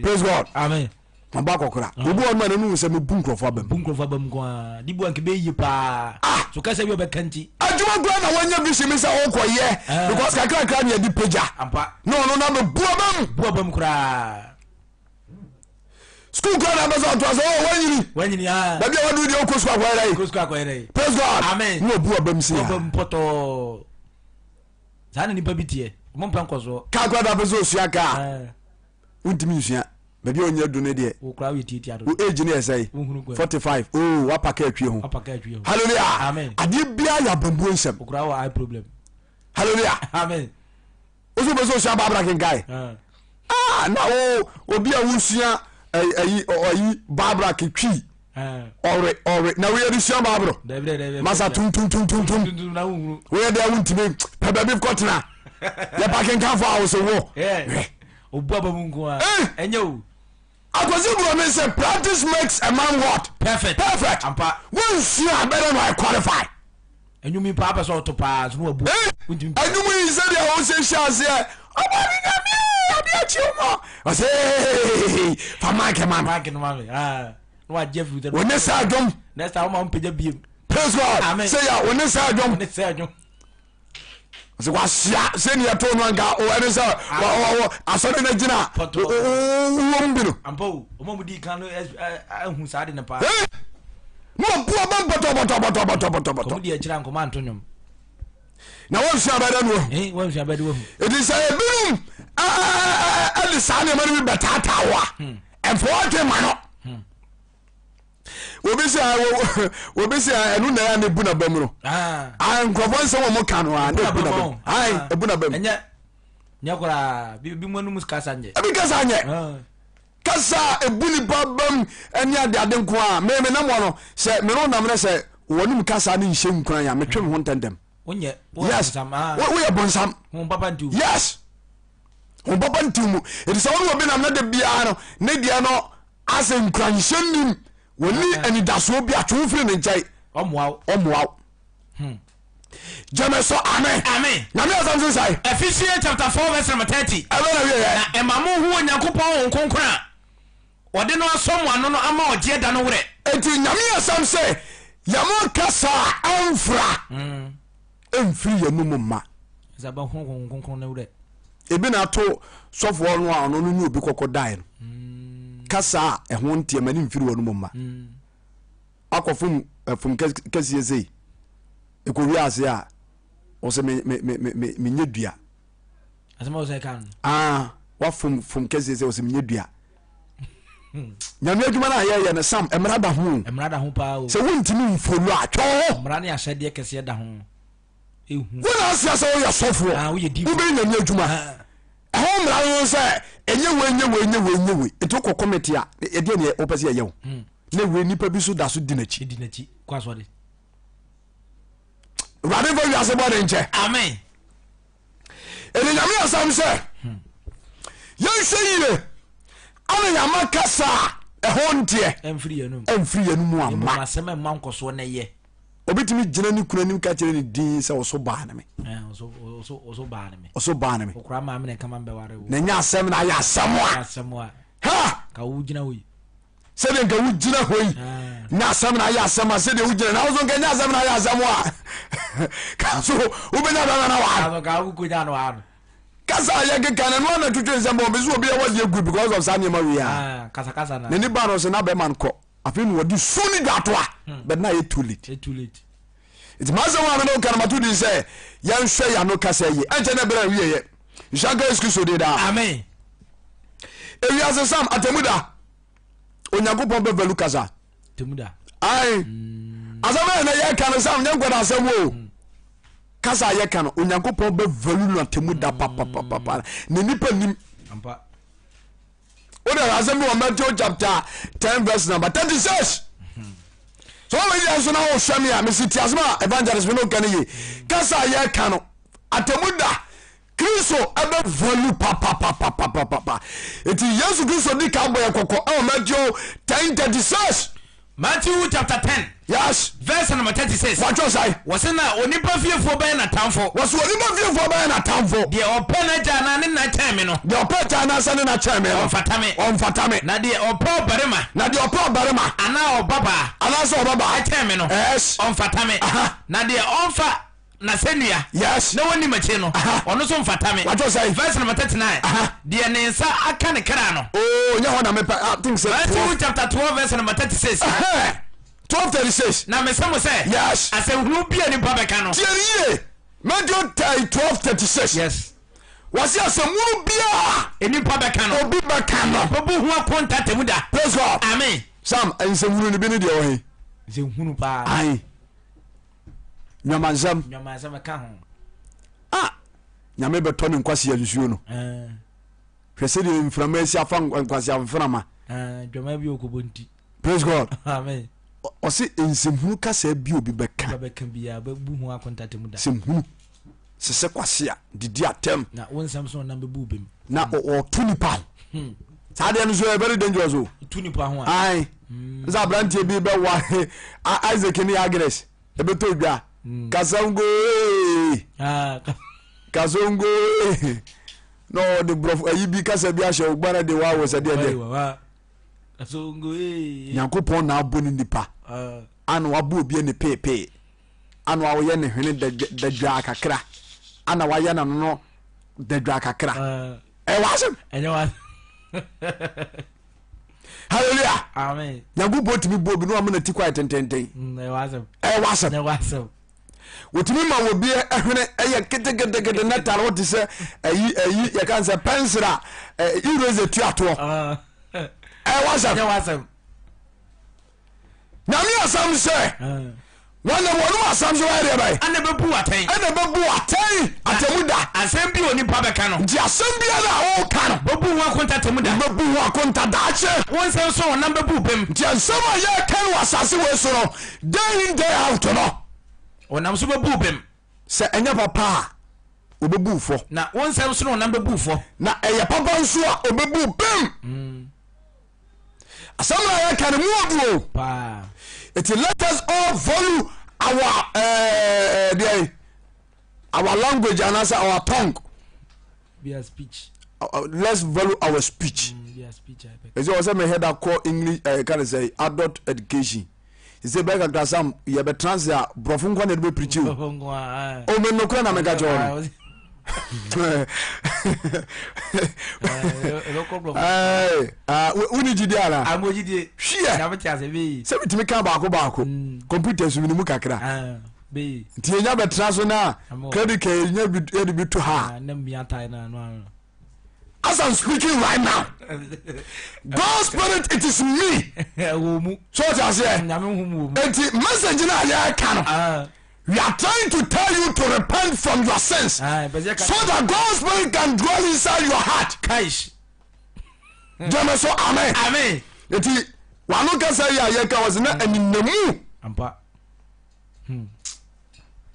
Speaker 1: Praise God.
Speaker 3: Amen.
Speaker 1: Mabɔ akɔkora. Obi wɔ no ma n'anu sɛ mebu nkurɔfoɔ abam.
Speaker 3: Bu nkurɔfoɔ abam nko ara. Di bu anka bɛyɛ yie paa.
Speaker 1: Ah.
Speaker 3: So kasa bi ɔbɛka nti.
Speaker 1: Adwuma koraa na wɔnyɛ vision mi sɛ ɔkɔyɛ.
Speaker 3: Ah.
Speaker 1: Because kakrakra ne yɛde pagya.
Speaker 4: Ampa.
Speaker 1: Na ɔno na bɛbu abam.
Speaker 3: Bu abam koraa.
Speaker 1: Sukuu koraa na abɛsɛ ɔtoa sɛ ɔ wanyini.
Speaker 3: Wanyini ah.
Speaker 1: Baabi a waduru deɛ ɔkɔ sukuu akɔyɛ dɛ.
Speaker 3: Kɔ sukuu akɔyɛ dɛ.
Speaker 1: Praise God.
Speaker 4: Amen.
Speaker 1: Na ɔbu abam si
Speaker 3: Bu
Speaker 1: ya.
Speaker 3: abam pɔtɔɔ. Saa na nipa bi teɛ. Ɔmo mpɛ nkɔsoɔ.
Speaker 1: Kaa koraa na abɛsɛ osua kaa.
Speaker 3: Ah.
Speaker 1: Wontumi nsua. Baabi a ɔnyɛ du no deɛ.
Speaker 3: Wo koraa woyɛ tiatia
Speaker 1: Wo
Speaker 3: dodo.
Speaker 1: age no yɛ sɛe?
Speaker 3: Wohunu kwan.
Speaker 1: 45. Oh, wapa kaa atwie ho.
Speaker 3: Wapa kaa atwie ho.
Speaker 1: Hallelujah.
Speaker 3: Amen.
Speaker 1: Adeɛ biara yɛ abambuo nsɛm.
Speaker 3: Wo koraa wɔ eye problem.
Speaker 1: Hallelujah.
Speaker 3: Amen.
Speaker 1: Wo so wopɛ sɛ osua Bible akenkan?
Speaker 3: Ah.
Speaker 1: Ah, na wo obi a wosua ayi ayi Bible aketwi.
Speaker 3: Ah.
Speaker 1: Ɔre ɔre na woyɛ de sua Bible.
Speaker 3: Dabi dabi dabi.
Speaker 1: Masa tum tum tum tum tum.
Speaker 3: Tuntum na wohunu.
Speaker 1: Woyɛ deɛ wontumi pɛ baabi kɔtena. Yɛpa akenkanfo a wo so wo.
Speaker 3: Yeah.
Speaker 1: Hwɛ.
Speaker 3: Obu aba mu nko ara.
Speaker 1: Eh!
Speaker 3: Ɛnyɛ o.
Speaker 1: Akwasi Buroni sɛ practice makes a man what?
Speaker 4: Perfect.
Speaker 1: Perfect.
Speaker 4: Ampa.
Speaker 1: Wonsua abɛdɛ na ɔyɛ qualify.
Speaker 3: Ɛnwom yi paa pɛ sɛ ɔto paa so na wabu.
Speaker 1: Eh!
Speaker 3: Wontumi.
Speaker 1: Ɛnwom yi sɛdeɛ wo sɛ hyɛ aseɛ ɔbɔ ne nyame adeɛ akyi mɔ ɔsɛ hey, fa mic ma no.
Speaker 3: Mic no ma me. Ah. Na wagye afiri sɛ.
Speaker 1: Wɔne saa dwom.
Speaker 3: Next time woma mpagya biem.
Speaker 1: Praise God.
Speaker 3: Amen.
Speaker 1: Sɛ yɛ wɔne saa dwom.
Speaker 3: Wɔne saa dwom.
Speaker 1: Sɛ wahyia sɛnea ɛtoo no anka ɛne sɛ asɔre no agyina wowom bi no.
Speaker 3: Ampa o, ɔma mu dii kan no ahu saa de no paa.
Speaker 1: Na ɔbu ɔbɛm bɔtɔbɔtɔbɔtɔbɔtɔbɔtɔ.
Speaker 3: Kɔmu di akyire ankɔma anto nnwom.
Speaker 1: Na wɔnsua bɛdɛ no wahu.
Speaker 3: Wɔnsua bɛdɛ wahu.
Speaker 1: Ɛti sɛ ebinom ɛde saa nneɛma no bi bɛtaataa wo a ɛmfa wɔdwe ma no. Obi sɛ obi sɛ ɛno na ɛyɛ ne bu na bam no. Ah, nkurɔfoɔ nsɛm wɔn ka no a na ebu na bam. Ayi ebu na bam.
Speaker 3: Ɛnyɛ nyɛ koraa bi bi mu anum kasa nyɛ.
Speaker 1: Ebi kasa nyɛ. Kasa a ɛbu nipa bam ne adeade nko a me menam hɔ no sɛ me ne wo nam no sɛ wɔnom kasa no nhyɛ nkuran a metwe me ho ntɛntɛm. Yes, woyɛ bonsam. Yes, ho papa ntiw mu. Ɛti sɛ wone obi nam na da biara no ne deɛ no asɛ nkuranhyɛ nnim wɔni anidasoɔ bi atwe wo firi ne nkyɛn.
Speaker 3: Ɔmmoa
Speaker 1: wo. Gyeme so amen.
Speaker 4: Amen.
Speaker 1: Nyame asɛm se sɛn?
Speaker 4: Ephesians chapter 4 verse number 30.
Speaker 1: Ɛbɛ na wie yɛ.
Speaker 4: Na ɛma mo hu Onyankopɔn Honhom Kronkron a ɔde no asɔ mo ano no ama ɔgyeɛ da no werɛ.
Speaker 1: Enti Nyame asɛm se yɛmo kasa a ɛmfra ɛmfiri yɛnum mma.
Speaker 3: Sɛ bɛho Honhom Kronkron no werɛ.
Speaker 1: Ebi na ato sɔfoɔ no a ɔno no ne obi kɔkɔ daeɛ no. Kasa a ɛho nteɛ ma ne mfiri wɔn mu mma. Akɔfom ɛfom kɛseɛ sei ɛkɔwie ase a ɔsɛ me me me me menyɛ dua.
Speaker 3: Asɛm a ɔsɛ ka no.
Speaker 1: Ah, wafom fom kɛseɛ sɛ ɔsɛ menyɛ dua. Nyame adwuma no a yɛyɛ no sam mmara da ho.
Speaker 3: Mmara da ho paa o.
Speaker 1: Sɛ wontumi mfolo a twɛ hɔ.
Speaker 3: Mmara ne ahyɛdeɛ kɛseɛ da ho. Ehu.
Speaker 1: Wo na aseɛ sɛ woyɛ sɔfoɔ.
Speaker 3: Ah, woyɛ difoɔ.
Speaker 1: Wobɛyɛ nyame adwuma.
Speaker 3: Ah.
Speaker 1: Ɛho mmara no sɛ ɛnyɛ wei nyɛ wei nyɛ wei nyɛ wei. Nti wokɔ kɔmɛte a ɛdeɛ neɛ wopɛ sɛ yɛyɛ wo.
Speaker 3: Hmm.
Speaker 1: Na wei nipa bi so da so di n'akyi.
Speaker 3: Di n'akyi kɔ asɔre.
Speaker 1: Awurade mfa wiase bɔ ne nkyɛ.
Speaker 4: Amen.
Speaker 1: Ɛne nyame asɛm sɛ yɛnhwɛ yie ana yɛama kasa a ɛho nteɛ
Speaker 3: ɛmfiri yɛn
Speaker 1: ɛmfiri mu amma.
Speaker 3: Asɛm ɛma nkɔsoɔ na ɛyɛ.
Speaker 1: Obitumi gyina ne kunu anim ka kyerɛ ne din sɛ ɔso baa ne me.
Speaker 3: Ɔso baa ne me.
Speaker 1: Ɔso baa ne me.
Speaker 3: Okura maame na nkama mbɛware wo.
Speaker 1: Na nyɛ asɛm na ayɛ asɛm a.
Speaker 3: Asɛm a.
Speaker 1: Ha!
Speaker 3: Ka wo gyina hɔ yi.
Speaker 1: Sɛdeɛ nka wogyina hɔ yi nyɛ asɛm na ayɛ asɛm a sɛdeɛ wogyina na woso nka nyɛ asɛm na ayɛ asɛm a ka so wobɛnya bɛma na waa kasa a yɛkeka no ɛno ana twetwe nsɛm bɔ ɔbɛsɛ obi a wadeɛ gu because of saa nneɛma wei a n'ani ba no sɛ na bɛma no kɔ afei na wɔde su ne dwatoa hmm. but na ayɛ too late nti masɛm a mene woka no mato din sɛ yɛnhwɛ yɛano kasa yie ɛnkyɛ ne berɛ a wieɛ nhyira nka yesu kristo din daa
Speaker 4: amen
Speaker 1: ewiase sam atemu da onyankopɔn bɛ valu kasa ae mm. asɛm yɛ na yɛka no sam nyɛ nkɔda asɛm o mm. kasa a yɛka no onyankopɔn bɛ valu no atemu da mm. papapapapa na nipa nim wode asɛm bi wɔ Matthew chapter 10 verse number 36 so wɔn yɛ nso na wɔhwɛ me a mesi ti asɛm a evangelist mi no ka no yie kasa a yɛka no atemu da Kristo ɛbɛ value papapapapapa. Eti Yesu Kristo di kan bɔ yɛ kɔkɔ ɛwɔ Matthew 10:36.
Speaker 4: Matthew chapter 10.
Speaker 1: Yes.
Speaker 4: Verse number 36.
Speaker 1: Wɔatwerɛ sɛn?
Speaker 4: Wɔse na onipa fiefoɔ bɛyɛ n'atamfo.
Speaker 1: Wɔse onipa fiefoɔ bɛyɛ n'atamfo.
Speaker 4: Deɛ ɔpɛ n'agya anaa ne na kyɛn me no.
Speaker 1: Deɛ ɔpɛ agya anaasɛ ne na kyɛn me no.
Speaker 4: Ɔmfata me.
Speaker 1: Ɔmfata me.
Speaker 4: Na deɛ ɔpɛ ɔbarima.
Speaker 1: Na deɛ ɔpɛ ɔbarima.
Speaker 4: Anaa ɔbabaa.
Speaker 1: Anaasɛ ɔbabaa.
Speaker 4: Kyɛn me no.
Speaker 1: Yes.
Speaker 4: Ɔmfata me.
Speaker 1: Aha.
Speaker 4: Na deɛ ɔmfa n'asɛnnua.
Speaker 1: Yes.
Speaker 4: Na wɔnni m'akyi no.
Speaker 1: Aha.
Speaker 4: Ɔno nso mfata me.
Speaker 1: Watwerɛ sɛn?
Speaker 4: Verse number 39.
Speaker 1: Aha.
Speaker 4: Deɛ ne nsa aka ne kra no.
Speaker 1: Oh, nyɛ hɔ na mepɛ. I think sɛ
Speaker 4: Matthew
Speaker 1: 12.
Speaker 4: chapter 12 verse number 36.
Speaker 1: Ɛhɛn. 12:36.
Speaker 4: Na mese mo sɛ.
Speaker 1: Yes.
Speaker 4: Asɛnhunu bi a nipa bɛka no.
Speaker 1: Tie no yie. Matthew 12:36.
Speaker 4: Yes.
Speaker 1: Wɔsi asɛnhunu biara.
Speaker 4: Nipa bɛka no.
Speaker 1: Obi bɛka no.
Speaker 4: Ɔbɛbu ho akonta temu da.
Speaker 1: Praise God.
Speaker 4: Amen.
Speaker 1: Sam, nsɛnhunu no bi ne deɛ wɔ he?
Speaker 3: Nsɛnhunu paa.
Speaker 1: Aye. Nwamanzɛm.
Speaker 3: Nwamanzɛm ɛka ho.
Speaker 1: Ah, nyame bɛtɔ ne nkwasea nsuo no.
Speaker 3: Eh.
Speaker 1: Hwɛ sɛdeɛ mframa asi afa nkwasea mframa.
Speaker 3: Eh, dwama bi okobɔ nti.
Speaker 1: Praise God.
Speaker 3: Amen.
Speaker 1: Ɔse nsɛmhunu kasa bi obi bɛka.
Speaker 3: Bɛka biara bɛbu ho akonta mu da.
Speaker 1: Sɛmhunu sesɛ kwasea didi atɛm.
Speaker 3: Na wo nsɛm so ɔnam bɛbu bem.
Speaker 1: Na ɔto nipa ho. Hmm. Saa deɛ no so yɛ very dangerous o.
Speaker 3: Tu nipa ho a.
Speaker 1: Ae. Hmm. Nsa aberanteɛ bi bɛwa Isaac ne Agnes ɛbɛtɔ dwa. Hmm. Kasongo ee.
Speaker 3: Ah,
Speaker 1: Kasongo ee. Na ɔde borɔfo ayi bi kasa bi ahyɛ ogbana de wa wɔ sɛ deɛ deɛ. Nyankopɔn na abɔ ne nipa.
Speaker 3: Ah.
Speaker 1: Ana wabɔ obi ani peepee. Ana wayɛ ne hwene dadwaa kakra. Ana wayɛ n'ano no dadwaa kakra.
Speaker 3: Ah.
Speaker 1: Ɛyɛ w'asɛm.
Speaker 3: Ɛnyɛ w'asɛm.
Speaker 1: Hallelujah.
Speaker 3: Amen.
Speaker 1: Nyankopɔn tumi bɔ obi na wama n'ati kwae tententen.
Speaker 3: Mm, ɛyɛ w'asɛm.
Speaker 1: Ɛyɛ w'asɛm.
Speaker 3: Ɛnyɛ w'asɛm.
Speaker 1: Wɔtumi ma obi hwene ɛyɛ ketekete na tare wote sɛ ɛyi ɛyi yɛka sɛ pɛnsere a eraser tua toɔ.
Speaker 3: Ah.
Speaker 1: Ɛyɛ w'asɛm.
Speaker 3: Ɛnyɛ w'asɛm.
Speaker 1: Nyame asɛm sɛ
Speaker 3: ah.
Speaker 1: Wɔnam wɔn asɛm so bɛyɛ deɛ bɛn?
Speaker 4: Ɛna ɛbɛbu wo atɛn.
Speaker 1: Ɛna ɛbɛbu wo atɛn atɛmu da.
Speaker 4: Asɛm bi a onipa bɛka no.
Speaker 1: Nti asɛm biara a woka no.
Speaker 4: Bɛbu ho akonta atɛmu da.
Speaker 1: Wobɛbu ho akonta daakye.
Speaker 4: Wo nsɛm so a wɔnam bɛbu wo bem.
Speaker 1: Nti nsɛm a yɛreka no wɔ asase wei so no, day in day out no.
Speaker 4: Wɔnam so bɛbu wo bem.
Speaker 1: Sɛ ɛnyɛ papa a, wɔbɛbu wo fɔ.
Speaker 4: Na wo nsɛm so na wɔnam bɛbu wo fɔ.
Speaker 1: Na ɛyɛ papa nso a, wɔbɛbu wo bem. Asɛm na yɛka no mu odu o. Eti let us all value our eh, eh, deɛ our language anaasɛ our tongue.
Speaker 3: Their speech.
Speaker 1: Let's value our speech. Ɛsɛ wɔ sɛ mehɛ da kɔ English ɛɛ ka ne sɛ adult education. Sɛ bɛyɛ kakra sam yɛbɛtena ase a borɔfo nkwa na yɛde bɛpirikyi o. O me nokorɛ na meka kyerɛ no. Wone gyidi ana? Hwiɛ sɛ metumi ka baako baako kɔmputa so mene mu kakra. Nti yɛnya bɛtena so no a credit card yɛnya yɛde bi to ha. As I'm speaking right now, God's spirit it is me. So what I say? Enti message na yɛka no. We are trying to tell you to repent from your sins so that God's spirit can dwell inside your heart. Gyeme so amen.
Speaker 4: Amen.
Speaker 1: Eti wano kasa yi a yɛka wɔ sɛ na aninamu.
Speaker 3: Hmm.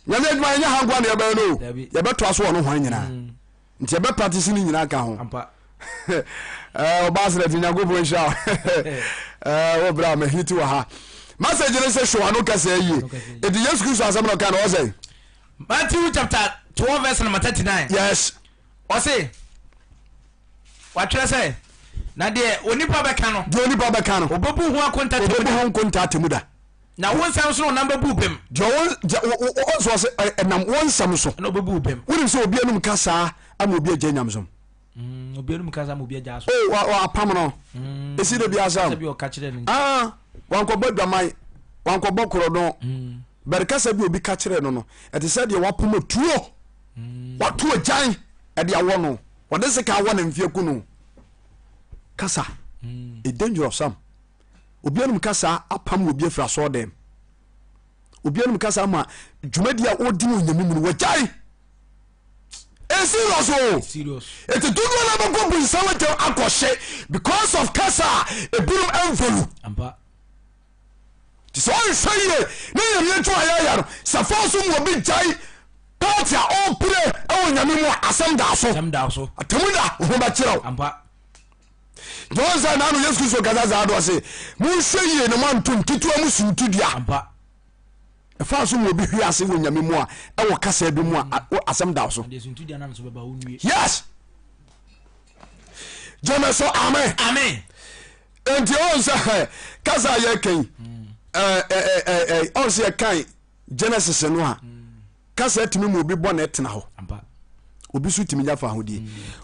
Speaker 1: Nyame adwuma yɛnyɛ ha nkoa na yɛbɛyɛ no o. Yɛbɛtoa so wɔ no hwan nyinaa. Hmm. Nti yɛbɛ practice ne nyinaa ka ho. Ɔbaa sɛ ti Nyankopɔn nhyira wo. Wo bra ma hit wɔ ha. Message ne sɛ hwɛ wano kasa yie. Eti Yesu Kristo asɛm na ɔka no ɔsɛ.
Speaker 4: Matthew chapter 12 verse number 39.
Speaker 1: Yes.
Speaker 4: Ɔse Wɔatwerɛ sɛ, Na deɛ onipa bɛka no.
Speaker 1: Deɛ onipa bɛka no.
Speaker 4: Ɔbɛbu ho akonta atemmuda.
Speaker 1: Ɔbɛbu ho nkonta atemmuda.
Speaker 4: Na wo nsɛm so na ɔnam bɛbu wo bem.
Speaker 1: Deɛ wo deɛ wo wo wo nso ɔsɛ ɛnam wo nsɛm so.
Speaker 4: Ɛna ɔbɛbu wo bem.
Speaker 1: Wonim sɛ obi anum kasa ama obi agya nyamesom.
Speaker 3: Mm, obi anum kasa ama obi agya aso.
Speaker 1: O wa wa apam no. Mm. Esi de bi asam.
Speaker 3: Sɛ bi ɔka kyerɛ no.
Speaker 1: Ah, wankɔbɔ adwaman, wankɔbɔ korɔdɔn. Mm. Bɛrɛ kasa bi obi ka kyerɛ no no, ɛte sɛ deɛ wapom tuo. Mm. Wato agyan ɛde awɔ no. Wɔde sekan awɔ ne mfe aku no. Kasa. Mm. E dangerous sam. Obi anum kasa apam obi afiri asɔɔ dɛm. Obi anum kasa ama dwumadi a ɔdi no onyame mu no wɔgyae. E serious o.
Speaker 3: Serious.
Speaker 1: Eti dodoɔ na bɛkɔ bu nsɛm ntɛm akɔhye because of kasa a ebinom ɛnvolu.
Speaker 3: Ampa.
Speaker 1: Nti sɛ ɔnhwɛ yie ne nyame adwuma a yɛyɛ no sɛ fa so mu obi gyae party a ɔpire wɔ nyame mu a asɛm da so
Speaker 3: asɛm da so
Speaker 1: atamu da ho bɛkyerɛw
Speaker 3: ampa
Speaker 1: nti wɔn sɛ naano Yesu Kristo kasa saa do ɔse monhwɛ yie na moanto nketewa mu suntidua
Speaker 3: ampa
Speaker 1: ɛfa so mu obi hwe ase wɔ nyame mu a ɛwɔ kasa bi mu a asɛm da so
Speaker 3: deɛ suntidua nam so bɛba wo nwie
Speaker 1: yes gyeme so amen
Speaker 4: amen
Speaker 1: Enti ɔn sɛ kasa a yɛka yi ɔn sɛ yɛkan Genesis no a kasa tumi mu obi bɔ na ɛtena hɔ obi so tumi nya fa ahodie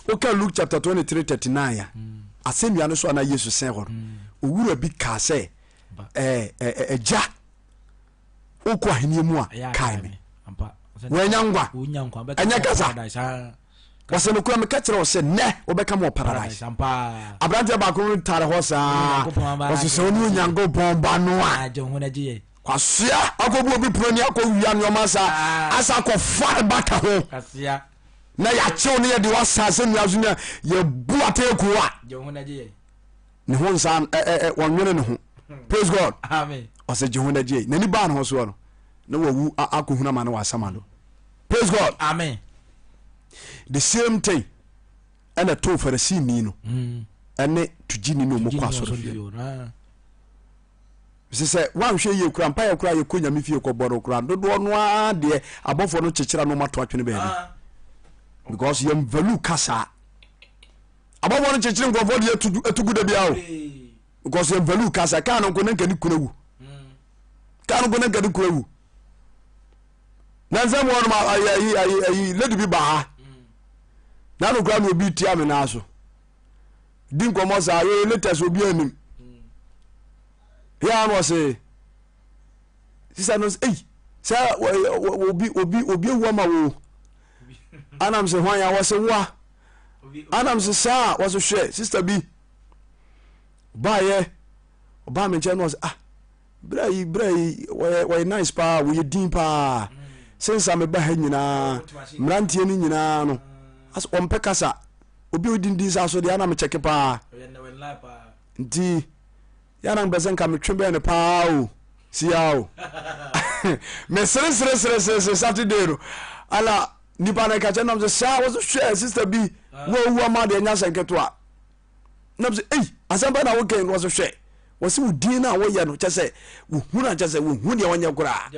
Speaker 1: woka Luke chapter 23 39 a asɛnnua no so ana Yesu sɛn hɔ no owura bi kaa sɛ agya wokɔ ahenni mu a kae me wɔanya nkwa ɛnyɛ kasa wɔsɛ nokora meka kyerɛ wo sɛ nnɛ wobɛka ma wɔ paradise aberanteɛ baako no tare hɔ saa wɔsɛ sɛ wone onyankopɔn ba no a kwasea akɔbu obi pono ni akɔwia nneɔma saa ah. asa akɔfa ne ba ka ho na yɛakyew ne yɛde wasa sɛ nnua so nya yɛbu atɛkuo a ne ho nsa wɔnwene ne ho praise god ɔsɛ gye ho no gye n'ani baa ne ho soɔ no na wawu akɔhunu ama no wɔ asama do praise god
Speaker 4: amen
Speaker 1: the same thing ɛna too farisini no hmm. ɛne tugyini no ɔmɔkɔ asɔre fie sɛ sɛ woanhwɛ yie kora mpaeɛ kora yɛkɔ nyame fie kɔbɔ no kora dodoɔ no ara deɛ abɔfoɔ no kyekyera no ɔmato atwene baabi ah. because yɛn value kasa abɔfoɔ no kyekyere nkurɔfoɔ deɛ atugu da biara o because yɛn value kasa kaa no nko na nka ne kunu awu kaa no nko na nka ne kunu awu nansa mu ɔnom ayi ayi ayi ayi lady bi ba ha na no kura na obi tia me nan so di nkɔmɔ saa yɛ latest obi anim yɛ ano ɔse sisa no ei sɛ obi obi obi ewu ama wo anam sɛ hwan ya wɔse woa anam sɛ saa wɔse hwɛ sista bi baayɛ ɔbaa me nkyɛn na ɔse ah. Bra yi bra yi wɔyɛ wɔyɛ nice paa wɔyɛ din paa since a meba ha nyinaa mmeranteɛ no nyinaa no asɛ wɔmpɛ kasa obi a ɔdi din saa so deɛ ana mekyɛke paa nti yɛ ana mpɛ sɛ nka metwe bɛn no paa o sia o mesere sere sere sere sere Saturday no ala nipa no ka kyɛ nam sɛ saa wɔso hwɛ sister bi wɔawu ama deɛ nya sɛ nketewa nam sɛ ei asɛm bɛ na woka yi no wɔsɛ hwɛ wɔsɛ wo din no a woyɛ no kyɛ sɛ wohu no kyɛ sɛ wohu deɛ wɔnyɛ koraa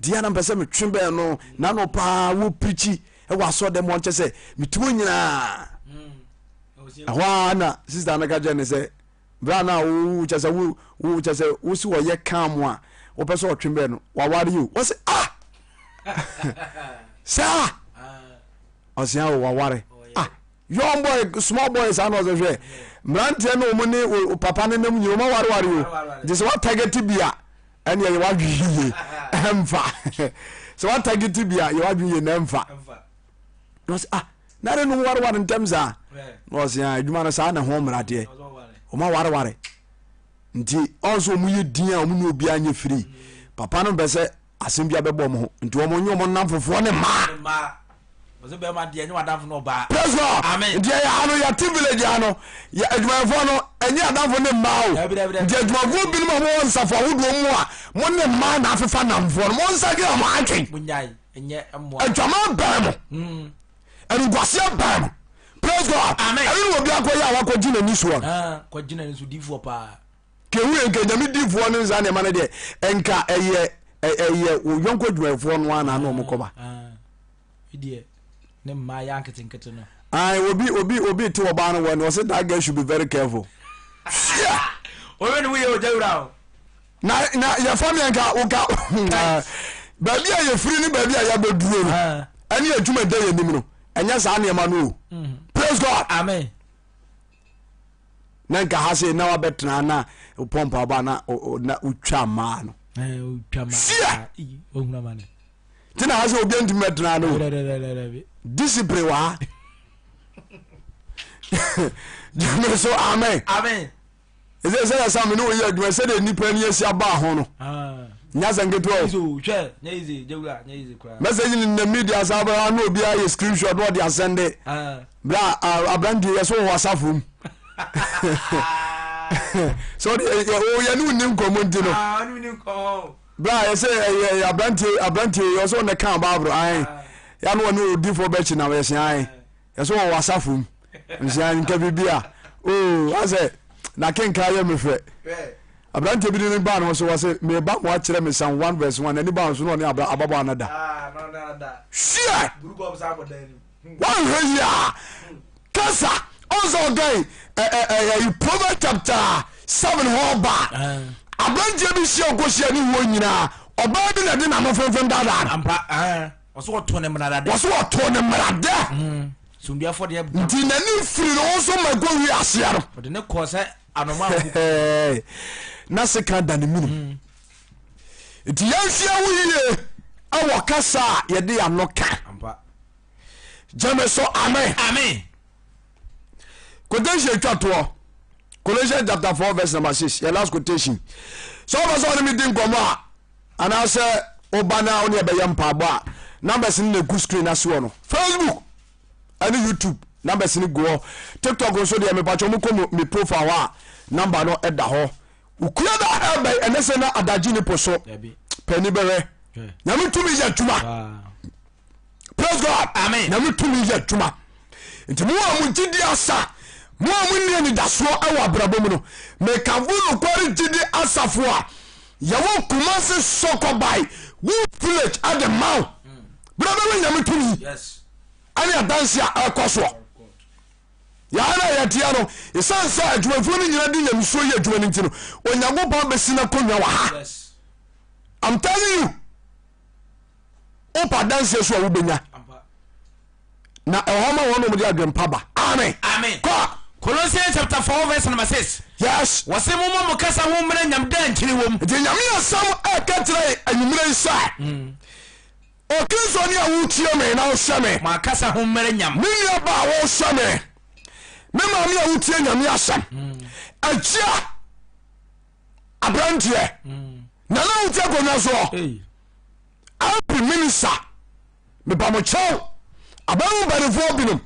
Speaker 1: deɛ na mpɛ sɛ metwe bɛn no na no paa wo pirikyi wɔ asɔ dɛm wɔn kyɛ sɛ metuo nyinaa ɛhɔ a na sista no ka kyerɛ ne sɛ berɛ a na wo kyɛ sɛ wo wo kyɛ sɛ wo si wɔyɛ kam a wopɛ sɛ ɔtwe bɛn no waware o wɔsɛ ah saa ɔsea o waware ah young boy small boy saa na ɔsɛ hwɛ mmeranteɛ no wɔn ne papa no nam nyina wɔn awareware o nti sɛ watagɛte bi a ɛne ɛyɛ wadwe yie ɛmfa sɛ watagɛte bi a yɛ wadwe yie na ɛmfa na ɔsɛ ah na de no wareware ntɛm saa na ɔsɛ ah adwuma no saa na ho mmaradeɛ wɔn awareware nti ɔnso wɔn yɛ din a wɔn ne obiara nyɛ firi papa no mpɛ sɛ asɛm bi abɛbɔ wɔn ho nti wɔn nye wɔn nnamfofoɔ ne mmaa. Praise God.
Speaker 4: Amen.
Speaker 1: Nti ɛyɛ ha no yɛte village ha no yɛ adwumayɛfoɔ no ɛnyɛ adamfo ne mmaa o. Nti adwumafoɔ binom a wɔwɔ nsafo ahodoɔ mu a mo ne mmaa na afefa namfoɔ no mo nsakra mo adwen. Adwaman bɛn mo. Hmm. Animguaseɛ bɛn mo. Praise God.
Speaker 4: Amen.
Speaker 1: Ɛno na obi akɔyɛ a wakɔgye n'ani soɔ no.
Speaker 3: Ah, kɔgye n'ani so difoɔ paa.
Speaker 1: Kehu yɛ nka nyame difoɔ no nsa nneɛma no deɛ nka ɛyɛ ɛyɛ wo yɔnko adwumayɛfoɔ no ara na na wɔn kɔba.
Speaker 3: Deɛ ne mmaa yɛ nketenkete no.
Speaker 1: Ayi obi obi obi te ɔbaa no wɔ no ɔsɛ that girl should be very careful. Fia.
Speaker 4: Obi ne mu yɛ ogya wura o.
Speaker 1: Na na yɛfa mi nka woka baabi a yɛfiri ne baabi a yɛabɛduro no ɛne adwuma da yɛ nim no ɛnyɛ saa nneɛma no o. Mm. Praise God.
Speaker 4: Amen.
Speaker 1: na nka ha sei na wabɛtena na pɔmpa aba na na wotwa mmaa no fia nti na ha sɛ obi ntumi bɛtena no discipline wɔ ha gyeme so amen ɛsɛ sɛ yɛsa me ne woyɛ adwuma sɛdeɛ nnipa ani asi aba ho no
Speaker 3: ah.
Speaker 1: nya sɛ nketewa o message ne na media saa bɛra na obiara yɛ screenshot na ɔde asɛnde
Speaker 3: ah.
Speaker 1: berɛ a aberanteɛ yɛ so wɔ asafo mu sɛ ɔde yɛ ne wonni nkɔmmɔ nti no
Speaker 4: ah,
Speaker 1: berɛ a yɛsɛ ɛyɛ aberanteɛ aberanteɛ yɛ sɛ ɔne ka baaboro ae yɛ ne ɔne odifoɔ bɛkyi na yɛsɛ ae yɛ sɛ wɔwɔ asafo mu nhyia nka biribi a oo asɛ na kenka yɛ me fɛ aberanteɛ bi de ne baa ne ho so wɔ sɛ meba mo akyerɛ me Psalm 1 verse 1 n'ani baa so na ɔne ababaa no da
Speaker 4: ah,
Speaker 1: hyeɛ Woanhwɛ yie a, kasa ɔn sɛ ɔkan ɛyi Proverbs chapter 7 hɔ ba a, aberanteɛ bi hyia ɔkɔhyia ne wuo nyinaa, ɔbaa bi na ɛde n'ano femfem daadaa no.
Speaker 4: Ampa, wɔsɛ wɔtoo ne mmaradɛ.
Speaker 1: Wɔsɛ wɔtoo ne mmaradɛ.
Speaker 4: Sunduafo deɛ.
Speaker 1: Nti n'ani firi ne ho so ma ɛkɔ wi aseɛ no.
Speaker 4: Ɔde ne kɔɔ sɛ anoma a
Speaker 1: Na seka da ne mene. Nti yɛnhwɛ ho yie ɛwɔ kasa a yɛde ano ka.
Speaker 4: Ampa.
Speaker 1: Gyeme so amen.
Speaker 4: Amen.
Speaker 1: Quotation twa toɔ. Colossians chapter 4 verse number 6. Yɛ last quotation. Sɛ wopɛ sɛ ɔne me di nkɔmmɔ a anaasɛ woba no a wone ɛbɛyɛ mpaebɔ a numbers no na ɛgu screen ase wɔ no. Facebook ɛne YouTube numbers no gu hɔ. TikTok nso deɛ mepatwɛ mo kɔ me profile hɔ a number no ɛda hɔ. Wokua da ɛbɛn ɛne sɛ na adagye ne po so. Pɛni bɛhwɛ. Nyame tumi yɛ adwuma. Praise God.
Speaker 4: Amen.
Speaker 1: Nyame tumi yɛ adwuma. Nti mo a mo gyidi asa, mo a mo nni anidasoɔ wɔ abrabɔ mu no, mekamfo nokware gyidi asafo a yɛwɔ Kumasi Sɔkɔbae Wood Village de ma wo. Berɛ bɛwɛ Nyame tumi ɛne adanse a ɛkɔ soɔ. Yɛa na yɛteɛ no, ɛsiane sɛ adwumafoɔ no nyina de nyamesuo yɛ adwuma no nti no, Onyankopɔn bɛsi n'akonnwa wɔ ha. I'm telling you. Wopɛ adanseɛ so a wobɛnya na ɛhɔ ma wɔnom de adwempa ba. Amen.
Speaker 4: Amen.
Speaker 1: Kɔ.
Speaker 4: Colossians chapter 4 verse number 6.
Speaker 1: Yes.
Speaker 4: Wɔse momma mo kasa ho mmra nyam dɛ nkyene wom.
Speaker 1: Nti Nyame asɛm ɛka kyerɛ anwummerɛ yi sɛ Okristoni a wotie me na wohwɛ me.
Speaker 4: Mo akasa ho mmra nyam.
Speaker 1: Me nua ba a wohwɛ me. Me maame a wotie Nyame asɛm. Agya. Aberanteɛ nana wote akonnwa soɔ MP minister meba mo kyɛw aban mu mpanimfoɔ binom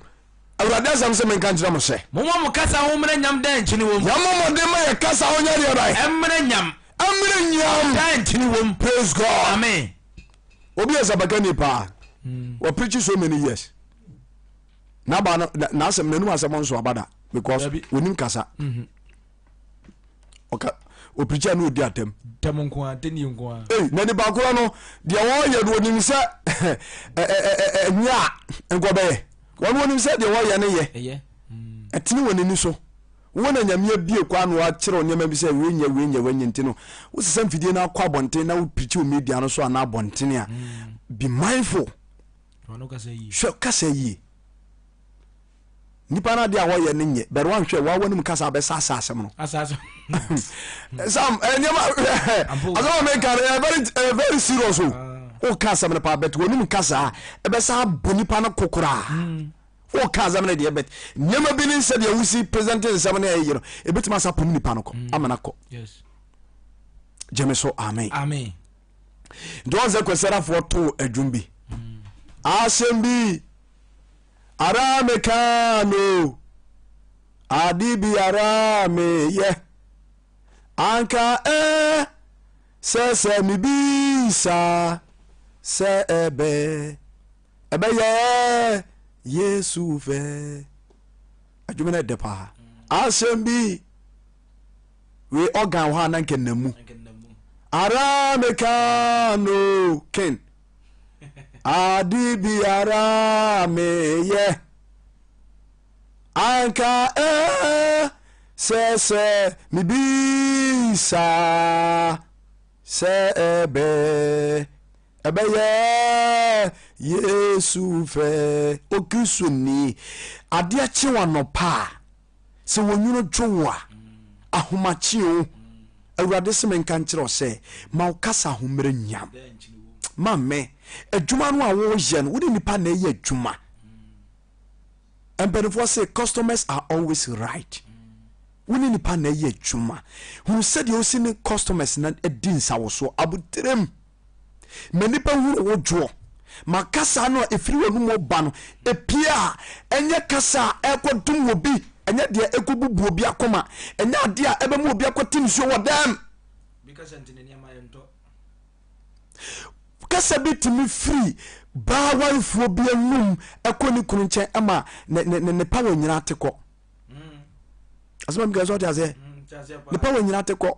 Speaker 1: awurade asɛm sɛ menka nkyerɛ mo sɛ.
Speaker 4: Momma mo kasa ho mmrɛ nyam dɛ nkyene wom.
Speaker 1: Yɛmmɔ mmɔden ma yɛ kasa ho nyɛ deɛ bɛn.
Speaker 4: Ɛmmrɛ nyam.
Speaker 1: Ɛmmrɛ nyam.
Speaker 4: Dɛ nkyene wom.
Speaker 1: Praise God.
Speaker 4: Amen.
Speaker 1: Obi yɛ sabakani paa. Wɔ preach so many years. N'aba no n'asɛm n'anum asɛm nso aba da because onim kasa. Mm-hmm. Ɔka opirikyi a na odi atɛm.
Speaker 3: Tɛm nko ara tɛnie nko ara.
Speaker 1: Ei na nipa korɔ no deɛ wɔyɛ no onim sɛ ɛnyɛ a nkɔbɛyɛ wɔn onim sɛ deɛ wɔyɛ no yɛ ɛtene wɔ n'ani so wo na nyame abie kwan na wakyerɛ nneɛma bi sɛ wei nyɛ wei nyɛ wei nyɛ nti no wosesa mfidie no akɔ abɔnten na wopirikyi wɔ media no so anaa abɔnten a be mindful hwɛ kasa yie nipa no adeɛ a wɔyɛ no nyɛ bɛrɛ wanhwɛ wa wɔn kasa abɛsa asa asɛm no sam eh, nneɛma asɛm a meka no ɛyɛ very ɛyɛ very serious o woka asɛm no paa bɛt wɔn kasa ɛbɛsa abɔ nipa no kokoraa woka asɛm no deɛ bɛt nneɛma bi ne nsɛ deɛ wosi present nsɛm no ɛyɛ no ebɛtumi asa pom nipa no kɔ mm. ama no akɔ gyeme so amen
Speaker 3: amen
Speaker 1: nti wɔn sɛ kwasarafoɔ too adwum bi mm. asɛm bi Ara meka no ade biara meyɛ anka ɛ sɛ sɛ mebisa sɛ ɛbɛ ɛbɛyɛ Yesu fɛ adwuma no ɛdɛ paa asɛm bi wei ɔgan wɔ hɔ a na nkɛ nam mu ara meka no ken Ade biara meyɛ anka ɛsɛ sɛ mebisa sɛ ɛbɛ ɛbɛyɛ Yesu fɛ Okristoni adeɛ kye wo anɔpa a Sɛ wɔnwunu dwo wo a, ahomakye o, Awurade se menka nkyerɛ wo sɛ, ma wo kasa ho mmrɛ nyam. Ma me, adwuma no a woyɛ no, wo ne nnipa na ɛyɛ adwuma. Mpanimfoɔ se, customers are always right. Wo ne nnipa na ɛyɛ adwuma. Hunu sɛdeɛ wosi ne customers na di nsawosoɔ, aboterem. Ma nnipa nhunu wo dwoɔ. Ma kasa no a ɛfiri w'anomu ba no, ɛpue a, ɛnyɛ kasa a ɛrekɔdom obi, ɛnyɛ deɛ ɛkɔbubu obi akoma, ɛnyɛ adeɛ a ɛbɛma obi akɔte nsuo wɔ dɛm. Kasa bi tumi firi baa warefoɔ bi anum ɛkɔ ne kunu nkyɛn ma ne ne ne power nyinaa te kɔ. Asɛm a meka sɛ ɔte aseɛ. Ne power nyinaa te kɔ.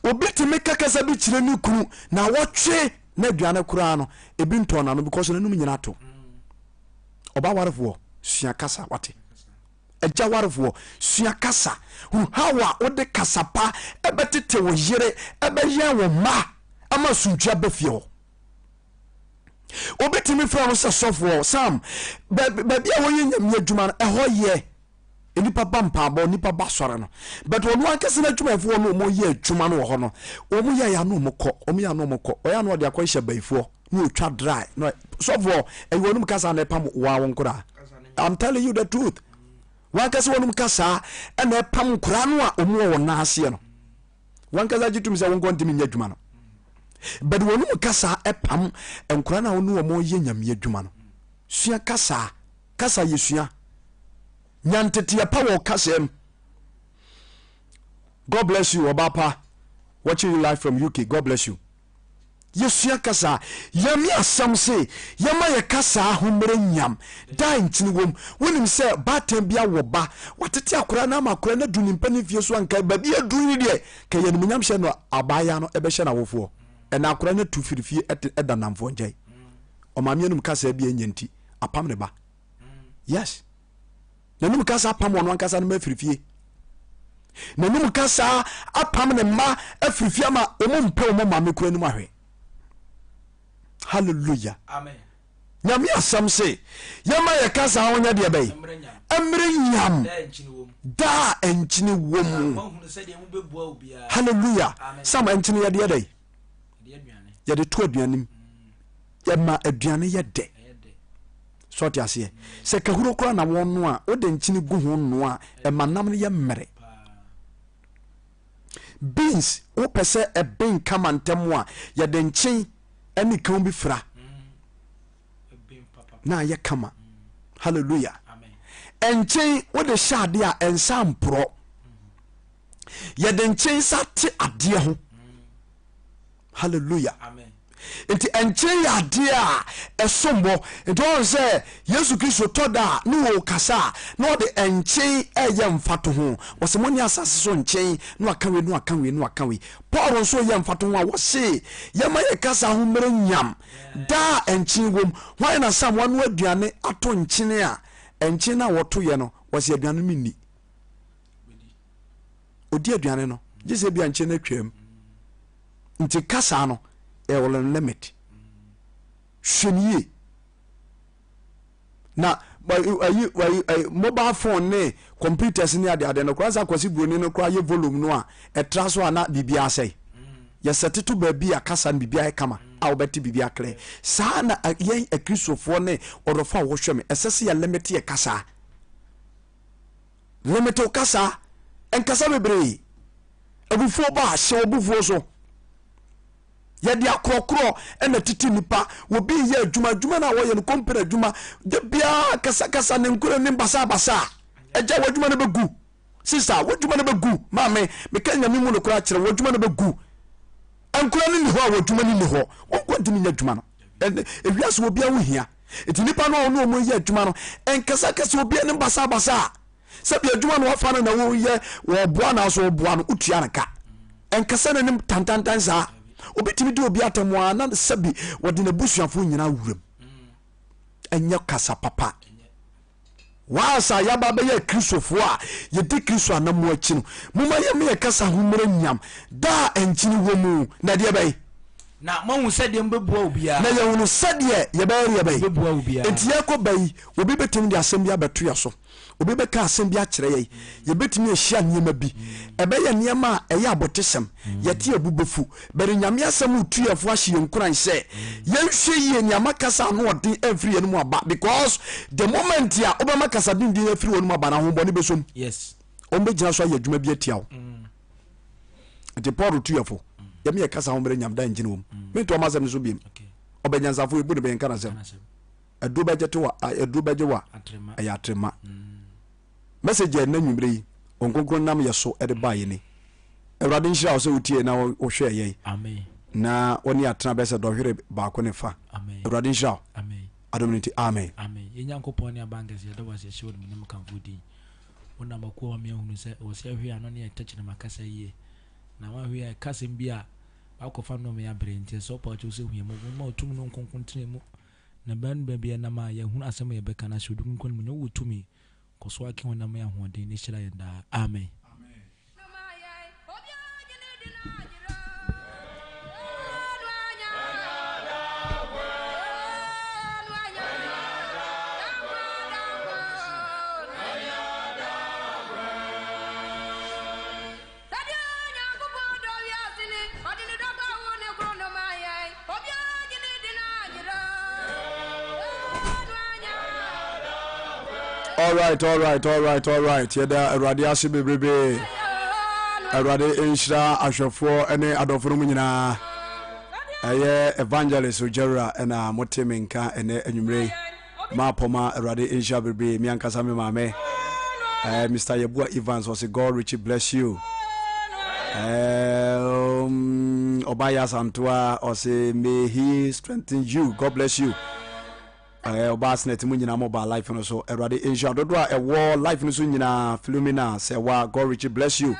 Speaker 1: Obi tumi ka kasa bi kyerɛ ne kunu na wɔtwe na aduane koraa no ebi ntɔn n'ano because n'anum nyina to. Ɔba warefoɔ sua kasa wate. Agya warefoɔ sua kasa. Hunu how a wode kasa pa ɛbɛtete wo yere ɛbɛyɛn wo mma ama asomdwoeɛ aba fie hɔ. Obi tumi frɛ no sɛ sɔfoɔ Sam baabi a wɔyɛ nyame adwuma no ɛhɔ yɛ. Nnipa ba mpaabɔ, nnipa ba asɔre no, but ɔno ankasa n'adwumayɛfoɔ no wɔn yɛ adwuma no wɔ hɔ no, wɔn yɛ ya no wɔn kɔ, wɔn yɛ ano wɔn kɔ, ɔyɛ ano ɔde akɔ hyɛ bayifoɔ na ɔtwa dry na sɔfoɔ ɛyɛ wɔn kasa na ɛpam wɔn wɔn koraa. I'm telling you the truth. Wɔn ankasa wɔn kasa ɛna ɛpam nkoraa no a wɔn wɔ wɔn nan aseɛ no. Wɔn ankasa gye tum sɛ wɔn nkɔ ntumi nyɛ adwuma no, but wɔn kasa ɛpam nkoraa no a wɔn wɔn yɛ nyame adwuma no. Sua kasa. Kasa yɛsua. Nya nteteɛ pa wɔ kasa mu. God bless you ɔbaa pa watching you live from UK God bless you. Yɛsua kasa. Yɛme asɛm se yɛma yɛ kasa ho mmerɛ nyam daa nkyene wom. Wonim sɛ baatan bi awɔ ba watete akora no ama akora no adu ne mpanin fie so anka baabi aduru yi deɛ ka yɛ animuonyam hyɛ no abaayaa no ɛbɛhyɛ no awofoɔ. Ɛna akora no atu firi fie ɛda namfoɔ nkyɛn. Ɔmaame anum kasa bi ɛnyɛ nti apam ne ba yes n'anum kasa apam ɔno ankasa no ma afiri fie n'anum kasa apam ne mma afiri fie ama wɔn mpɛ wɔn maame kura anim ahwɛ hallelujah
Speaker 3: amen
Speaker 1: nyame asɛm se yɛma yɛ kasa ho nyɛ deɛ bɛyi mmerɛ nyam daa nkyene wɔ mu hallelujah sam nkyene yɛde yɛ dɛ yɛde to aduane mu yɛma aduane yɛ dɛ so ɔte aseɛ sɛ kahuro koraa na wɔn no a wode nkyene gu ho noa a ɛma nam no yɛ mmerɛ. Beans wopɛ sɛ ɛben kama ntɛm a, yɛde nkyen ne kan bi fra na ayɛ kama. Hallelujah. Nkyen wode hyɛ adeɛ a ɛnsa mporɔ. Yɛde nkyen sa te adeɛ ho. Hallelujah. Nti nkyen yɛ adeɛ a ɛsom bɔ. Nti wɔn sɛ Yesu Kristo tɔ da a ne wɔ kasa a na ɔde nkyen ɛyɛ mfatoho. Wɔsɛ mo ne asase so nkyen na waka wei na waka wei na waka wei. Paul nso yɛ mfatoho a wɔse yɛma yɛ kasa ho mmerɛ nyam daa a nkyen wom. Hwan na Sam wanoa aduane ato nkyene a nkyen no a wɔtoyɛ no wɔse aduane no menni. Ɔdi aduane no gye sɛ ebia nkyene no atwam. Nti kasa no ɛwɔ no limit. Hwɛ no yie. Na ayi ayi mobile phone ne computers ne ade ade no koraa sɛ akwasi buroni no koraa yɛ volume no a ɛtra so a na biribi asɛe. Yɛsɛ teto baabi a kasa no biribi ayɛ kama a wobɛte biribi aklɛ. Saa na yɛn akristofoɔ ne ɔdɔfo a wɔhwɛ me ɛsɛ sɛ yɛ limit yɛ kasa. Limit wo kasa. Nkasa bebree. Abufuo ba a, hyɛ w'abufuo so. Yɛde akorɔkorɔ na tete nipa. Obi yɛ adwuma, adwuma no a wɔyɛ no kɔmpani adwuma. Da biara kasakasa ne nkura nim basabasa. Agya w'adwuma no bɛgu. Sista, w'adwuma no bɛgu. Maame, meka nyame mu nokorɛ akyerɛ w'adwuma no bɛgu. Nkura no nni hɔ a w'adwuma no nni hɔ. Wɔn nko ntumi nyɛ adwuma no. Ewiase obiara ho hia. Nti nipa no a ɔne wɔn yɛ adwuma no, nkasakasa obi anim basabasa. Sɛbi adwuma na wafa no na woyɛ wɔboa na so wɔboa no wotua no ka. Nkasa n'anim tantantan saa. Obi tumi di obi atɛm a na sɛbi wɔde n'abusuafoɔ nyinaa wuram. Ɛnyɛ kasa papa. Whilst a yɛaba abɛyɛ Akristofoɔ a yɛdi Kristo anammoa akyi no, momma yɛmma yɛn kasa ho mmra nyam da a nkyene wɔ mu, na ɛdeɛ bɛn?
Speaker 4: Na moahu sɛdeɛ mobɛbua obiara.
Speaker 1: Na yɛahunu sɛdeɛ yɛbɛyɛ deɛ bɛn?
Speaker 4: Mobɛbua obiara.
Speaker 1: Enti yɛrekɔ ba yi, obi bɛtumi de asɛm bi abɛto yɛn so. Obi bɛka asɛm bi akyerɛ yɛn. Yɛbɛtumi ahyia nneɛma bi. Ɛbɛyɛ nneɛma a ɛyɛ abotesɛm. Yɛte a bo bɛfu. But Nyame asɛm retu yɛn fo ahyɛ yɛn nkuran sɛ yɛnhwɛ yie nea ama kasa ano ɔden amfiri yɛn mu aba because the moment a wobɛma kasa denden afiri wɔn mu aba no ahombɔne bɛsom.
Speaker 3: Yes.
Speaker 1: Wɔn bɛgyina so ayɛ adwuma bi atia wo. Nti Paul tu yɛn fo. Yɛm yɛ kasa ho mmerɛ nyam da ngyina wɔm. Mentoa m'asɛm no so biem. Ɔbɛnyansafo ebu ne bɛn nka n'asɛm. Aduro bɛgye to wa, aduro bɛgye wa, ɛyɛ atrema. Message a ɛnɛ nwumerɛ yi, Honhom Kronkron nam yɛ so de baa yɛ ni. Awurade nhyira wo sɛ wotiee na wohwɛɛ yɛn. Na wo ne atena bɛyɛ sɛ dɔnhwere baako ne fa. Awurade nhyira wo. Adom no nti, amen.
Speaker 3: Amen. Yɛn Nyankopɔn ne Abankɛse, yɛda wo ase, yɛhyɛ wo animuonyam kamfo wo din. Wonam w'akoa ma me ahunu sɛ ɛwɔ sɛ yɛhwɛ ano ne yɛn tɛkyerɛma kasa yie. Na woanhwɛ a ɛka asɛm bi a wakɔfa nnome abrɛ nti ɛsɛ ɔpa kyɛw sɛ hu yɛn mmɔbɔ ma ɔtumi no nkonko ntena mu. Na bɛn baabi a yɛnam a yɛahunu asɛm a yɛbɛka no ahyɛ wo din kronkron animuonyam. Wowɔ tumi. Kɔ so ara ka wɔn na ma yɛn ahoɔden na hyira yɛn daa. Amen.
Speaker 2: Sɛdeɛ Onyankopɔn dɔ wiase ni, ɔde ne dɔba a ɔwoo no koro no maa yɛn. Obiara gye no di no anyera. No anya.
Speaker 1: Alright, alright, alright, alright. Yɛda Awurade ase bebrebe. Awurade nhyira ahwɛfoɔ ne adɔfo no mu nyinaa. Ɛyɛ Evangelist Ogyawura ɛna mote me nka ɛnɛ anwummerɛ yi. Maapɔma Awurade nhyira bebree me ankasa me maame eh, Mr. Yeboah Evans ɔse God richly bless you eh, um, Ɔba Yasantoa ɔse may he strengthen you God bless you eh, Ɔba Asnet mu nyinaa mo ba life no so Awurade nhyira dodoɔ a ɛwɔ life no so nyinaa Philomena Sɛwa God richly bless you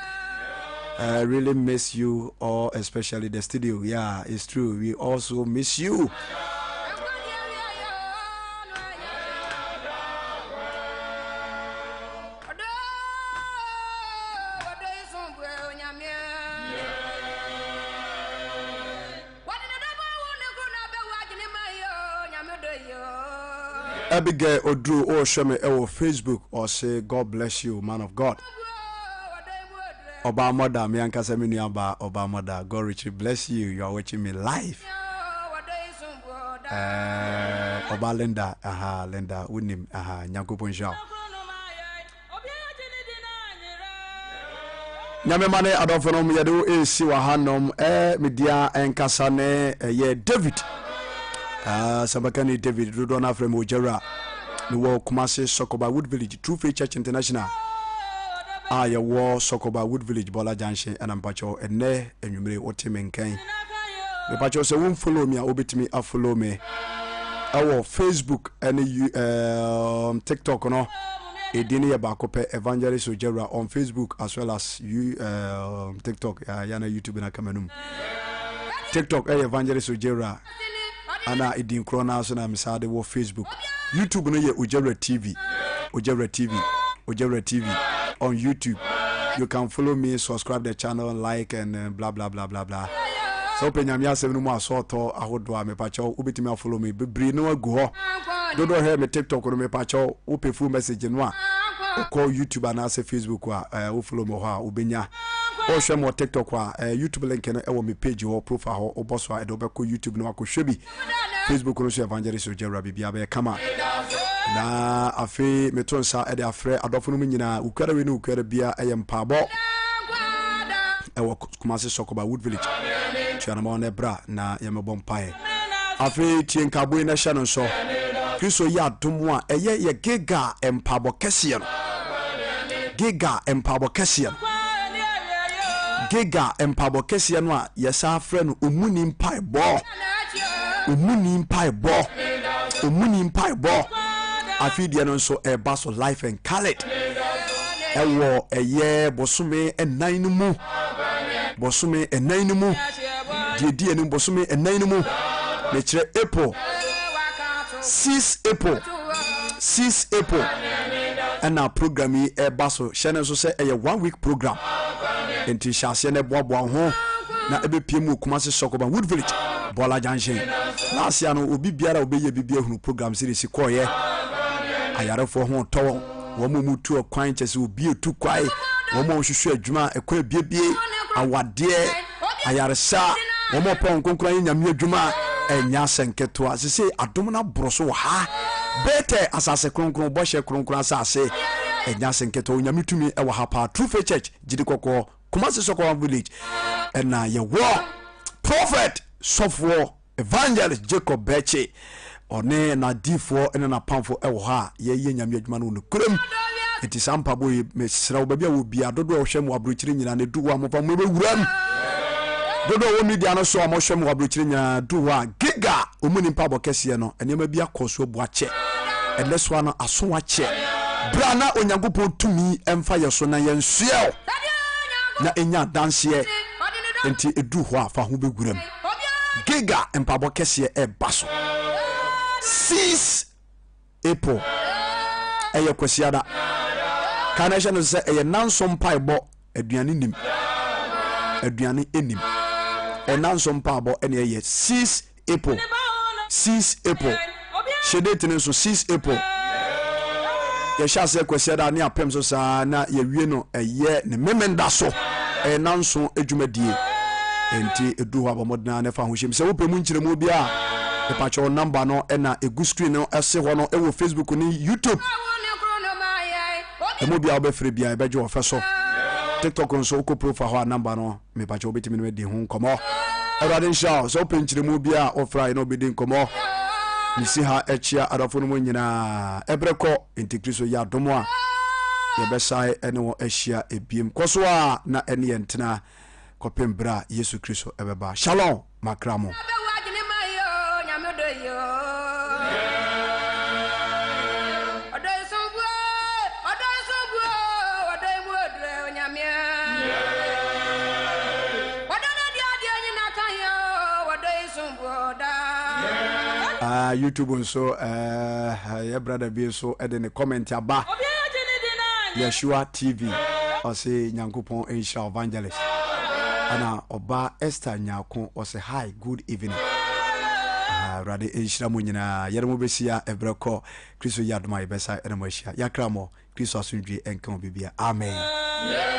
Speaker 1: I really miss you all, especially the studio. Yeah, it's true. We also miss you. Abigail Oduru ɔrehwɛ me ɛwɔ Facebook ɔse God bless you man of God. Ɔbaa mɔda me ankasa me nua baa ɔbaa mɔda God richly bless you you are watching me live. Eh, ɔbaa Linda aha Linda wonim aha Nyankopɔn nhyira wo. Nyame ma ne adɔfo nom yɛde wo ɛresi wɔ ha nom eh, media ɛnkasa ne ɛyɛ David ah, sɛbɛka ne David dodoɔ no afrɛ me Ogyawura mewɔ Kumase Sɔkɔba Wood Village True Faith Church International a yɛwɔ Sɔkɔba Wood Village Bɔla Junction ɛna mpakyɛw ɛnɛ anwummere wote me nkan mepakyɛw sɛ wo follow me a wobɛtumi afollow me ɛwɔ Facebook ɛne um, TikTok no Edin no yɛ baako pɛ, Evangelist Ogyawura on Facebook as well as you, um, TikTok, ya ya na YouTube na kama num. TikTok ɛyɛ Evangelist Ogyawura, ana edin korɔ naa so na mesaa de wɔ Facebook. YouTube no yɛ Ogyawura TV, Ogyawura TV, Ogyawura TV on YouTube. You can follow me, subscribe the channel, like and uh, blah blah blah blah blah. Sɛ wopɛ nyame asɛm no mu asɔɔtɔ ahodoɔ a mepakyɛw wobɛtumi afollow me bebree no agu hɔ. Dodoɔ hwɛ me TikTok no mepakyɛw wopɛ full message no a wokɔ YouTube anaasɛ Facebook a eh, wo follow me hɔ a wobɛnya. Wohwɛ me wɔ TikTok a eh, YouTube link no ɛwɔ me page hɔ profile hɔ wobɔ so a ɛde wobɛkɔ YouTube no akɔhwɛ bi. Facebook no nso Evangelist Ogyawura biribiara bɛyɛ kama. Na afei meto nsa de afrɛ adɔfo no mu nyinaa wukuada wei ne wukuada bia ɛyɛ mpaabɔ ɛwɔ Kumasi Sɔkɔba Wood Village. Tuanamɔ na ɛbra na yɛmɛbɔ mpaeɛ. Afei tie nkaabo yi na hyɛ no nsɔ. Kristo yɛ adom a ɛyɛ yɛ Gilgal mpaabɔ kɛseɛ no. Gilgal mpaabɔ kɛseɛ no. Gilgal mpaabɔ kɛseɛ no a yɛsan frɛ no omuni mpaebɔ. Omuni mpaebɔ. Omuni mpaebɔ. Afei deɛ no nso ɛreba so life and colored. Ɛwɔ ɛyɛ bosome ɛnan no mu. Bosome ɛnan no mu. Deɛ ɛdi anim bosome ɛnan no mu. Mekyerɛ April. 6 April. 6 April. Ɛna program yi ɛreba so. Hyɛ no nso sɛ ɛyɛ one week program. Nti hyɛ aseɛ na ɛboaboa wo ho na ɛbɛpie mu wɔ Kumasi Sɔkɔban Wood Village Bɔla Junction. Last year no obi biara a ɔbɛyɛ biribi ahunu program series kɔɔyɛ. Ayarefoɔ ho tɔ wɔn. Wɔn a wɔtu ɔkwan kyɛ sɛ obi etu kwae, wɔn a wɔhwehwɛ adwuma a ɛkwan abiebie, awadeɛ, ayaresa, wɔn a wɔpɛ wɔn kronkron ayɛ nyame adwuma, ɛnyɛ asɛ nketewa. Sese adom no aboro so wɔ ha. Bethel asase kronkron, bɔhyɛ kronkron asase, ɛnyɛ asɛ nketewa. Onyame tumi ɛwɔ ha paa. True Faith Church, Gyidi Kɔkɔɔ, Kumasi Sɔkɔwa Village, ɛna yɛwɔ Prophet Sɔfoɔ Evangelist Jacob Bɛkye, ɔne n'adiifoɔ ne n'apamfo wɔ hɔ a yɛyɛ Nyame adwuma no wɔ nokorɛm. Nti saa mpaebɔ yi, mesrɛ wo, baabi a wɔ biara, dodoɔ a wɔhwɛ me wɔ aburokyire nyinaa no, ɛdu hɔ a momfa mo bɛwuram. Dodoɔ a wɔ media no so a wɔhwɛ me wɔ aburokyire nyinaa, du hɔ a, giga, wɔn ni mpaebɔ kɛseɛ no, nneɛma bi akɔ so abu akyɛ. Ɛnɛ so ano, aso akyɛ. Berɛ a na Onyankopɔn tumi mfa yɛ so na yɛnsoɛ o, na ɛnya adanseɛ. Nti ɛdu hɔ a, fa ho bɛwuram. Giga mpaebɔ kɛseɛ ɛreba so 6 April ɛyɛ Kwasiada. Ka na ɛhyɛ no sɛ ɛyɛ nanso mpaebɔ aduane nim aduane nim ɛnanso mpaebɔ ɛna ɛyɛ 6 April 6 April Hyɛ date no nso, 6 April. Yɛhyɛ aseɛ Kwasiada ne apem so saa na yɛwie no ɛyɛ ne Memenda so. Ɛyɛ nanso adwumadie. Enti ɛduru hɔ a bɔ mmɔden ara na ɛfa ho hyɛm. Sɛ wopɛ mu nkyerɛmu bi a, mepakyɛw namba no ɛna ɛgu screen no ɛse hɔ no ɛwɔ Facebook ne YouTube. Ɛmu biara wobɛfrɛ biara yɛbɛgye wɔ fɛ so. TikTok nso wokɔ profile hɔ a namba no Mepakyɛ wobɛtumi ne me adi ho nkɔmmɔ. Awurade nhyira wo. Sɛ wopɛ nkyerɛmu bi a wofra yɛ na wobɛdi nkɔmmɔ. Mesi ha akyia adɔfo no mu nyinaa. Ɛberɛ kɔ, enti Kristo yɛ adom a yɛbɛsae ne wɔn ahyia ebiem. Kɔ so a na ɛne yɛn ntena kɔpem berɛ a Yesu Kristo ɛbɛba. Shalom, makra mo. Uh, YouTube nso uh, yɛ brother bi nso de ne comment aba Yeshua TV ɔse Nyankopɔn nhyira evangelist ɛna ɔba Esther Nyako ɔse hi good evening Awurade uh, nhyira mo nyinaa yɛne mo bɛhyia ɛberɛ kɔ Kristo yɛ adom a yɛbɛsa ɛne mo ahyia yɛakra mo Kristo asomdwie nka obi bia. Amen.